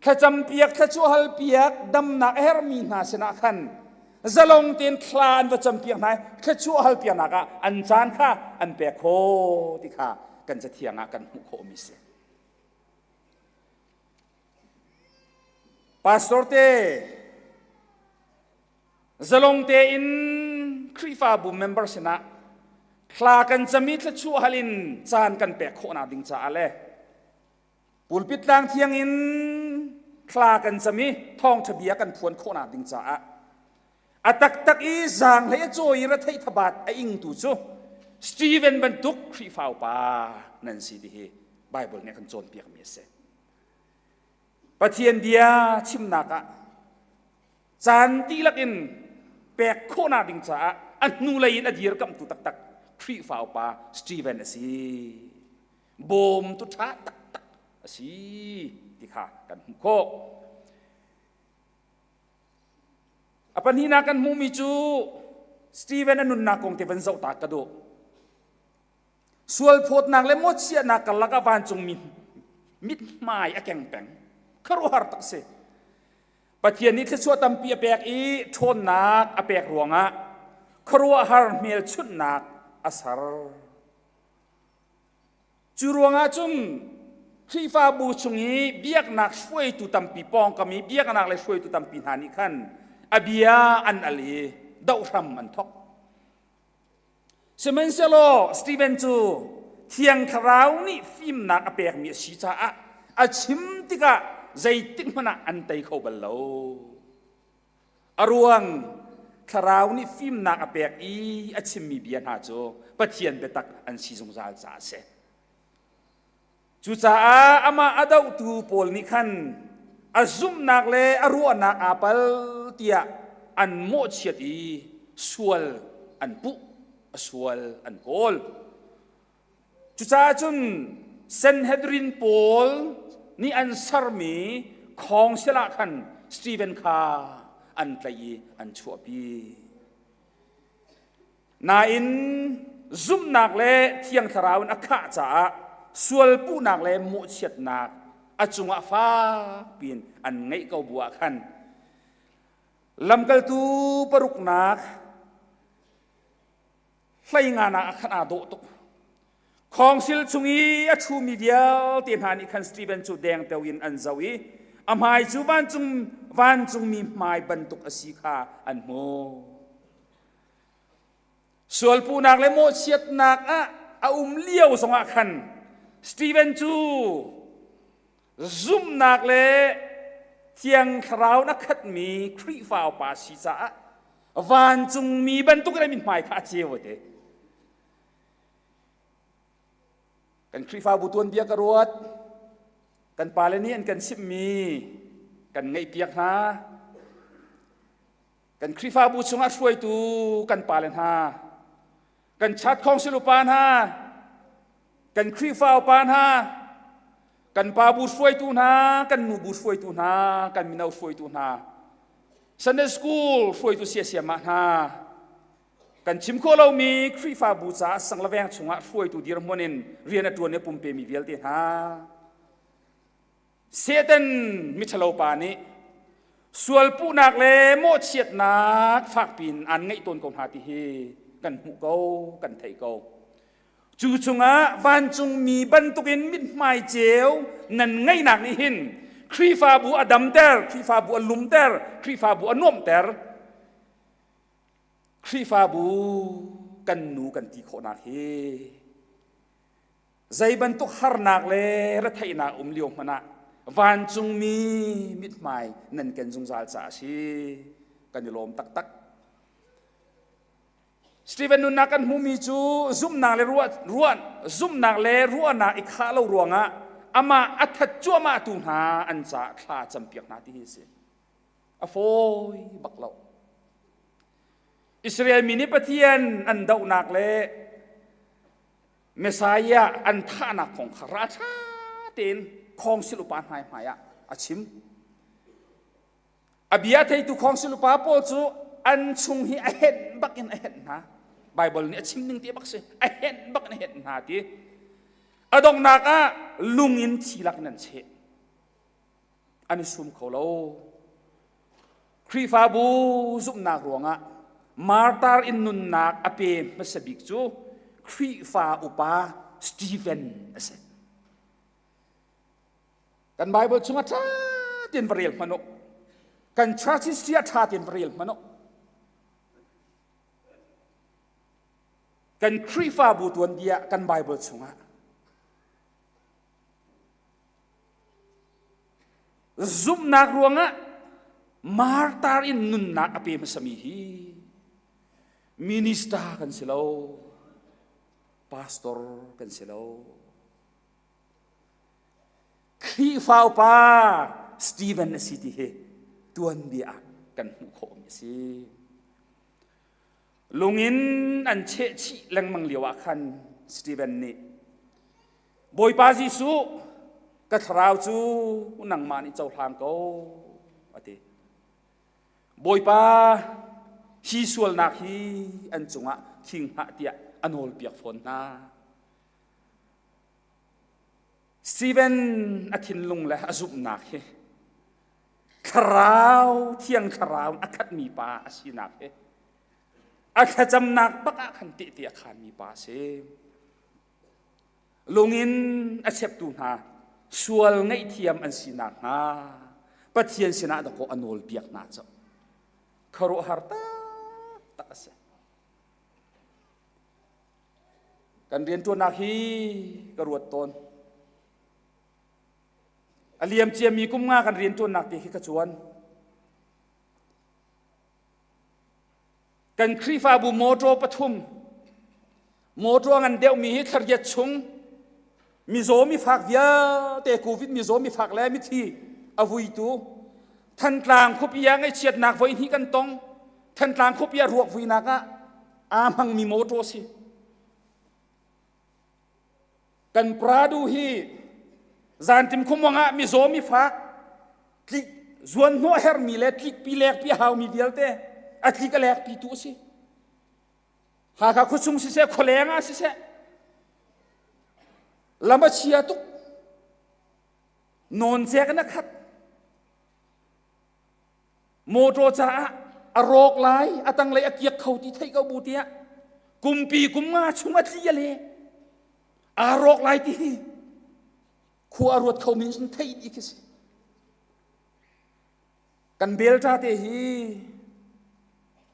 thlacam piak thluachuah hal piak damnak a herhmi hna sinah khan zalong tein thla an va cam piak hna i thluachuah hal piaknak ah an caan kha an pek khawh ti kha kan cathiang ah kan hmuh khawhmi si. Pastor te Zalong tein Khrihfabu member sinah thla kan cam i thluachuah hal in caan kan pek khawhnak ding caah le pulpit tlang thiang in thla kan cam i thawngṭha bia kan phuan khawhnak ding caah a taktak i zaanghlei a cawi i retheih thabat a ingtu cu Stephen bantuk Khrihfa upa nan si ti hi Bible nih a kan cawnpiakmi a si. Pathian bia chimnak ah caan dihlak in pek khawhnak ding caah a hnulei in a dirkamhtu taktak Khrihfa upa Stephen a si. Bawmtu ṭha taktak a si ti kha kan hmuh khawh. A pahnihnak kan hmuhmi cu Stephen a nunnak kong te van zoh ta ka duh. Sualphawtnak le mawhchiahnak karlak ah vancungmi mithmai a keng peng. Khuaruahhar tak si. Pathian nih thluachuah tampi a pek i ṭhawnnak a pek ruangah khuaruahhar hmelchunhnak a ser. Cu ruangah cun Khrihfabu chung i biaknak hruaitu tampi pawngkam i biaknak le hruaitu tampi hna nih khan a bia an al i doh hram an thawk. Sihmanhsehlaw Stephen cu Thiang Thlarau nih fimnak a pekmi a si caah a chim tikah zeitik hmanh ah an tei kho bal lo. A ruang Thlarau nih fimnak a pek i a chimmi bia hna cu Pathian biatak an si zungzal caah a si. Cucaah amah a dohtu pawl nih khan a zumhnak le a ruahnak aa pal tiah an mawhchiat i sual an puh, a sual an kawl. Cucaah cun Sanhedrin pawl nih an sermi khawngsil ah khan Stephen kha an tlaih i an chuahpi. Nain zumhnak le Thiang Thlarau in a khah caah sualpuhnak le mawhchiatnak a cungah fak piin an ngeih ko bu ah khan lamkaltu paruknak hleingan ah khan aa dawh tuk. Khawngsil chung i a ṭhumi vialte hna nih khan Stephen cu dengteo in an zoh i a hmai cu vancung vancungmi hmai bantuk a si kha an hmuh. Sualpuhnak le mawhchiatnak ah a um lio zongah khan Stephen cu zumhnak le Thiang Thlarau na khatmi Khrihfa upa si caah vancungmi bantuk in a mithmai kha a ceu te. Kan Khrihfabu tuanbia ka ruat. Kan pale nih an kan chimhmi kan ngaihpiak hna. Kan Khrihfabu chungah hruaitu kan pale hna, kan chat khawngsil upa hna, kan Khrihfa upa hna, kan pa bu hruaitu hna, kan nu bu hruaitu hna, kan mino hruaitu hna, Sunday school hruaitu siasiamah hna, kan chim khawh lomi Khrihfabu caah sanglaveng chungah hruaitu dirhmun in rian a ṭuan i pumpemi vialte hna. Satan miṭhalo pa nih sualpuhnak le mawhchiatnak fakpi in aan ngeih tawn ko hna ti hi kan hmuh ko, kan theih ko. Cu chungah vancungmi bantukin mithmai ceu nan ngeihnak nih hin Khrihfabu a damter, Khrihfabu a lumter, Khrihfabu a nuamhter. Khrihfabu kan nu kan ti khawhnak hi Zei bantuk harnak le retheihnak um lio hmanh ah vancungmi mithmai nan ken zungzal caah a si. Kan i lawm taktak. Stephen nunnak kan hmuhmi cu zumhnak le ruah, ruah zumhnak le ruahnak i khah lo ruangah amah a that cuahmah tu hna an caah thla campiak hna ti hi a si. A fawi bak lo. Israel mi nih Pathian an dohnak le Messiah an thahnak kong kha ralṭha tein khawngsil upa hna hmai ah a chim. A bia theitu khawngsil upa pawl cu an chung hi a henh bak in a henh hna. Bible nih a chim ning ti bak si. A henh bak in a henh hna ti. A donghnak ah lung in thi lak in an cheh. An i sum kho lo. Khrihfabu zumhnak ruangah martar in nunnak a pe hmasa bik cu Khrihfa upa Stephen a si. Kan Bible chungah ṭha tein va rel hmanh u. Kan church history ah ṭha tein va rel hmanh u. Kan Khrihfabu tuanbia kan Bible chungah Zumhnak ruangah martar in nunnak a pe hmasami hi minister kan si lo, pastor kan si lo. Khrihfa upa Stephen a si ti hi tuanbia ah kan hmuh khawhmi a si. Lungin an cheh chih lengmang lio ah khan Stephen nih Bawipa Jesuh, ka thlarau cu nangmah nih cohlang ko, a ti. Bawipa, hi sualnak hi an cungah khing hlah tiah a nawlpiak fawn hna. Stephen a thinlung le a zumhnak hi thlarau thiang thlarau a khatmi pa a sinak hi a thlacamnak bak ah khan tehte a khanmi pa a si. Lungin a cheptu hna sual ngaihthiam an si nakhnga Pathian sinah dakaw a nawlpiak hna cu khuaruahhar taktak a si. Kan rianṭuannak hi ka ruat tawn. A liam ciami kum nga kan rianṭuannak te khi ka cuan. Kan Khrihfabu motor pathum motor ngan deuhmi hi thlariat chung mizaw mifak vialte covid mizaw mifak le mithi a vuitu Thantlang khuapi ah ngaihchiatnak voi hnih kan tong. Thantlang khuapi ah ruak vuinak ah aa hmangmi motor si. Kan Pradu hi zantim khumwang ah mizaw mifak tlik zuan hnawh hermi le tlikpi lekpi a haumi vialte a tlik a lekpi tu a si. Hakha khuachung siseh khualeng ah siseh lam a chia tuk nawncek in a khat Motor caah a rawk lai, a tanglei a kiak kho ti theih ko bu tiah kumpi kum nga chung a tli a le aa rawk lai ti hi khua a ruat kho mi sun theih dih khi si. Kan belta te hi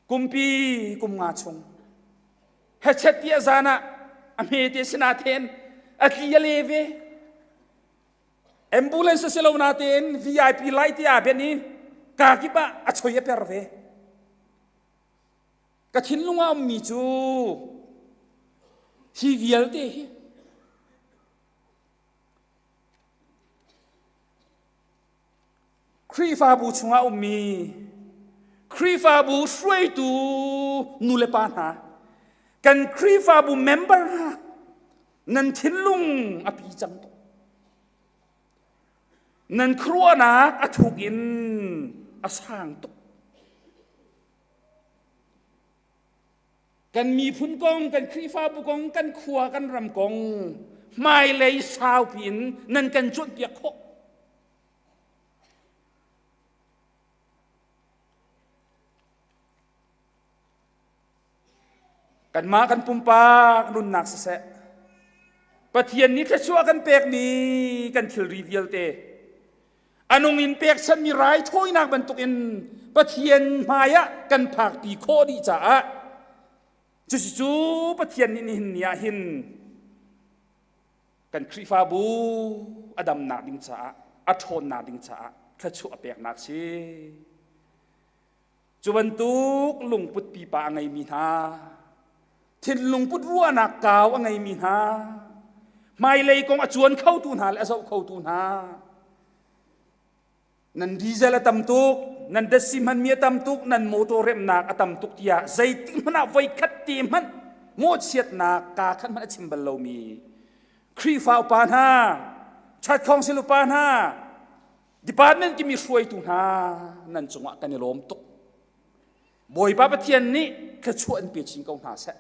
kumpi kum nga chung hechet ti a zan ah a hme te sina then a tli a le ve Ambulance a si lo natein VIP lai ti aa benh i kaa kip ah a choi a per ve. Ka thinlung ah ummi cu hi vialte hi Khrihfabu chungah ummi Khrihfabu hruaitu nu le pa hna kan Khrihfabu member hna nan thinlung a pi cang tuk nan khuaruahnak a thuk in a sang tuk kan miphun kong kan Khrihfabu kong kan khua kan ram kong hmailei saupi in nan kan cawnpiak khawh Kanmah kan pumpak nunnak siseh, Pathian nih thluachuah kan pekmi kan thilri vialte, a nung in pekchanmi raithawinak bantukin Pathian hmaiah kan phakpi khawh dih caah cucu Pathian nih nihin ni ah hin kan Khrihfabu a damnak ding caah a ṭhawnnak ding caah thluachuah a peknak si. Cu bantuk lungput pipa a ngeimi hna, thinlung put ruahnak kau a ngeimi hna, hmailei kong a cuan khotu hna le a zoh khotu hna, nan diesel a tam tuk, nan datsi hmanmi a tam tuk, nan motor remnak a tam tuk tiah zeitik hmanh ah voikhat te hmanh mawhchiatnak kaa khat hmanh a chim bal lomi Khrihfa upa hna, Church Council upa hna, Department kimi hruaitu hna nan cungah kan i lawm tuk. Bawipa Pathian nih thluachuah in pe chin ko hna seh.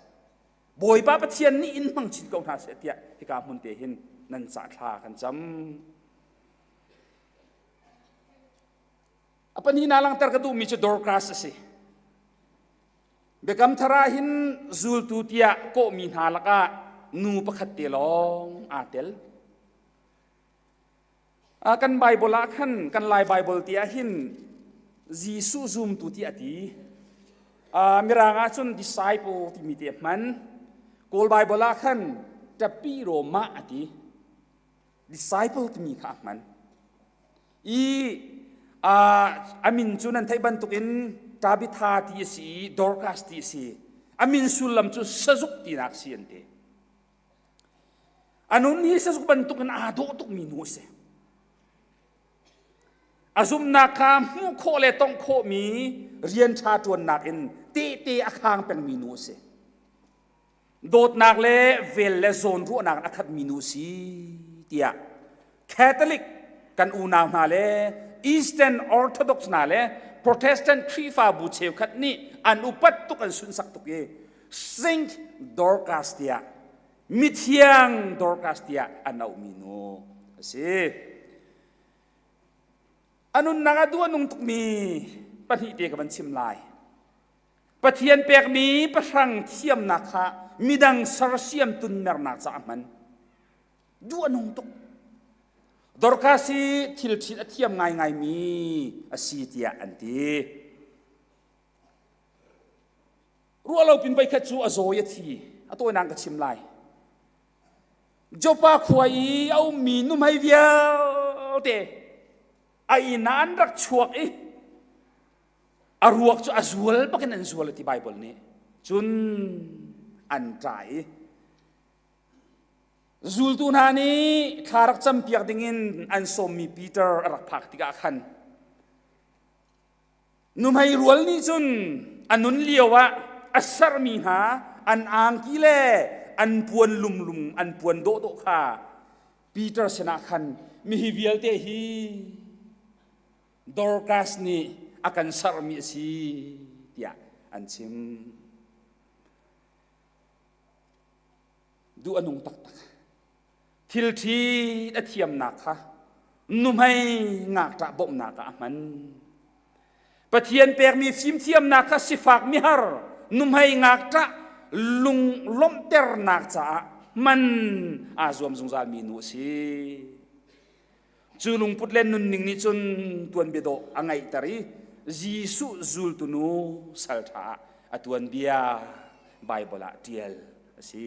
Bawipa Pathian nih in hmang chin ko hna seh tiah hika hmun te hin nan ca thla kan cam. A pahnihnak langhter ka duhmi cu Dorcas a si. Biakam thar ah hin zultu tiah kawhmi hna lakah nu pakhat te lawng aa tel. Kan Bible ah khan kan Lai Bible ti ah hin Jesuh zumtu ti a ti. Mirang ah cun disciple timi ti a hman. Kawl Bible ah khan ṭapi rawmah a ti. Disciple timi kha a hman. I a min cu nan theih bantukin Tabitha ti a si i Dorcas ti a si. A min sullam cu sazuk tinak si an ti. A nun hi sazuk bantukin aa dawh tukmi nu a si. A zumhnak kha hmuh khawh le tongh khawhmi rian ṭha ṭuannak in tehte a khang pengmi nu a si. Dawtnak le vel le zawnruahnak in a khatmi nu a si tiah Catholic kan unau hna le Eastern Orthodox hna le Protestant Khrihfabu cheukhat nih an upat tuk an sunsak tuk i Saint Dorcas tiah mithiang Dorcas tiah an auhmi nu a si. A nunnak ah duh a nung tukmi pahnih te ka van chim lai. Pathian pekmi pahrang thiamnak kha midang sersiam tunmernak caah a hman. Duh a nung tuk. Dorcas hi thil ṭhit a thiam ngaingaimi a si tiah an ti. Ruah lo pin voikhat cu a zaw i a thi. A tawinak ka chim lai. Joppa khua i a ummi nuhmei vialte a inn ah an rak chuak i a ruak cu a zual bakin an zual ti Bible nih. Cun an ṭah i Zultu hna nih thla rak campiak dingin an sawmmi Peter a rak phak tikah khan nuhmei rual nih cun a nun lio ah a sermi hna an angki le an puan lumlum an puan dawhdawh kha Peter sinah khan mihi vialte hi Dorcas nih a kan sermi a si tiah an chim. Duh a nung taktak. Thil ṭhit a thiamnak kha nuhmei ngakṭah bawmhnak ah a hman. Pathian pekmi fimthiamnak kha sifak mihar nuhmei ngakṭah lung lawmhternak caah hman aa zuam zungzalmi nu a si. Cu lungput le nunning nih cun tuanbia dawh a ngeihter i Jesuh zultu nu salṭha ah a tuanbia Baibal ah ṭial a si.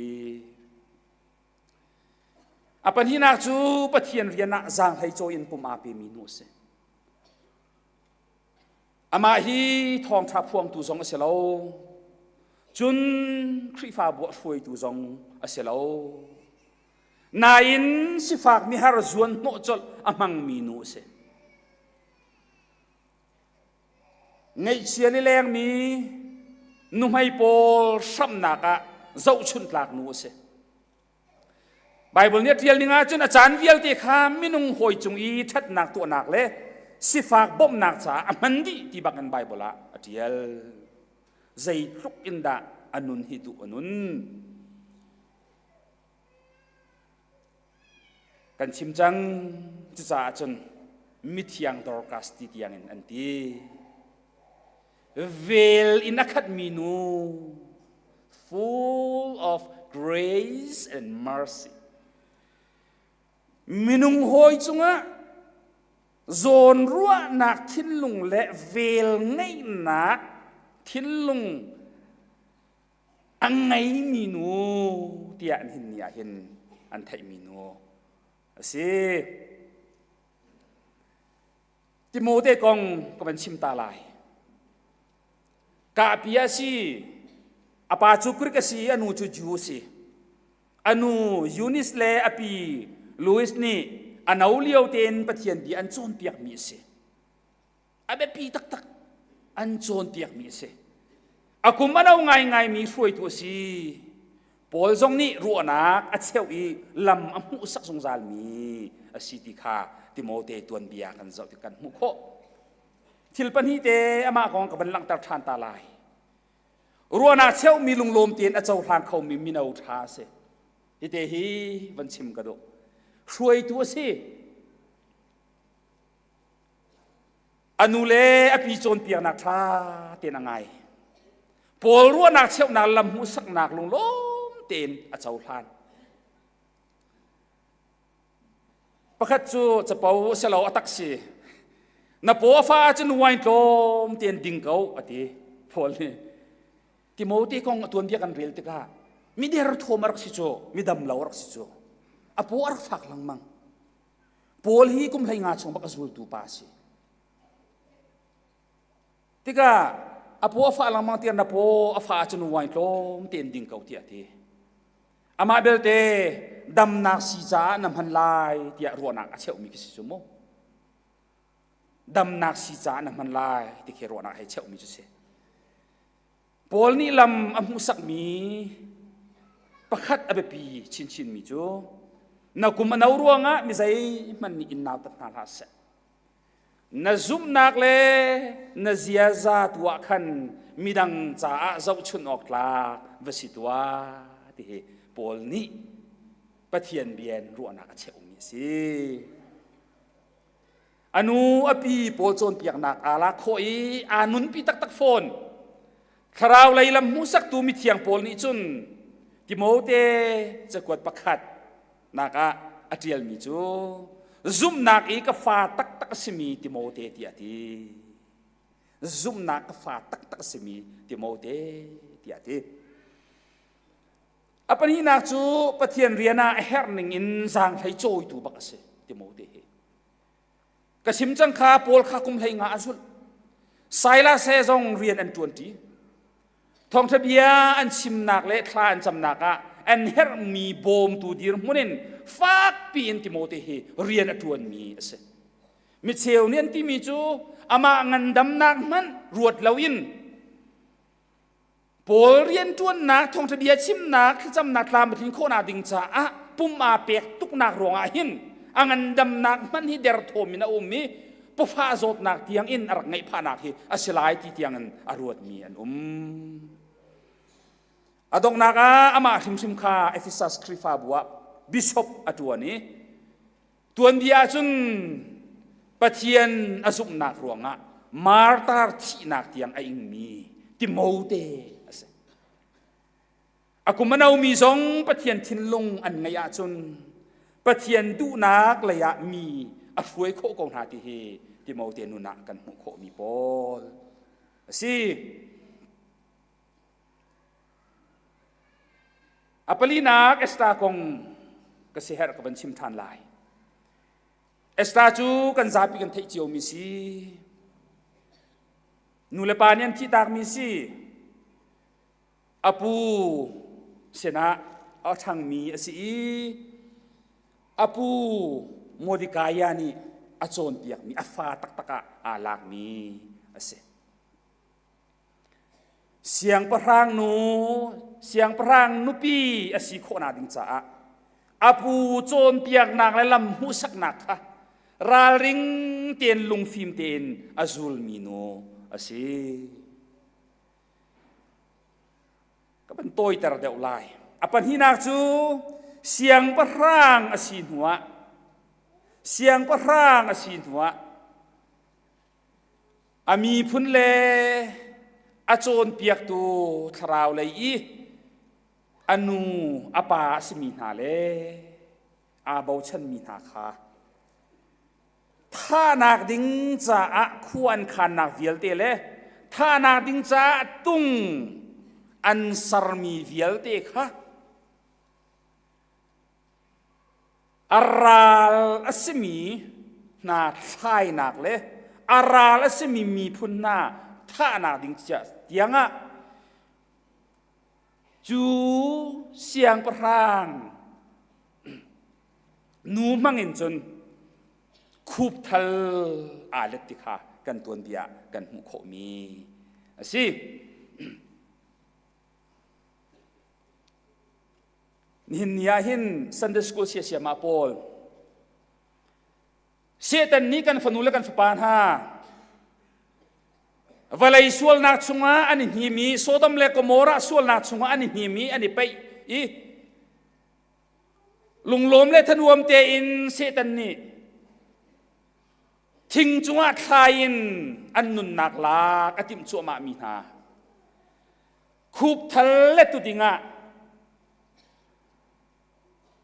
A pahnihnak cu Pathian rian ah zaanghlei cawi in pum aa pemi nu a si. Amah hi thawngṭha phuangtu zong a si lo. Cun Khrihfabu a hruaitu zong a si lo. Nain sifak mihar zuan hnawh colh a hmangmi nu a si. Ngaihchia lilengmi nuhmei pawl hramnak ah zohchunhtlak nu a si. Baibal nih a ṭial ning ahcun a caan vialte kha minung hawi cung i ṭhatnak tuahnak le sifak bawmhnak caah a hman dih ti bak in Baibal ah a ṭial. Zeitluk in dah a nun hi duh a nun. Kan chim cang cucaah cun mithiang Dorcas ti tiangin an ti. Vel in a khatmi nu full of grace and mercy. Minung hawi cungah zawnruahnak thinlung le vel ngeihnak thinlung a ngeimi nu tiah nihin ni ah hin an theihmi nu a si. Timote kong ka van chim ta lai. Kahpi a si, a pa cu Greek a si, a nu cu Jew a si. A nu Eunice le a pi Louis nih a no lio tein Pathian bia an cawnpiakmi a si. A biapi taktak an cawnpiakmi a si. A kum a no ngaingaimi hruaitu a si. Paul zong nih ruahnak a cheuh i lam a hmuhsak zungzalmi a si ti kha Timote tuanbia kan zoh tik kan hmuh khawh. Thil pahnih te amah kong ka van langhter ṭhan ta lai. Ruahnak cheuhmi lunglawm tein a cohlang khomi mino ṭha a si. Hite hi van chim ka duh. Hruaitu a si. A nu le a pi cawnpiaknak ṭha tein a ngai. Paul ruahnak cheuhnak lam hmuhsaknak lunglawm tein a cohlan. Pakhat cu capo a si lo a tak si. Na paw a fa ahcun wine tlawm tein ding ko a ti. Paul nih Timote kong a tuanbia kan rel tikah mi derthawm a rak si cu, mi dam lo a rak si cu. A paw a rak fak lengmang. Paul hi kum 15 chung bak a zultu pa a si. Tikah a paw a fah lengmang tiah na paw a fah ahcun wine tlawm tein ding ko tiah a ti. Amah belte damnak si caah na hman lai tiah ruahnak a cheuhmi khi si cu mu. Damnak si caah na hman lai ti khi ruahnak hei cheuhmi cu si. Paul nih lam a hmuhsakmi pakhat a biapi chinchinmi cu na kum a no ruangah mi zeihmanh nih in nautat hna hlah seh. Na zumhnak le na ziaza tu ah khan midang caah zohchunh awk tlak va si tuah ti hi Paul nih Pathian bia in ruahnak a cheuhmi a si. A nu a pi pawl cawnpiaknak aa lak khawh i aa nunpi taktak fawn. Thlarau lei lam hmuhsaktu mithiang pawl nih cun Timote cakuat pakhat nak ah a ṭialmi cu zumhnak i ka fa taktak a simi Timote tiah a ti. Zumhnak ka fa taktak a simi Timote tiah a ti. A pahnihnak cu Pathian rian ah a herh ning in zaanghlei cawitu bak a si Timote hi. Ka chim cang kha Paul kha kum hlei nga a zulh. Silas he zong rian an ṭuanṭi. Thawngṭha bia an chimnak le thla an camnak ah an herhmi bawmtu dirhmun in fakpi in Timote hi rian a ṭuanmi a si. Micheu nih an timi cu amah ngandamnak hmanh ruat loin Paul rianṭuannak, thawngṭha bia chimnak, thlacamnak tlam a tlin khawhnak ding caah pum aa pek tuknak ruangah hin a ngandamnak hmanh hi derthawm in a um i pawfah zawtnak tiang in a rak ngeih phahnak hi a si lai ti tiang in a ruatmi an um. A donghnak ah amah hrimhrim kha Ephesus Khrihfabu ah bishop a ṭuan i Tuanbia ahcun Pathian a zumhnak ruangah martar thihnak tiang a ingmi Timote a si. A kum a nomi zong Pathian thinlung an ngeih ahcun Pathian duhnak lei ah mi a hruai khawh ko hna ti hi Timote nun ah kan hmuh khawhmi pawl a si. A palinak Esther kong ka siaherh ka van chim ṭhan lai. Esther cu kan zapi kan theih ciomi si. Nu le pa nih an thihtakmi si. A pu sinah a ṭhangmi a si i a pu Mordecai nih a cawnpiakmi a fa taktak ah aa lakmi a si. Siangpahrang nu, siangpahrang nupi a si khawhnak ding caah a pu cawnpiaknak le lam hmuhsaknak kha ralring tein lungfim tein a zulmi nu a si. Ka van tawiter deuh lai. A pahnihnak cu siangpahrang a si hnuah siangpahrang a si hnuah A miphun le a cawnpiaktu thlarau lei i a nu a pa a simi hna le aa bochanmi hna kha thahnak ding caah khua an khannak vialte le thahnak ding caah tung an sermi vialte kha A ral a simi hna thlainak le a ral a simi miphun hna thahnak ding tiangah cu siangpahrang nu hmangin cun khupthal aa let ti kha kan tuanbia kan hmuh khawhmi a si. Nihin ni ah hin Sunday School siasiam ah pawl Satan nih kan fanu le kan fapa hna vawlei sualnak chungah an i hnim i Sodom le Gomorrah sualnak chungah an i hnim i an i peih i lunglawm le thanuam tein Satan nih thing cungah thlai in an nunnak lak a timh cuahmah mi hna Khupthal lettu dingah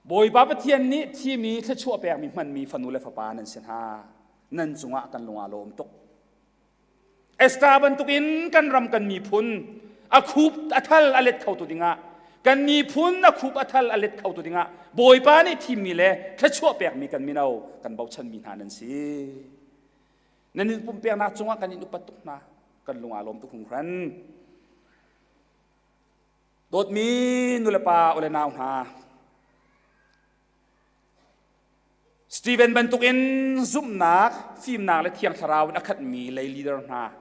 Bawipa Pathian nih thimi thluachuah pekmi hmanmi fanu le fapa nan si hna. Nan cungah kan lung aa lawm tuk. Esther bantukin kan ram kan miphun a khup a thal a let khotu dingah kan miphun a khup a thal a let khotu dingah Bawipa nih thimmi le thluachuah pekmi kan mino kan bochanmi hna nan si. Nan in pumpeknak cungah kan in upat tuk hna. Kan lung aa lawm tuk hringhran. Dawtmi nulepa ule nau hna, Stephen bantukin zumhnak, fimnak le thiang thlarau in a khatmi lei leader hna,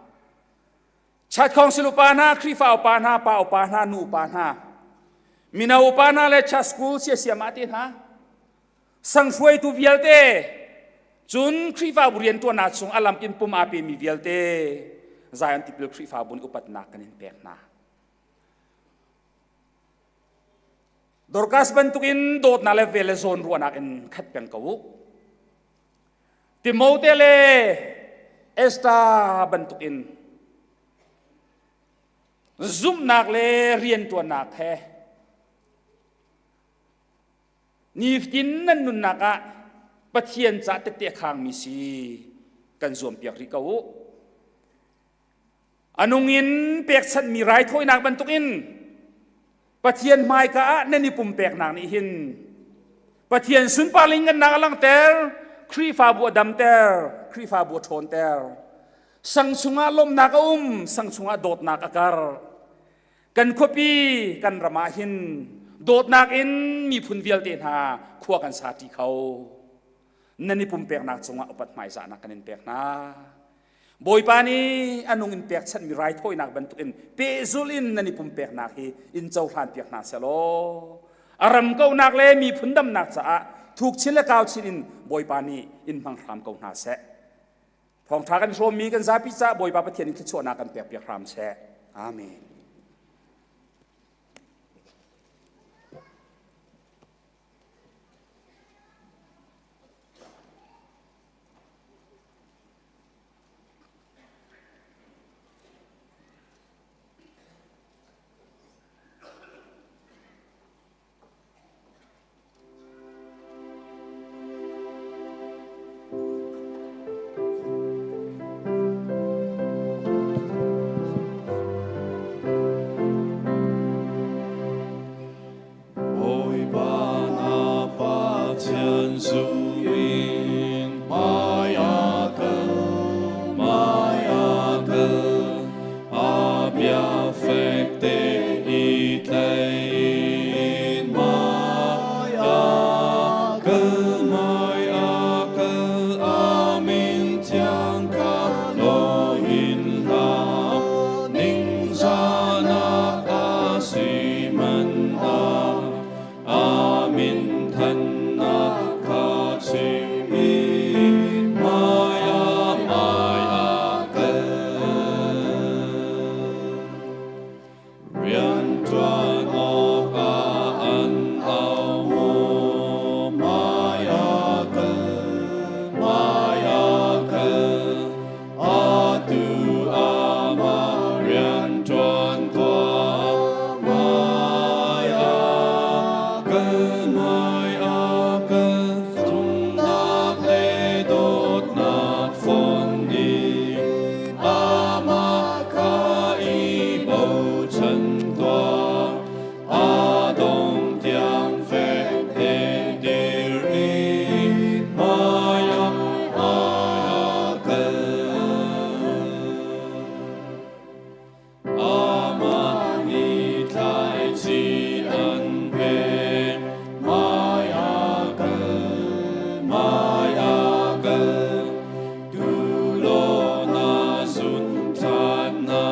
Church Council upa hna, Khrihfa upa hna, pa upa hna, nu upa hna, mino upa hna le church school siasiamah te hna, Sang hruaitu vialte, cun Khrihfabu rianṭuannak chung a lam in pum aa pemi vialte Zion Tipil Khrihfabu nih upatnak kan in pek hna. Dorcas bantukin dawtnak le vel le zawnruahnak in khat peng ko u. Timote le Esther bantukin zumhnak le rianṭuannak he. Nifatin nan nunnak ah Pathian ca tette a khangmi si kan zuampiak rih ko u. A nung in pekchanhmi raithawinak bantukin Pathian hmaika ah nan i pumpeknak nih hin Pathian sunpar lingannak a langhter, Khrihfabu a damter, Khrihfabu a ṭhawnter. Sang chungah lawmhnak a um, sang chungah dawtnak a karh. Kan khuapi kan ram ah hin dawtnak in miphun vialte hna khua kan sa ṭi kho. Nan i pumpeknak cungah upat hmaizahnak kan in pek hna. Bawipa nih a nung in pekchanhmi raithawinak bantukin pehzulh in nan i pumpeknak hi in cohlan piak hna sehlaw a ram kauhnak le miphun damnak caah thuk chin le kau chin in Bawipa nih in hmang hram ko hna seh. Thawngṭha kan hrawmmi kan zapi caah Bawipa Pathian in thluachuahnak kan pek piak hram seh. Amen. Bawipa na Pathian zum in hmai a kal, hmai a kal, a bia fek te i tlaih in hmai a kal, hmai a kal, a min thiang kha lawi in hlah, ningzahnak a si hmanh ah a min thannak kha chim in hmai ah hmai ah kal. Rianṭuan awkah an au maw? Hmai ah kal, hmai ah kal. Atu amah rianṭuan tuah. Hmai ah kal, hmai ah kal. Zumhnak le dawtnak fon dih. Amah kha i bochan tuah, a dong tiang fek tein dir i hmaiah hmaiah kal. Amah nih thlaici an pek, hmaiah kal, hmaiah kal. Tulo na zun ṭhan hna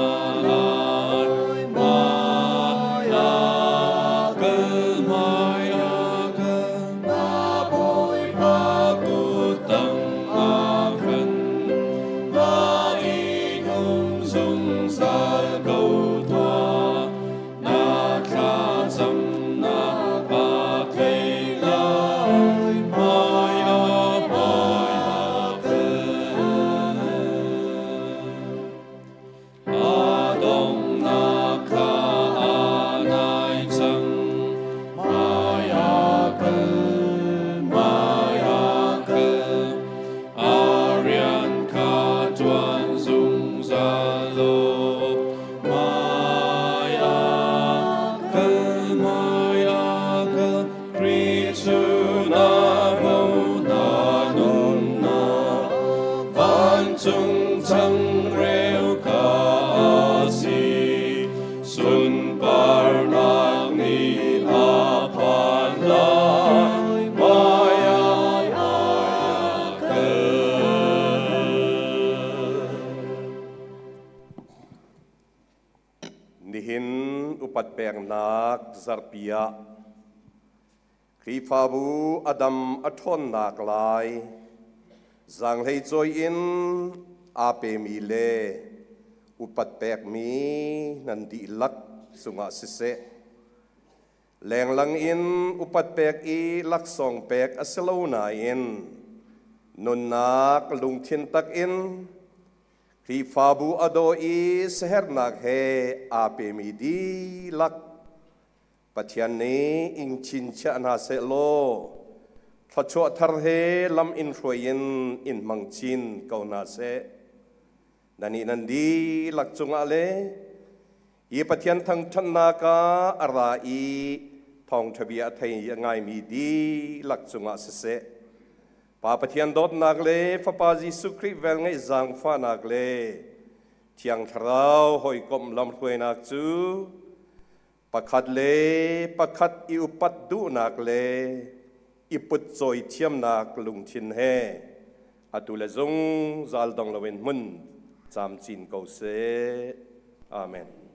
lai. Hmai ah kal, hmai ah kal, na Bawipa kut tang ah khan na i hum zungzal ko tuah. Na thlacamnak aa thei lai, hmai ah hmai ah kal. A donghnak kha aa nai cang, hmai ah kal, hmai ah kal. A rian kha ṭuan zungzal law hmai ah kal, hmai ah kal, Khrih cu na ro na nunnak vancung changreu kha a si. Sunparnak nih a phan lai, hmai ah hmai ah kal. Nihin upat peknak zarhpi ah Khrihfabu a dam a ṭhawnnak lai zaanghlei cawi in aa pemi le upat pekmi nan dihlak cungah siseh, lenglang in upat pek i laksawng pek a si lo nain nunnak lungthin tak in Khrihfabu a daw i siaherhnak he aa pemi dihlak. Pathian nih in chinchiah hna seh law thluachuah thar he lam in hruai in in hmang chin ko hna seh. Nan nih nan dihlak cungah le hi Pathian thangṭhatnak ah a ra i thawngṭha bia a thei a ngaimi dihlak cungah siseh, Pa Pathian dawtnak le Fapa Jesuh Khrih velngeih zaangfahnak le Thiang Thlarau hawikomh lamhruainak cu pakhat le pakhat i upat duhnak le i putcawi thiamnak lungthin he atu le zungzal dong loin hmun camcin ko seh. Amen.